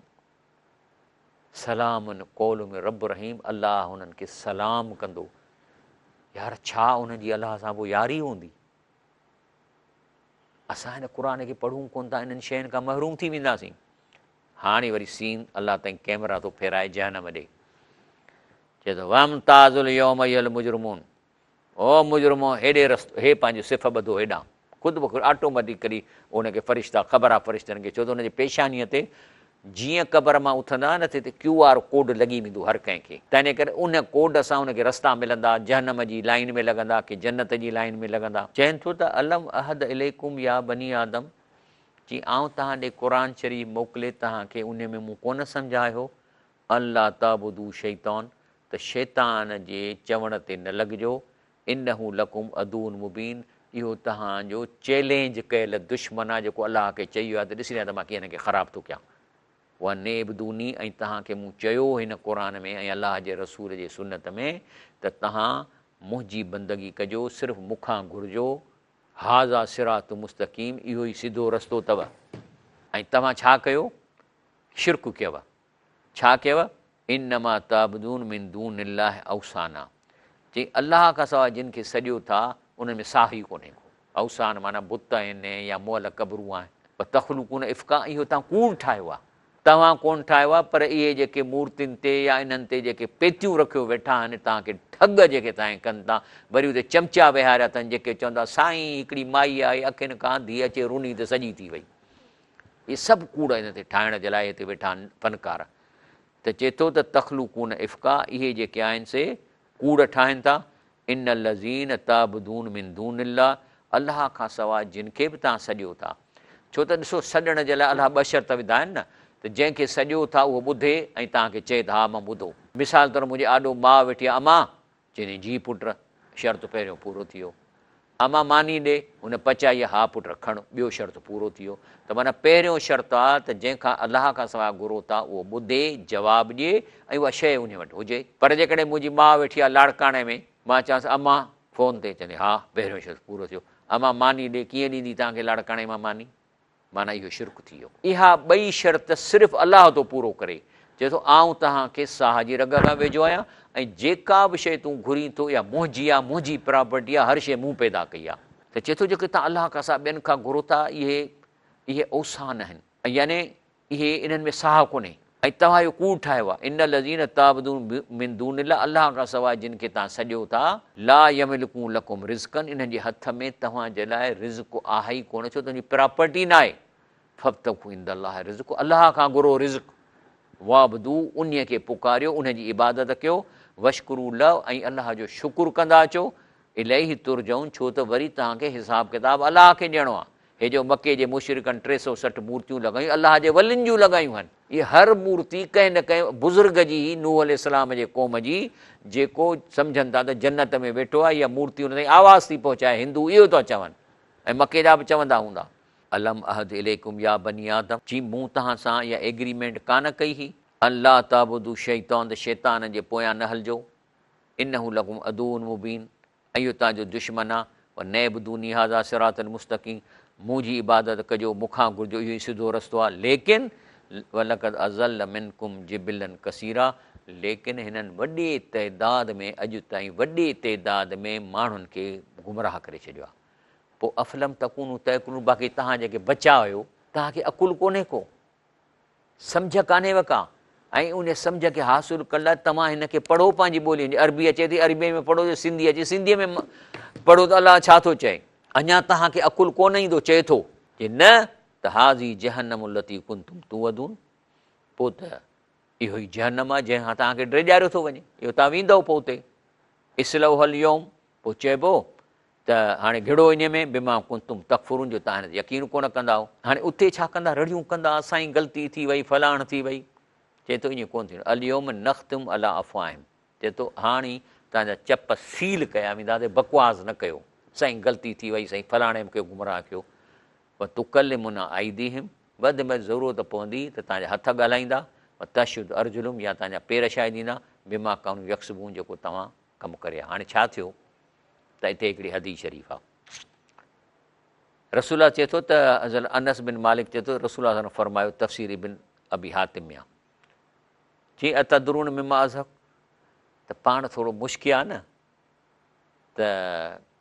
سلام قول من رب رحيم الله انهن کي سلام ڪندو يار ڇا انهن جي الله سان پوء ياري هوندي اسان هن قرآن کي پڙهون ڪون ٿا انهن شين کان محروم ٿي وينداسين هاڻي وري سين الله تائين ڪيمرا ٿو ڦيرائي جهنم ڏي چئي ٿو وامتاز اليوم ايها المجرمون او مجرمو! هيڏي رستو، هي پنهنجو صف ٻڌو هيڏانهن. خود بخود آٽوميٽيڪلي ان کي فرشتا خبر آ فرشتن کي ڇو ته ان جي پيشانيء تي جيئن قبر مان اٿندا نه تي ڪيو آر ڪوڊ لڳي ويندو هر ڪنهن کي تنهن ڪري ان ڪوڊ سان ان کي رستا ملندا جهنم جي لائين ۾ لڳندا ڪي جنت جي لائين ۾ لڳندا. چين ٿو ته الم اعهد اليڪم يا بني آدم چي آئون توهان ڏي قرآن شريف موڪلي توهان کي انهي ۾ مون ڪونه سمجهايو ان لا تعبدوا شيطان ته شيطان جي چوڻ تي نه لڳجو، انه لڪم عدو مبين اهو توهان جو چئلينج ڪيل دشمن آهي جيڪو الله کي چئي ويو آهي ته ڏسين ته مان ڪيئن هن کي خراب ٿو ڪيان. وان اعبدوني ۽ توهان کي مون چيو هن قرآن ۾ ۽ الله جي رسول جي سنت ۾ ته توهان منهنجي بندگي ڪجو صرف مون کان گهرجو، هذا صراط مستقيم اهو ئي سڌو رستو اٿو ۽ توهان ڇا ڪيو؟ شرڪ ڪيو. ڇا ڪيو؟ انما تعبدون من دون الله اوثانا چي الله کان سواء جن کي سڏيو ٿا انهن ۾ ساهه ئي ڪونهي ڪو. اوثان معنيٰ بت آهن يا مئل قبرون آهن. وتخلقون افڪا اهو توهان ڪوڙ ٺاهيو آهي. توهان ڪونه ٺاهيو آهي پر اهي جيڪي مورتين تي يا انهن تي جيڪي پيتيون رکيو ويٺا آهن توهان کي ٺڳ جيڪي توهان کي ڪن ٿا وري اتي چمچا ويهاريا اٿن جيڪي چوندا سائين هڪڙي مائي آئي اکين کان انڌي اچي رني ته سڄي ٿي وئي. اهي سڀ ڪوڙ هن تي ٺاهڻ جي لاء هتي ويٺا آهن فنڪار ته چئي ٿو ته تخلقون افڪا اهي جيڪي آهن سي ڪوڙ ٺاهين ٿا، ان الذين تعبدون من دون الله الله کان سواء جن کي به توهان سڏيو ٿا. ڇو ته ڏسو سڏڻ جي لاء الله ٻه شرط وڌا آهن نه ته جنهن کي سڏيو ٿا اهو ٻڌي ۽ توهان کي چئي ته ها مان ٻڌو. مثال طور منهنجي آڏو ماء ويٺي آهي امان! چيائين جي پٽ! شرط پهريون پورو ٿي ويو. امان ماني ڏي، هن پچائي ها پٽ کڻ، ٻيو شرط پورو ٿي ويو ته معنيٰ پهريون شرط آ ته جنهن کان الله کان سواء گهرو ٿا اهو ٻڌي، جواب ڏئي ۽ اها شيء انهي وٽ هجي. پر جيڪڏهن منهنجي ماء ويٺي آ لاڙڪاڻي ۾، مان چوانس امان فون تي، چوندي ها پهريون شرط پورو ٿيو، امان ماني ڏي، ڪيئن ڏيندي توهان کي لاڙڪاڻي مان ماني؟ معنيٰ اهو شرڪ ٿي ويو. اها ٻئي شرط صرف الله ٿو پورو ڪري. چئي ٿو، آئون توهان کي ساهه جي رڳ کان ويجهو آهيان ۽ جيڪا به شيء تون گهرين ٿو اها منهنجي آهي، منهنجي پراپرٽي آهي، هر شيء مون پيدا ڪئي آهي. ته چئي ٿو جيڪي توهان الله کان سواء ٻين کان گهرو ٿا اهي اهي اوثان آهن يعني اهي انهن ۾ ساهه ڪونهي ۽ توهان اهو ڪوڙ ٺاهيو آهي، ان الذين تعبدون من دون الله الله کان سواء جن کي توهان سڏيو ٿا، لا يملڪون لڪم رزقا انهن جي هٿ ۾ توهان جي لاء رزق آهي ئي ڪونه ڇو ته ان جي پراپرٽي ناهي، فابتغوا عند الله الرزق الله کان گهرو رزق، واعبدوه انهي کي پڪاريو انهي جي عبادت ڪيو، واشڪروا له ۽ الله جو شڪر ڪندا اچو، اليه ترجعون ڇو ته وري توهان کي حساب ڪتاب الله کي ڏيڻو آهي. هي جو مڪي جي مشرڪن 360 مورتيون لڳايون الله جي ولين جون لڳايون هن. اهي هر مورتي ڪنهن نه ڪنهن بزرگ جي هئي نوح عليه السلام جي قوم جي جيڪو سمجهن ٿا ته جنت ۾ ويٺو آهي اها مورتي ان تائين آواز ٿي پهچائي هندو اهو ٿا چون ۽ مڪي جا به چوندا هوندا. الم اعهد اليڪم يا بني آدم چي مون توهان سان اها ايگريمينٽ ڪانه ڪئي هئي ان لا تعبدوا الشيطان ته شيطان جي پويان نه هلجو انه لڪم عدو مبين ۽ اهو توهان جو دشمن آ، وان اعبدوني هذا صراط مستقيم منهنجي عبادت ڪجو، مون کان گهرجو، اهو ئي سڌو رستو آ، ليڪن ولقد اضل منڪم جبلا ڪثيرا ليڪن هنن وڏي تعداد ۾ اڄ تائين وڏي تعداد ۾ ماڻهن کي گمراهه ڪري ڇڏيو آ، پوء افلم تڪونوا تعقلون باقي توهان جيڪي بچا آهيو، توهان کي عقل ڪونهي ڪو. سمجهه ڪانهيو ڪا ۽ ان سمجهه کي حاصل ڪرڻ لاء توهان هن کي پڙهو پنهنجي ٻولي ۾ عربي اچي ٿي عربي ۾ پڙهو جو سنڌي اچي سنڌي ۾ پڙهو ته الله ڇا ٿو چئي اڃا توهان کي عقل ڪونه ايندو چئي ٿو جي نه ته هاذي جهنم التي ڪنتم توعدون پوء ته اهو ئي جهنم آهي جنهن کان توهان کي ڊيڄاريو ٿو وڃي اهو توهان ويندؤ پوء اتي اصلوها اليوم پوء چئبو ته هاڻي گهڙو انهيء ۾، بما ڪنتم تڪفرون جو توهان هن تي يقين ڪونه ڪندا هئو. هاڻي اتي ڇا ڪندا؟ رڙيون ڪندا، سائين غلطي ٿي وئي، فلاڻ ٿي وئي. چئي ٿو ائين ڪونه ٿيندو. اليوم نختم علي افواههم چئي ٿو هاڻي توهان جا چپ سيل ڪيا ويندا ته بڪواس نه ڪيو، سائين غلطي ٿي وئي، سائين فلاڻي مون کي گمراهه ڪيو. وتڪلمنا ايديهم وڌ ۾ وڌ ضرورت پوندي ته توهان جا هٿ ڳالهائيندا، وتشهد ارجلهم يا توهان جا پير شاهدي ڏيندا، بما ڪانوا يڪسبون جيڪو توهان ڪم ڪري ها. هاڻي ڇا ٿيو ته اتي هڪڙي حديث شريف آ. رسول الله چئي ٿو ته حضرت انس بن مالڪ چئي ٿو رسول الله صلي فرمايو تفسير ابن ابي حاتم ۾ آ. چي اتدرون مما اضحڪ ته پاڻ ٿورو مشڪيا نه ته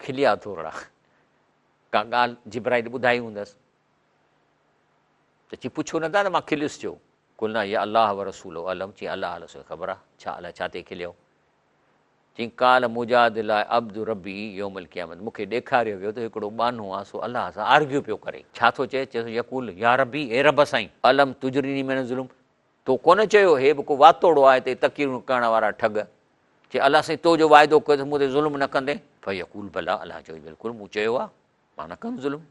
کليا ٿورڙا ڪا ڳالهه جبرائيل ٻڌائي هوندس ته چي پڇو نه ٿا ته مان کليس ڇو قلنا يا الله ورسوله اعلم چي الله الله سو خبر آ ڇا الائي ڇا تي کليو چيائين، قال مجادل عبد ربي يوم القيامت مون کي ڏيکاريو ويو ته هڪڙو ٻانهو آ سو الله سان آرگيو پيو ڪري. ڇا ٿو چئي؟ چئي ٿو يقول يا ربي اي رب سائين! الم تجرني من الظلم تو ڪونه چيو هي به ڪو واتوڙو آهي هتي تقريرون ڪرڻ وارا ٺڳ. چي الله سائين تو جو واعدو ڪيو ته مون تي ظلم نه ڪندين؟ فيقول بليٰ الله چيو بلڪل مون چيو آ مان نه ڪندس ظلم.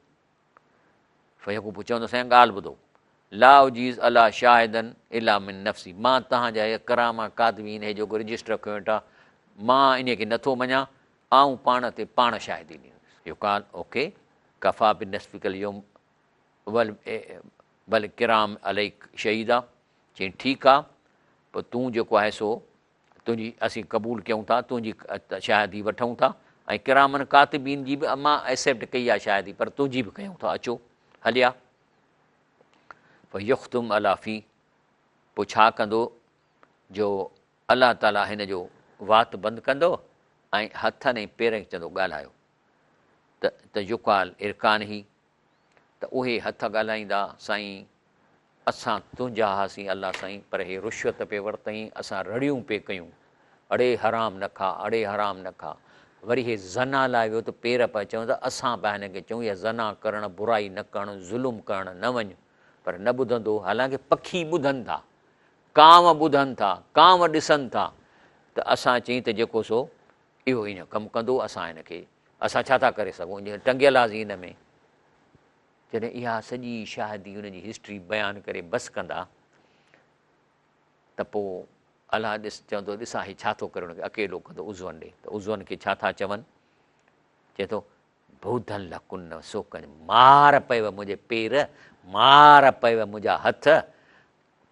فيقول پوء چوندو سائين ڳالهه ٻڌو لا اجيز علي شاهدا الا من نفسي مان توهان جا هي ڪراما ڪاتبين هي جيڪو رجسٽر رکيو ويٺا مان انهي کي نٿو مڃان آئون پاڻ تي پاڻ شاهدي ڏيندس. يقال اوڪي ڪفا بنفسک اليوم بالڪرام عليک شهيدا چيائين ٺيڪ آ پوء تون جيڪو آهي سو تنهنجي اسين قبول ڪيون ٿا، تنهنجي شاهدي وٺون ٿا ۽ ڪرامن ڪاتبين جي به مان ايسيپٽ ڪئي آهي شاهدي پر تنهنجي به ڪيون ٿا اچو هليا فيختم علي في پوء ڇا ڪندو جو الله تعالي هن جو وات بند ڪندو ۽ هٿن ۽ پيرن کي چوندو ڳالهايو ته ته يقال ارڪان هي ته اهي هٿ ڳالهائيندا، سائين! اسان تنهنجا هئاسين الله سائين، پر هي رشوت پئي ورتئين، اسان رڙيون پئي ڪيون، اڙي حرام نه کاء، اڙي حرام نه کاء. وري هي زنا لاء ويو ته پير پيا چون ته اسان پيا هن کي چئون اها زنا ڪرڻ، برائي نه ڪرڻ، ظلم ڪرڻ نه وڃ، پر نه ٻڌندو، حالانڪه پکي ٻڌن ٿا، ڪانء ٻڌن ٿا، ڪانء ڏسن ٿا ته اسان چئين ته جيڪو سو اهو ائين ڪم ڪندو، اسان هن کي اسان ڇا ٿا ڪري سگهون، جيئن ٽنگيل آهيسين هن ۾. جڏهن اها سڄي شاهدي ان جي هسٽري بيان ڪري بس ڪندا ته پوء الله ڏس چوندو ڏسان هي ڇا ٿو ڪري، ان کي اڪيلو ڪندو عضون ڏي ته عضون کي ڇا ٿا چون؟ چئي ٿو بودن لڪن سوڪن، مار پيو منهنجي پير، مار پيو منهنجا هٿ،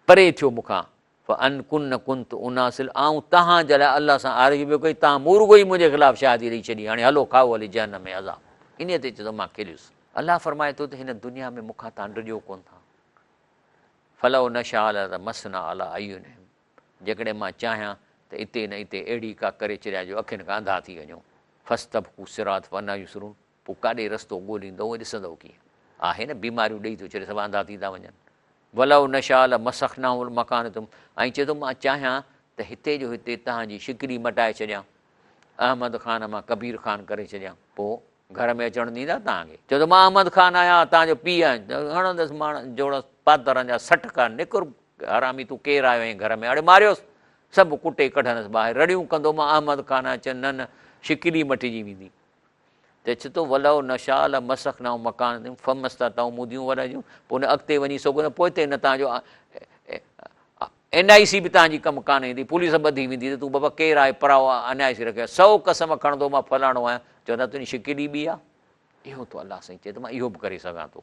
پري ٿيو مون کان، فان ڪن ڪنت اناصل، آئون توهان جي لاء الله سان عارضي پيو ڪئي، توهان مون رڳو ئي منهنجي خلاف شاهدي ڏئي ڇڏي، هاڻي هلو کائو هلي جهنم ۾ عذاب. انهيء تي چئي ٿو مان کليس. الله فرمائي ٿو ته هن دنيا ۾ مون کان توهان ڊڄو ڪونه ٿا. فلو نشاء لطمسنا علي اعينهم، جيڪڏهن مان چاهيان ته اتي نه اتي اهڙي ڪا ڪري ڇڏيان جو اکين کان انڌا ٿي وڃو. فاستبقوا الصراط فانيٰ يبصرون، پوء ڪاڏي رستو ڳوليندؤ ۽ ڏسندؤ ڪيئن؟ آهي نه بيماريون ڏئي ٿو ڇڏي سڀ انڌا ٿي ٿا وڃن. ولو نشاء لمسخناهم مڪانتهم ۽ چئي ٿو مان چاهيان ته هتي جو هتي توهان جي شڪل ئي مٽائي ڇڏيان، احمد خان مان ڪبير خان ڪري ڇڏيان، پوء گهر ۾ اچڻ ڏيندا توهان کي؟ چئي ٿو مان احمد خان آهيان توهان جو پيء آهيان، هڻندس ماڻ جوڙس پادرن جا 60 کان، نڪر حرامي تون ڪير آيو آهين گهر ۾، اڙي ماريوس، سڀ ڪٽي ڪڍندس ٻاهر، رڙيون ڪندو مان احمد خان آهيان، چئي نه نه شڪل ئي مٽجي ويندي. ته چئي ٿو ولو نشاء لمسخناهم مڪانتهم فما استطاعوا مضيا ولا يرجعون پوء نه اڳتي وڃي سگهو نه پوئتي نه توهان جو اين آء سي به توهان جي ڪم ڪانه ايندي پوليس ٻڌي ويندي ته تون بابا ڪير آهي پرائو اين آء سي رکيو آهي سو قسم کڻندو مان فلاڻو آهيان چوندا تنهنجي شڪل ئي ٻي آهي اهو ٿو الله سائين چئي ته مان اهو به ڪري سگهان ٿو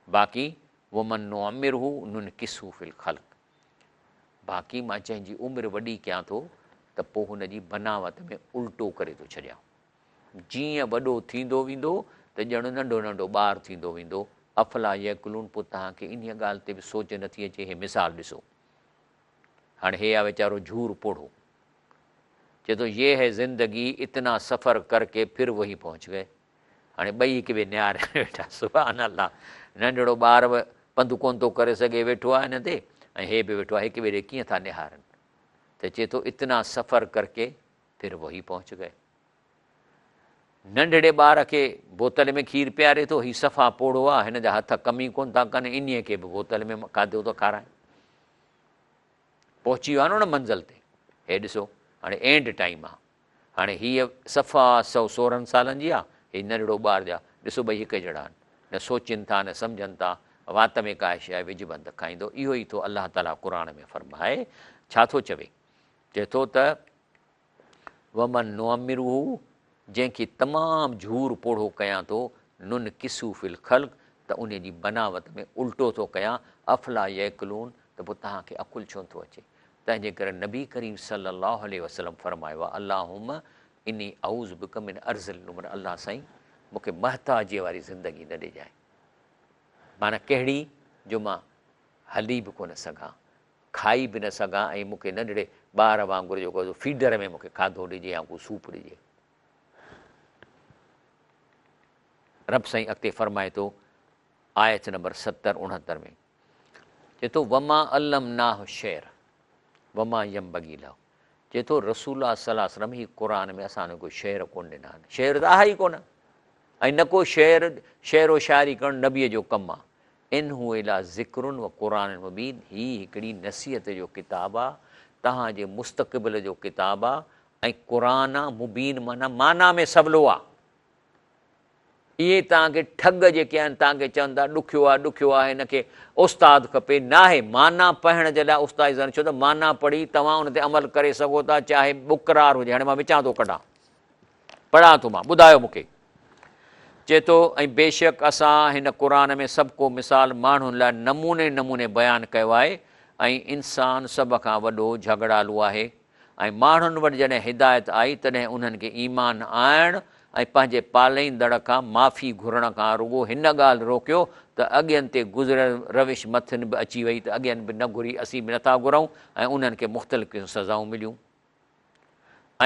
باقي ومن نعمره ننڪسه في الخلق باقي مان جنهن جي عمر وڏي ڪيان ٿو ته پوء هن جي بناوت ۾ الٽو ڪري ٿو ڇڏيان. جيئن وڏو ٿيندو ويندو ته ڄڻ ننڍو ننڍو ٻار ٿيندو ويندو. افلا يعقلون پوء توهان کي انهيء ڳالهه تي به سوچ نٿي اچي؟ هي مثال ڏسو. هاڻي هي آ ويچارو جهور پوڙهو. چئي ٿو يه هي زندگي اتنا سفر ڪر ڪي ڦر وهي پهچ گئي. هاڻي ٻئي هڪ ٻئي نهاري ويٺا. سبحان الله. ننڍڙو ٻار به پنڌ ڪونه ٿو ڪري سگهي ويٺو آهي هن تي ۽ هي به ويٺو آهي هڪ ٻئي ڏي ڪيئن ٿا نهارن. ته چئي ٿو اتنا سفر ڪر ڪي ڦر وهي پهچ گئي. ننڍڙي ٻار کي بوتل ۾ کير پياري ٿو، هي صفا پوڙهو آ، هن جا هٿ ڪم ئي ڪونه ٿا ڪن، انهيء کي به بوتل ۾ کاڌو ٿو کارائي. پهچي ويو آ نه ان منزل تي. هي ڏسو، هاڻي اينڊ ٽائيم آ. هاڻي هيء صفا 116 سالن جي آ، هي ننڍڙو ٻار جا، ڏسو ٻئي هڪ جهڙا آهن. نه سوچين ٿا نه سمجهن ٿا، وات ۾ ڪا شيء وجهبن ته کائيندو. اهو ئي ٿو الله تعاليٰ قرآن ۾ فرمائي. ڇا ٿو چوي؟ چئي ٿو ته. ومن نعمره جنهن کي تمام جهور پوڙهو ڪيان ٿو، ننڪسه في الخلق ته انهي جي بناوت ۾ الٽو ٿو ڪيان، افلا يعقلون ته پوء توهان کي عقل ڇو نٿو اچي؟ تنهن جي ڪري نبي ڪريم صلي الله عليه وسلم فرمايو آهي، اللهم اني اعوذ بک من ارذل العمر الله سائين مون کي محتاجيء واري زندگي نه ڏجانء. معنيٰ ڪهڙي جو مان هلي به ڪونه سگهان، کائي به نه سگهان ۽ مون کي ننڍڙي ٻار وانگر جيڪو آهي سو فيڊر ۾ مون کي کاڌو ڏجي يا ڪو سوپ ڏجي. رب سائين اڳتي فرمائي ٿو آيت نمبر 70 69 ۾ چئي ٿو وما علمناه الشعر وما ينبغي له چئي ٿو رسول الله صلي الله عليه وسلم هي قرآن ۾ اسان کي ڪو شعر ڪونه ڏنا آهن شعر ته آهي ئي ڪونه ۽ نه ڪو شعر شعر و شاعري ڪرڻ نبيء جو ڪم آهي ان هو الا ذڪر و قرآن مبين هي هڪڙي نصيحت جو ڪتاب آ، توهان جي مستقبل جو ڪتاب آ ۽ قرآن آ، مبين معنيٰ معنيٰ ۾ سولو آ. اهي توهان کي ٺڳ جيڪي آهن توهان کي چون ٿا ڏکيو آ ڏکيو آ هن کي استاد کپي، ناهي، معنيٰ پڙهڻ جي لاء استاد جي ضرورت ڇو ته معنيٰ پڙهي توهان ان تي عمل ڪري سگهو ٿا چاهي ٻڪرار هجي، هاڻي مان وچان ٿو ڪڍان. پڙهان ٿو مان، ٻڌايو مون کي. چئي ٿو، ۽ بيشڪ اسان هن قرآن ۾ سڀ ڪو مثال ماڻهن لاء نموني نموني بيان ڪيو آهي ۽ انسان سڀ کان وڏو جهڳڙالو آهي ۽ ماڻهن وٽ جڏهن هدايت آئي تڏهن انهن کي ايمان آڻڻ ۽ پنهنجي پاليندڙ کان معافي گهرڻ کان رڳو هن ڳالهه روڪيو ته اڳين تي گذريل روش مٿن به اچي وئي ته اڳين به نه گهري اسين به نٿا گهرون ۽ انهن کي مختلف قسم سزائون مليون.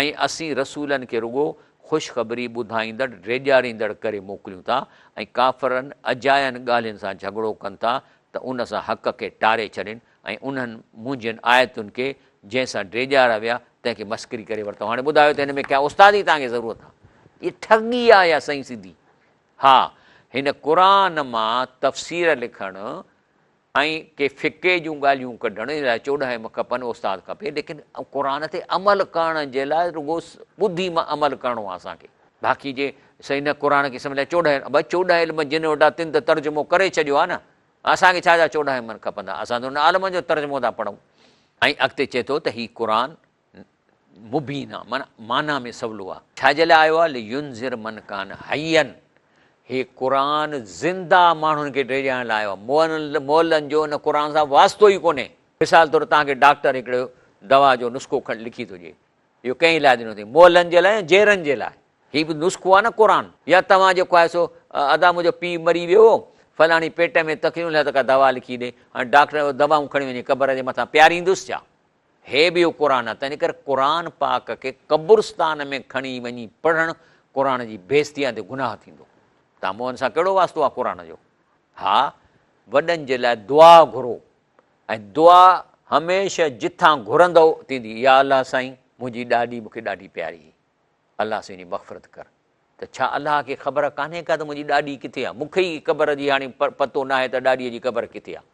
۽ اسين رسولن کي رڳو خوشخبري ٻڌائيندڙ ڊيڄاريندڙ ڪري موڪليون ٿا ۽ ڪافرن اجاين ڳالهين سان جهڳڙو ڪن ٿا ته ان سان حق کي ٽاري ڇڏين ۽ انهن منهنجين آيتن کي جنهن سان ڊيڄاريا ويا تنهن کي مسخري ڪري ورتائون هاڻي ٻڌايو ته هن ۾ ڪا استادي توهان کي ضرورت آهي هي ٺڳي آهي يا صحيح سڌي ها هن قرآن مان تفسير لکڻ. ۽ ڪي فقه جون ڳالهيون ڪڍڻ جي لاء 14 علم کپن، استاد کپي، ليڪن قرآن تي عمل ڪرڻ جي لاء رڳو ٻڌي مان عمل ڪرڻو آهي اسان کي. باقي جي سائين نه قرآن کي سمجهڻ لاء 14 علم، ڀاء 14 علم جن وٽ آهي تن ته ترجمو ڪري ڇڏيو آهي نه، اسان کي ڇا جا 14 علم کپندا، اسان ته انهن عالمن جو ترجمو ٿا پڙهون. ۽ اڳتي چئي ٿو ته هي قرآن مبين آ، معنيٰ معنيٰ ۾ سولو آ. ڇا جي لاء آيو آ؟ لينذر من ڪان حيا، هي قرآن زنده ماڻهن کي ڊيڄارڻ لاء آيو آ، مئلن جو ان قرآن سان واسطو ئي ڪونهي. مثال طور توهان کي ڊاڪٽر هڪڙو دوا جو نسخو لکي ٿو ڏئي، اهو ڪنهن لاء ڏنو اٿئي؟ مئلن جي لاء يا جيئرن جي لاء؟ هي به نسخو آ نه قرآن. يا توهان جيڪو آهي سو ادا منهنجو پيء مري ويو هو، فلاڻي پيٽ ۾ تڪليف ان لاء ته ڪا دوا لکي ڏي، هاڻي ڊاڪٽر اهي دوائون کڻي وڃي قبر جي مٿان پياريندس ڇا؟ هي به اهو قرآن آهي، تنهن ڪري قرآن پاڪ کي قبرستان ۾ کڻي وڃي پڙهڻ قرآن جي بيعزتي آهي ۽ گناهه ٿيندو. توهان مئن سان ڪهڙو واسطو آهي قرآن جو؟ ها وڏن جي لاء دعا گهرو ۽ دعا هميشه جتان گهرندؤ ٿيندي، يا الله سائين منهنجي ڏاڏي مون کي ڏاڍي پياري هئي، الله سائين جي مغفرت ڪر. ته ڇا الله کي خبر ڪانهي ڪا ته منهنجي ڏاڏي ڪٿي آهي؟ مون کي ئي قبر جي هاڻي پتو ناهي ته ڏاڏيء جي قبر ڪٿي آهي.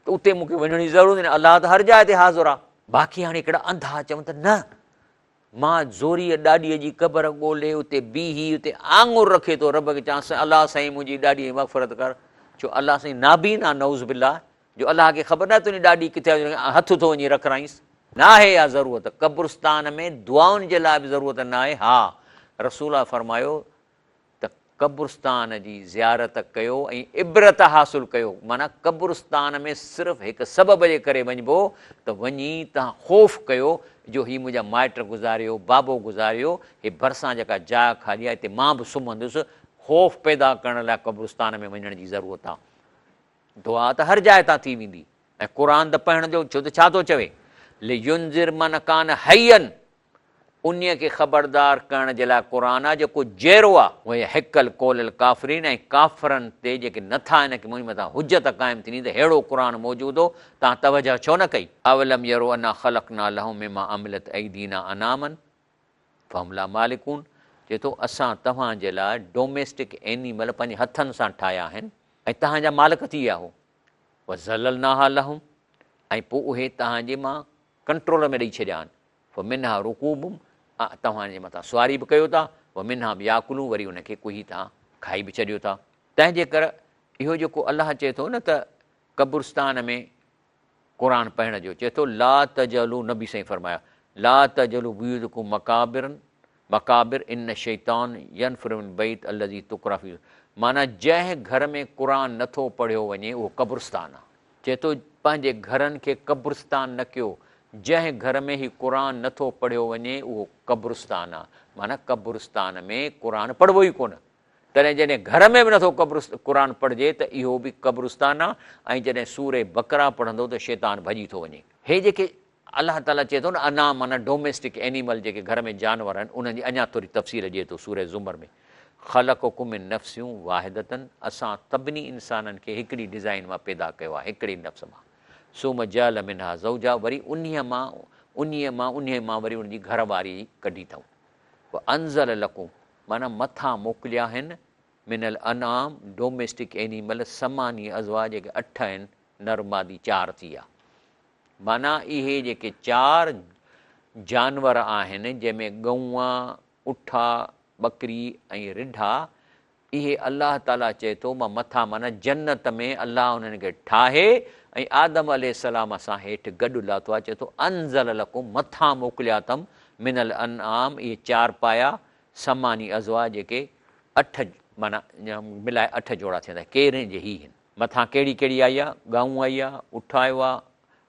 ته اتي مون کي وڃڻ جي ضرورت ناهي، الله ته هر جاء تي حاضر آهي. باقي هاڻي هڪڙا انڌا چون ته نه، مان زوريء ڏاڏيء جي قبر ڳولي اتي بيهي اتي آڱر رکي ٿو رب کي چوان سائين الله سائين منهنجي ڏاڏيء جي مغفرت ڪر. ڇو الله سائين نابين آهي نعوذ بالله جو الله کي خبر ناهي تنهنجي ڏاڏي ڪٿي آهي جو هٿ ٿو وڃي رکرائينس. ناهي اها ضرورت، قبرستان ۾ دعائن جي لاء به ضرورت ناهي، ها رسول الله فرمايو ته قبرستان جي زيارت ڪيو ۽ عبرت حاصل ڪيو، معنيٰ قبرستان ۾ صرف هڪ سبب جي ڪري وڃبو ته وڃي توهان خوف ڪيو جو هي منهنجا مائٽ گذاريو، بابو گذاريو، هي ڀرسان جيڪا جاء خالي آهي هتي مان به سمهندس، خوف پيدا ڪرڻ لاء قبرستان ۾ وڃڻ جي ضرورت آهي. دعا ته هر جاء تان ٿي ويندي ۽ قرآن ته پڙهڻ جو ڇو ته ڇا ٿو چوي لينذر من ڪان حيا انهي کي خبردار ڪرڻ جي لاء قرآن آ جيڪو جيئرو آ. ويحق القول الڪافرين ۽ ڪافرن تي جيڪي نٿا ان کي منهنجي مٿان حجت قائم ٿيندي ته ههڙو قرآن موجود هو توهان توجه ڇو نه ڪئي. اولم يروا انا خلقنا لهم مما عملت ايدينا انعاما فهم لها مالڪون چئي ٿو اسان توهان جي لاء ڊوميسٽڪ اينيمل پنهنجي هٿن سان ٺاهيا آهن ۽ توهان جا مالڪ ٿي ويا هو وذللناها لهم ۽ پوء اهي توهان جي مان ڪنٽرول ۾ ڏئي ڇڏيا آهن فمنها رڪوبهم توهان جي مٿان سواري به ڪيو ٿا ومنها ياڪلون وري ان کي ڪهي توهان کائي به ڇڏيو ٿا تنهن جي ڪر اهو جيڪو الله چئي ٿو نه ته قبرستان ۾ قرآن پڙهڻ جو چئي ٿو لا تجعلوا نبي سائين فرمايو لا تجعلوا بيوتڪم مقابر مقابر ان الشيطان ينفر من بيت الذي تقرا فيه معنيٰ جنهن گهر ۾ قرآن نٿو پڙهيو وڃي اهو قبرستان آ چئي ٿو پنهنجي گهرن کي قبرستان نه ڪيو جنهن گهر ۾ هي قرآن نٿو پڙهيو وڃي اهو قبرستان آ معنيٰ قبرستان ۾ قرآن پڙهبو ئي ڪونه تڏهن جڏهن گهر ۾ به نٿو قرآن پڙهجي ته اهو به قبرستان آ ۽ جڏهن سورة بقره پڙهندو ته شيطان ڀڄي ٿو وڃي. هي جيڪي الله تعاليٰ چئي ٿو نه انعام معنيٰ ڊوميسٽڪ اينيمل جيڪي گهر ۾ جانور آهن انهن جي اڃا ٿوري تفصيل ڏئي ٿو سورة زمر ۾ خلقڪم من نفس واحدة اسان سڀني انسانن کي هڪڙي ڊزائين مان پيدا ڪيو آهي هڪڙي نفس مان ثم جعل منها زوجها وري انهيء مان انهيء مان انهيء مان وري ان جي گهر واري ڪڍي اٿئون وانزل لڪم معنيٰ مٿان موڪليا آهن، من الانعام، ڊوميسٽڪ اينيمل، ثماني ازواج جيڪي اٺ آهن، نر مادي چار ٿي ويا. معنيٰ اهي جيڪي چار جانور آهن جنهن ۾ ڳئون، اٺ، ٻڪري ۽ رڍا، اهي الله تعاليٰ چئي ٿو مان مٿان معنيٰ جنت ۾ الله انهن کي ٺاهي ۽ آدم عليه السلام سان هيٺ گڏ لاٿو آهي چئي ٿو انزل لڪم مٿان موڪليا اٿم من الانعام اهي چار پايا ثماني ازواج جيڪي اٺ معنيٰ ملائي اٺ جوڙا ٿين ٿا ڪير آهن جي هي هن مٿان ڪهڙي ڪهڙي آئي آ ڳئون آئي آ اٺ آيو آ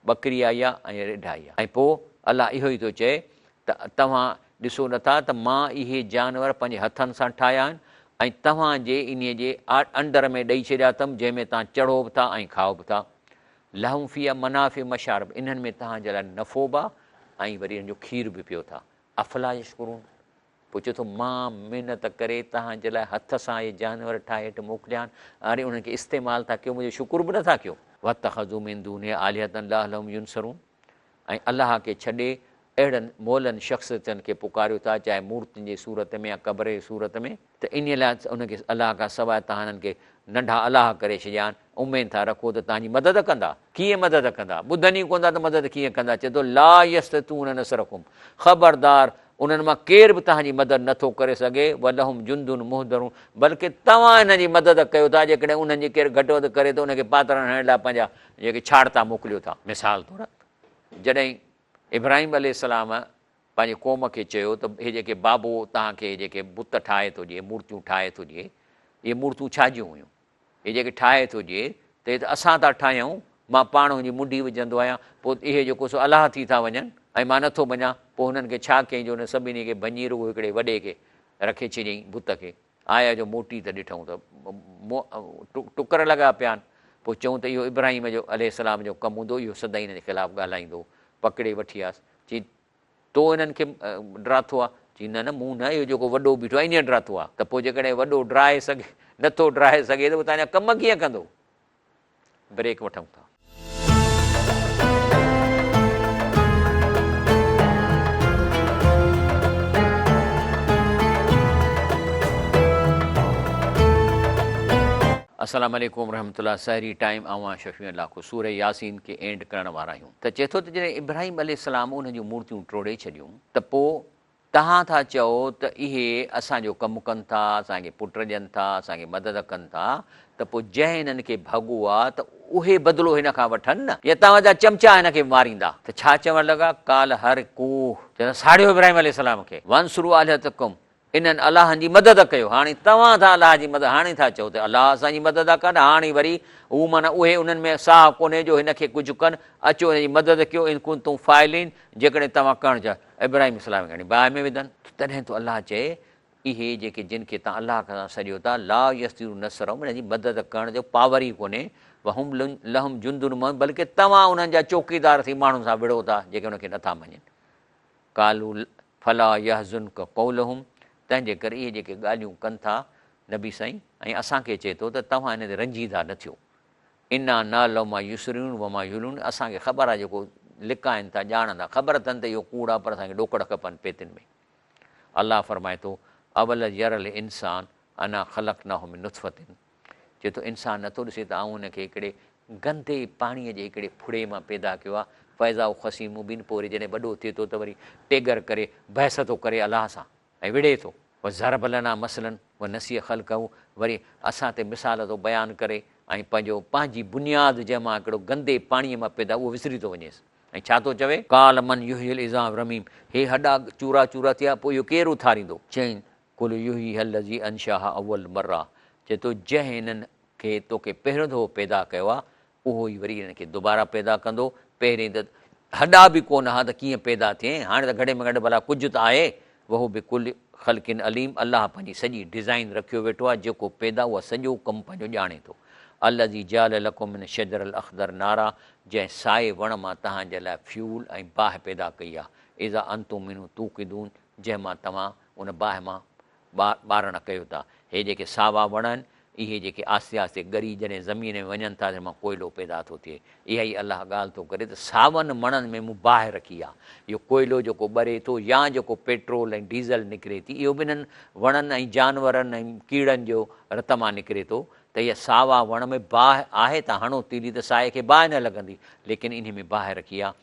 ٻڪري آئي آ ۽ رڍ آئي آ ۽ پوء الله اهو ئي ٿو چئي ته توهان ڏسو نٿا ته مان اهي جانور پنهنجي هٿن سان ٺاهيا آهن ۽ توهان جي انهي جي انڊر ۾ ڏئي ڇڏيا اٿم جنهن ۾ توهان چڙهو به ٿا ۽ کائو به ٿا لهم فيها منافع مشارب انهن ۾ توهان جي لاء نفعو به آ ۽ وري انهن جو کير به پيو ٿا افلا يشڪرون پوء چئي ٿو مان محنت ڪري توهان جي لاء هٿ سان اهي جانور ٺاهي هيٺ موڪليا آهن هاڻي انهن کي استعمال ٿا ڪيو منهنجو شڪر به نٿا ڪيو. واتخذوا من دونه آلهة لعلهم ينصرون ۽ الله کي ڇڏي اهڙن مئلن شخصيتن کي پڪاريو ٿا چاهي مورتين جي صورت ۾ يا قبر جي صورت ۾، ته انهيء لاء ان کي الله کان سواء توهان انهن کي ننڍا الله ڪري ڇڏيا آهن. اميد ٿا رکو ته توهان جي مدد ڪندا؟ ڪيئن مدد ڪندا؟ ٻڌن ئي ڪونه ٿا ته مدد ڪيئن ڪندا؟ چئي ٿو لا يستطيعون نصرڪم خبردار انهن مان ڪير به توهان جي مدد نه ٿو ڪري سگهي ولهم جند محضرون بلڪه توهان انهن جي مدد ڪيو ٿا جيڪڏهن انهن جي ڪير گهٽ وڌ ڪري ته ان کي پاترن هڻڻ لاء پنهنجا جيڪي ڇاڙتا موڪليو ٿا. مثال طور جڏهن ابراهيم عليه السلام پنهنجي قوم کي چيو ته هي جيڪي بابو توهان کي جيڪي بت ٺاهي ٿو ڏئي، مورتيون ٺاهي ٿو ڏئي، اهي مورتيون ڇا جون هيون؟ اهي جيڪي ٺاهي ٿو ڏئي ته اهي ته اسان ٿا ٺاهيون، مان پاڻ هن جي منڍي وجهندو آهيان، پوء اهي جيڪو سو الله ٿي ٿا وڃن ۽ مان نٿو مڃان، پوء هنن کي ڇا ڪيائين جو انهن سڀني کي ڀڃي رڳو هڪڙي وڏي کي رکي ڇڏيائين بت کي. آيا جو موٽي ته ڏٺائون ته ٽڪر لڳا پيا آهن. پوء چئون ته اهو ابراهيم جو عليه السلام جو ڪم هوندو، اهو سدائين هن جي خلاف ڳالهائيندو هو. پڪڙي وٺي آيس. چي، تو انهن کي ڊراٿو آ؟ چي، نه نه مون نه، اهو جيڪو وڏو بيٺو آهي انهيء ڊراٿو آ. ته پوء جيڪڏهن وڏو ڊرائي سگهي، نه ٿو ڊرائي سگهي ته پوء توهان جا ڪم ڪيئن ڪندو؟ بريڪ وٺون ٿا. السلام عليڪم ورحمة الله سحري ٽائيم اوهان شفيع الله کو سوره ياسين کي اينڊ ڪرڻ وارا آهيون ته چئي ٿو ته جڏهن ابراهيم عليه السلام انهن جون مورتيون ٽوڙي ڇڏيون ته پوء توهان ٿا چئو ته اهي اسان جو ڪم ڪن ٿا، اسان کي پٽ ڏين ٿا، اسان کي مدد ڪن ٿا ته پوء جنهن هنن کي ڀڳو آ ته اهي بدلو هن کان وٺن نه يا توهان جا چمچا هن کي ماريندا. ته ڇا چوڻ لڳا، قال حرقوه، چون ٿا ساڙيو ابراهيم عليه السلام کي، وانصروا آلهتڪم، انهن الهن جي مدد ڪيو، هاڻي توهان ٿا الله جي مدد، هاڻي ٿا چئو ته الله اسان جي مدد آ ڪن، هاڻي وري هو معنيٰ اهي انهن ۾ ساهه ڪونهي جو هن کي ڪجهه ڪن، اچو هن جي مدد ڪيو، ان ڪنتم فاعلين، جيڪڏهن توهان ڪرڻ چاهيو. ابراهيم السلام کي کڻي باهه ۾ وڌن. تڏهن ٿو الله چئي، اهي جيڪي جن کي توهان الله کان سڏيو ٿا، لا يستطيعون نصرهم انهن جي مدد ڪرڻ جو پاور ئي ڪونهي، وهم لهم جند محضرون بلڪه توهان انهن جا چوڪيدار ٿي ماڻهن سان وڙهو ٿا جيڪي انهن کي نٿا مڃين. قالوا فلا يحزنک قولهم تنهن جي ڪري اهي جيڪي ڳالهيون ڪن ٿا نبي سائين ۽ اسان کي چئي ٿو ته توهان ان تي رنجيده نه ٿيو. انا نعلم ما يسرون وما يعلنون اسان کي خبر آهي جيڪو لڪائن ٿا ڄاڻن ٿا خبر اٿن ته اهو ڪوڙ آهي پر اسان کي ڏوڪڙ کپن پيتين ۾. الله فرمائي ٿو اولم ير الانسان انا خلقناه من نطفة چئي ٿو انسان نٿو ڏسي ته آئون هن کي هڪڙي گندي پاڻيء جي هڪڙي ڦڙي مان پيدا ڪيو آهي فاذا هو خصيم مبين پوء وري جڏهن وڏو ٿئي ٿو ته وري ٽيڳر ڪري بحث ٿو ڪري الله سان ۽ وڙهي ٿو. وضرب لنا مثلا ونسي خلقه وري اسان تي مثال ٿو بيان ڪري ۽ پنهنجو پنهنجي بنياد جنهن مان هڪڙو گندي پاڻيء مان پيدا اهو وسري ٿو وڃيس ۽ ڇا ٿو چوي؟ قال من يحيي العظام رميم هي هڏا چورا چورا ٿيا پوء اهو ڪير اٿاريندو؟ چيائين قل يحييها الذي انشاها اول مره چئي ٿو جنهن هنن کي توکي پهريون دفعو پيدا ڪيو آهي اهو ئي وري هنن کي دوباره پيدا ڪندو، پهرين ته هڏا به ڪونه ها ته ڪيئن پيدا ٿئين، هاڻي ته گهٽ ۾ گهٽ ڀلا ڪجهه ته آهي، وهو بڪل خلق عليم الله پنهنجي سڄي ڊزائين رکيو ويٺو آهي، جيڪو پيدا اها سڄو ڪم پنهنجو ڄاڻي ٿو. الذي جعل لڪم من الشجر الاخضر نارا جنهن سائي وڻ مان توهان جي لاء فيول ۽ باهه پيدا ڪئي آهي، اذا انتم منه توقدون جنهن مان توهان ان باهه مان ٻارڻ ڪيو ٿا. هي جيڪي ساوا وڻ آهن، اهي جيڪي آهستي آهستي ڳري جڏهن زمين ۾ وڃن ٿا ته ان مان ڪوئلو پيدا ٿو ٿئي. اها ئي الله ڳالهه ٿو ڪري ته ساون وڻن ۾ مون باهه رکي آهي. اهو ڪوئلو جيڪو ٻري ٿو يا جيڪو پيٽرول ۽ ڊيزل نڪري ٿي، اهو به انهن وڻن ۽ جانورن ۽ ڪيڙن جو رت مان نڪري ٿو ته اها ساوا وڻ ۾ باهه آهي ته هڻو تيلي ته سائي کي باهه نه لڳندي، ليڪن انهي ۾ باهه رکي آهي.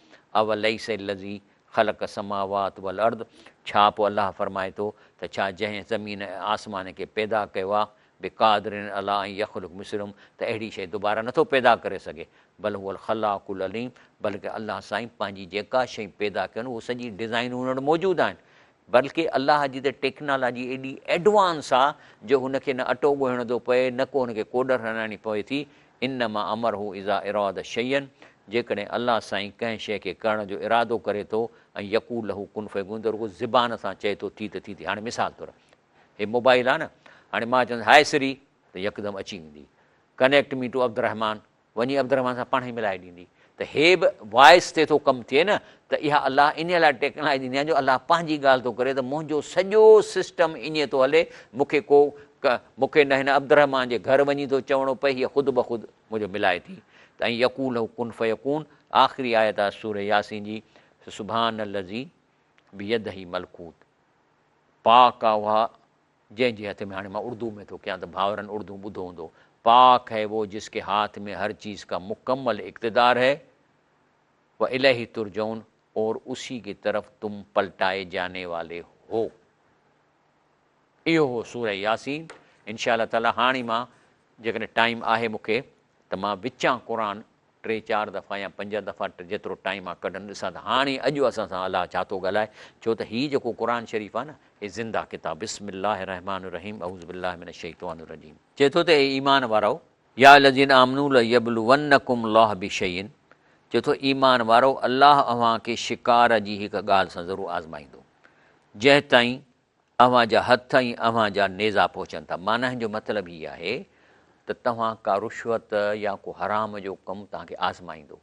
اوليس الذي خلق السماوات والارض ڇا پوء الله فرمائي ٿو ته ڇا جنهن زمين ۽ آسمان کي پيدا ڪيو آهي بقادر علي ان يخلق مثلهم ته اهڙي شيء دوباره نٿو پيدا ڪري سگهي بل هو الخلاق العليم بلڪه الله سائين پنهنجي جيڪا شيء پيدا ڪيون اهو سڄي ڊزائنون هن وٽ موجود آهن بلڪه الله جي ته ٽيڪنالاجي ايڏي ايڊوانس آ جو هن کي نه اٽو ڳوهڻو ٿو پئي نه ڪو هن کي ڪوڏر هڻائڻي پوي ٿي انما امره اذا اراد شيئا جيڪڏهن الله سائين ڪنهن شيء کي ڪرڻ جو ارادو ڪري ٿو ۽ يقول له ڪن فيڪون ته رڳو زبان سان چئي ٿو ٿي ته ٿي ٿي هاڻي مثال طور هي موبائل آهي نه هاڻي مان چوندس هاء سري ته يڪدم اچي ويندي ڪنيڪٽ مي ٽو عبدالرحمان وڃي عبدالرحمان سان پاڻ ئي ملائي ڏيندي ته هي به وائس تي ٿو ڪم ٿئي نه ته اها الله انهي لاء ٽيڪنالاجي ڏني آهي جو الله پنهنجي ڳالهه ٿو ڪري ته منهنجو سڄو سسٽم ائين ٿو هلي مون کي ڪو مون کي نه هن عبدالرحمان جي گهر وڃي ٿو چوڻو پئي هيء خود بخود منهنجو ملائي ٿي ته ۽ يقول له ڪن فيڪون آخري آيت آهي سورة ياسين جي سبحان الذي بيده ملڪوت پاڪ آ اها جنهن جي هٿ ۾ هاڻي مان اردو ۾ ٿو ڪيان ته ڀائرن اردو ٻڌو هوندو. پاڪ هي وو جس ڪي هاٿ ۾ هر چيز ڪا مڪمل اقتدار هي و اليه ترجعون اور اسي ڪي طرف تم پلٽائي جاني والي هو. اهو هو سوره ياسين. انشاء الله تعالي هاڻي مان جيڪڏهن ٽائيم آهي مون کي ته مان وچان قرآن ٽي چار دفعا يا پنج دفعا جيترو ٽائيم آ ڪڍن ڏسان ته هاڻي اڄ اسان سان الله ڇا ٿو ڳالهائي ڇو ته هي جيڪو قرآن شريف آ نه هي زنده ڪتاب بسم الله الرحمٰن الرحيم اعوذ بالله من الشيطان الرجيم چئي ٿو ته اي ايمان وارؤ! يا الذين آمنوا ليبلونڪم الله بشيء چئي ٿو ايمان وارؤ الله اوهان کي شڪار جي هڪ ڳالهه سان ضرور آزمائيندو جنهن تائين اوهان جا هٿ ۽ اوهان جا نيزا پهچن ٿا. معنيٰ هن جو مطلب هي آهي ته توهان ڪا رشوت يا ڪو حرام جو ڪم توهان کي آزمائيندو.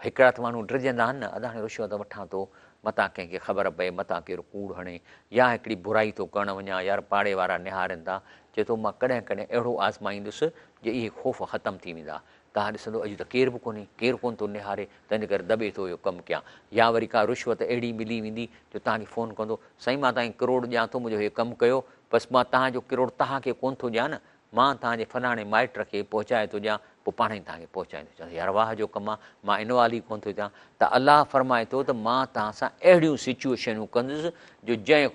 هڪڙا ته ماڻهو ڊڄندا آهن نه، ادا هاڻي رشوت وٺان ٿو، متان ڪنهن کي خبر پئي، متان ڪير ڪوڙ هڻي، يا هڪڙي برائي ٿو ڪرڻ وڃان، يار پاڙي وارا نهارين ٿا. چئي ٿو مان ڪڏهن ڪڏهن اهڙو آزمائيندس جو اهي خوف ختم ٿي ويندا. توهان ڏسندو اڄ ته ڪير به ڪونهي، ڪير ڪونه ٿو نهاري، تنهنجي ڪري دٻي ٿو اهو ڪم ڪيان. يا وري ڪا رشوت اهڙي ملي ويندي جو توهان کي فون ڪندو، سائين مان توهان کي ڪروڙ ڏيان ٿو منهنجو هي ڪم ڪيو، بس مان توهان جو ڪروڙ توهان کي ڪونه ٿو ڏيان نه، مان توهان جي فلاڻي مائٽ کي پهچائي ٿو ڏيان، پوء پاڻ ئي توهان کي پهچائيندو. چوندو يار واهه جو ڪم آ، مان انوالو ئي ڪونه ٿو ٿيان. ته الله فرمائي ٿو ته مان توهان سان اهڙيون سچوئيشنون ڪندس جو جنهن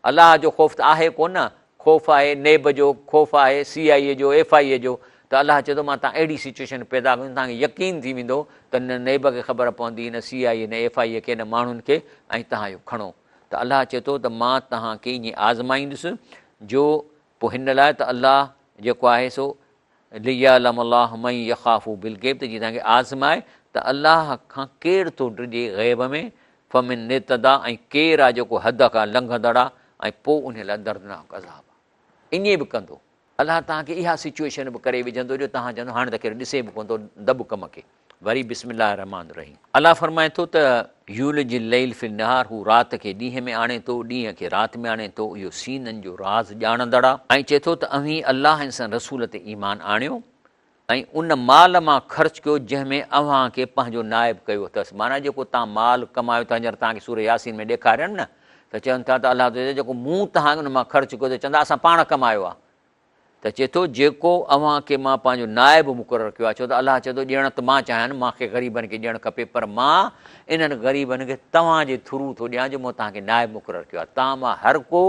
الله جو خوف ته آهي ڪونه، خوف آهي نيب جو، خوف آهي سي آء اي جو، ايف I اي جو ته الله چئي ٿو مان تان اهڙي سچوئيشن پيدا ڪندس توهان کي يقين ٿي ويندو ته نه نيب کي خبر پوندي نه سي آء اي نه ايف I اي کي نه ماڻهن کي ۽ توهان اهو کڻو ته الله چئي ٿو ته مان توهان کي ائين آزمائيندس جو پوء هن لاء ته الله جيڪو آهي سو ليعلم الله من يخافه بالغيب ته جيئن توهان کي آزمائي ته الله کان ڪير ٿو ڊڄي غيب ۾ فمن اعتديٰ ۽ ڪير آهي جيڪو حد کان لنگهندڙ آهي ۽ پوء انهي لاء دردناڪ عذاب آهي. ائين به ڪندو. الله توهان کي اها سچوئيشن به ڪري وجهندو جو توهان چوندو هاڻي ته ڪير ڏسي به ڪونه ٿو دٻ ڪم کي. وري بسم الله الرحمٰن الرحيم. الله فرمائي ٿو ته يولج الليل في النهار هو رات کي ڏينهن ۾ آڻي ٿو، ڏينهن کي رات ۾ آڻي ٿو، اهو سينن جو راز ڄاڻندڙ آهي. ۽ چئي ٿو ته اوهين الله ۽ سندس رسول تي ايمان آڻيو ۽ ان مال مان خرچ ڪيو جنهن ۾ اوهان کي پنهنجو نائب ڪيو اٿس معنيٰ جيڪو توهان مال ڪمايو ٿا هينئر توهان کي سورة ياسين ۾ ڏيکارين نه ته چون ٿا ته الله ٿو چئي جيڪو مون توهان کي ان مان خرچ ڪيو ته چوندا اسان پاڻ ڪمايو آهي ته چئي ٿو جيڪو اوهان کي مان پنهنجو نائب مقرر ڪيو آهي ڇو ته الله چئي ٿو ڏيڻ ته مان چاهيان مان کي غريبن کي ڏيڻ کپي پر مان انهن غريبن کي توهان جي ٿرو ٿو ڏيان جو مون توهان کي نائب مقرر ڪيو آهي توهان مان هر ڪو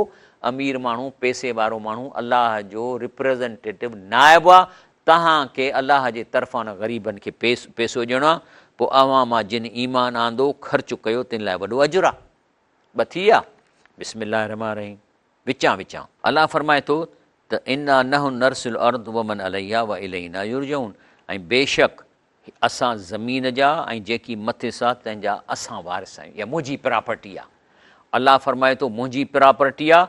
امير ماڻهو پئسي وارو ماڻهو الله جو ريپريزنٽيٽو نائب آ توهان کي الله جي طرفان غريبن کي پئسو ڏيڻو آ پوء اوهان مان جن ايمان آندو خرچ ڪيو تن لاء وڏو اجر آ. ٻه ٿي ويا. بسم الله الرحمٰن الرحيم وچان وچان. الله فرمائي ٿو ته انا نحن نرث الارض ومن عليها والينا يرجعون ۽ بيشڪ اسان زمين جا ۽ جيڪي مٿس آ تنهن جا اسان وارث آهيون اها منهنجي پراپرٽي آ. الله فرمائي ٿو منهنجي پراپرٽي آ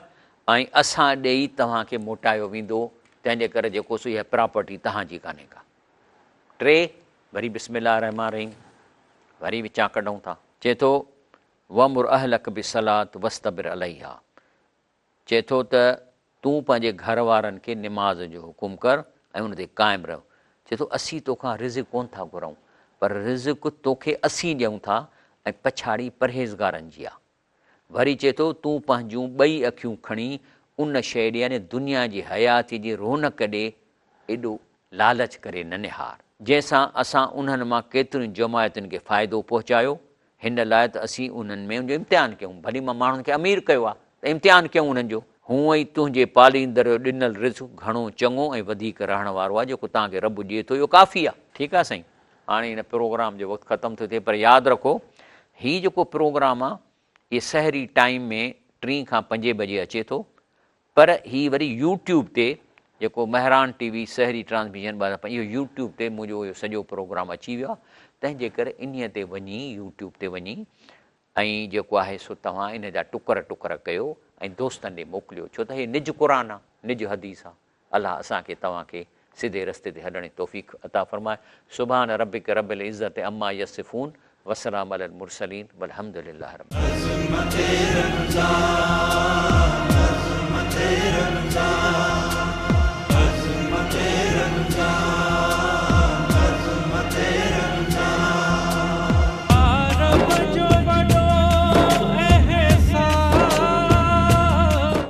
۽ اسان ڏي ئي توهان کي موٽايو ويندو تنهن جي ڪري جيڪو سو اها پراپرٽي توهان جي ڪانهي ڪا. ٽي، وري بسم الله الرحمٰن الرحيم وري وچان ڪڍون ٿا. چئي ٿو وامر اهلک بالصلوة واصطبر عليها چئي ٿو ته تون پنهنجي گهر وارن کي نماز جو حڪم ڪر ۽ ان تي قائم رهه. چئي ٿو اسين توکان رزق ڪونه ٿا گهرون پر رزق توکي اسين ڏيون ٿا ۽ پڇاڙي پرهيزگارن جي آ. وري چئي ٿو تون پنهنجون ٻئي اکيون کڻي ان شيء ڏي يعني دنيا جي حياتيء جي رونق ڏي ايڏو لالچ ڪري نه نهار. جنهن سان اسان انهن مان ڪيترين جماعتن کي فائدو پهچايو هن لاء ته اسين انهن ۾ ان جو امتحان ڪيون، ڀلي مان ماڻهن کي امير ڪيو آهي ته امتحان ڪيون انهن جو. هونء ئي تنهنجي پاليندڙ جو ڏنل رزق گهڻو چڱو ۽ وڌيڪ رهڻ وارو آهي، جيڪو توهان کي رب ڏئي ٿو اهو ڪافي آهي. ٺيڪ آهي سائين هاڻي هن پروگرام جو وقت ختم ٿو ٿئي پر ياد رکو هي جيڪو پروگرام آهي اهي سحري ٽائيم ۾ ٽين کان پنجين بجي اچي ٿو پر هي وري يوٽيوب تي جيڪو مهراڻ ٽي وي سحري ٽرانسميشن 2005 اهو يوٽيوب تي منهنجو اهو سڄو پروگرام اچي ويو آهي تنهن جي ڪري انهي تي وڃي يوٽيوب تي وڃي ۽ جيڪو آهي سو توهان ان جا ٽڪر ٽڪر ڪيو ۽ دوستن ڏي موڪليو ڇو ته هي نج قرآن آهي نج حديث آهي الله اسان کي توهان کي سڌي رستي تي هلڻ جي توفيق عطا فرمائي سبحان ربک رب العزت عما يصفون وسلام علي المرسلين والحمد لله رب عظمت رمضان عظمت رمضان.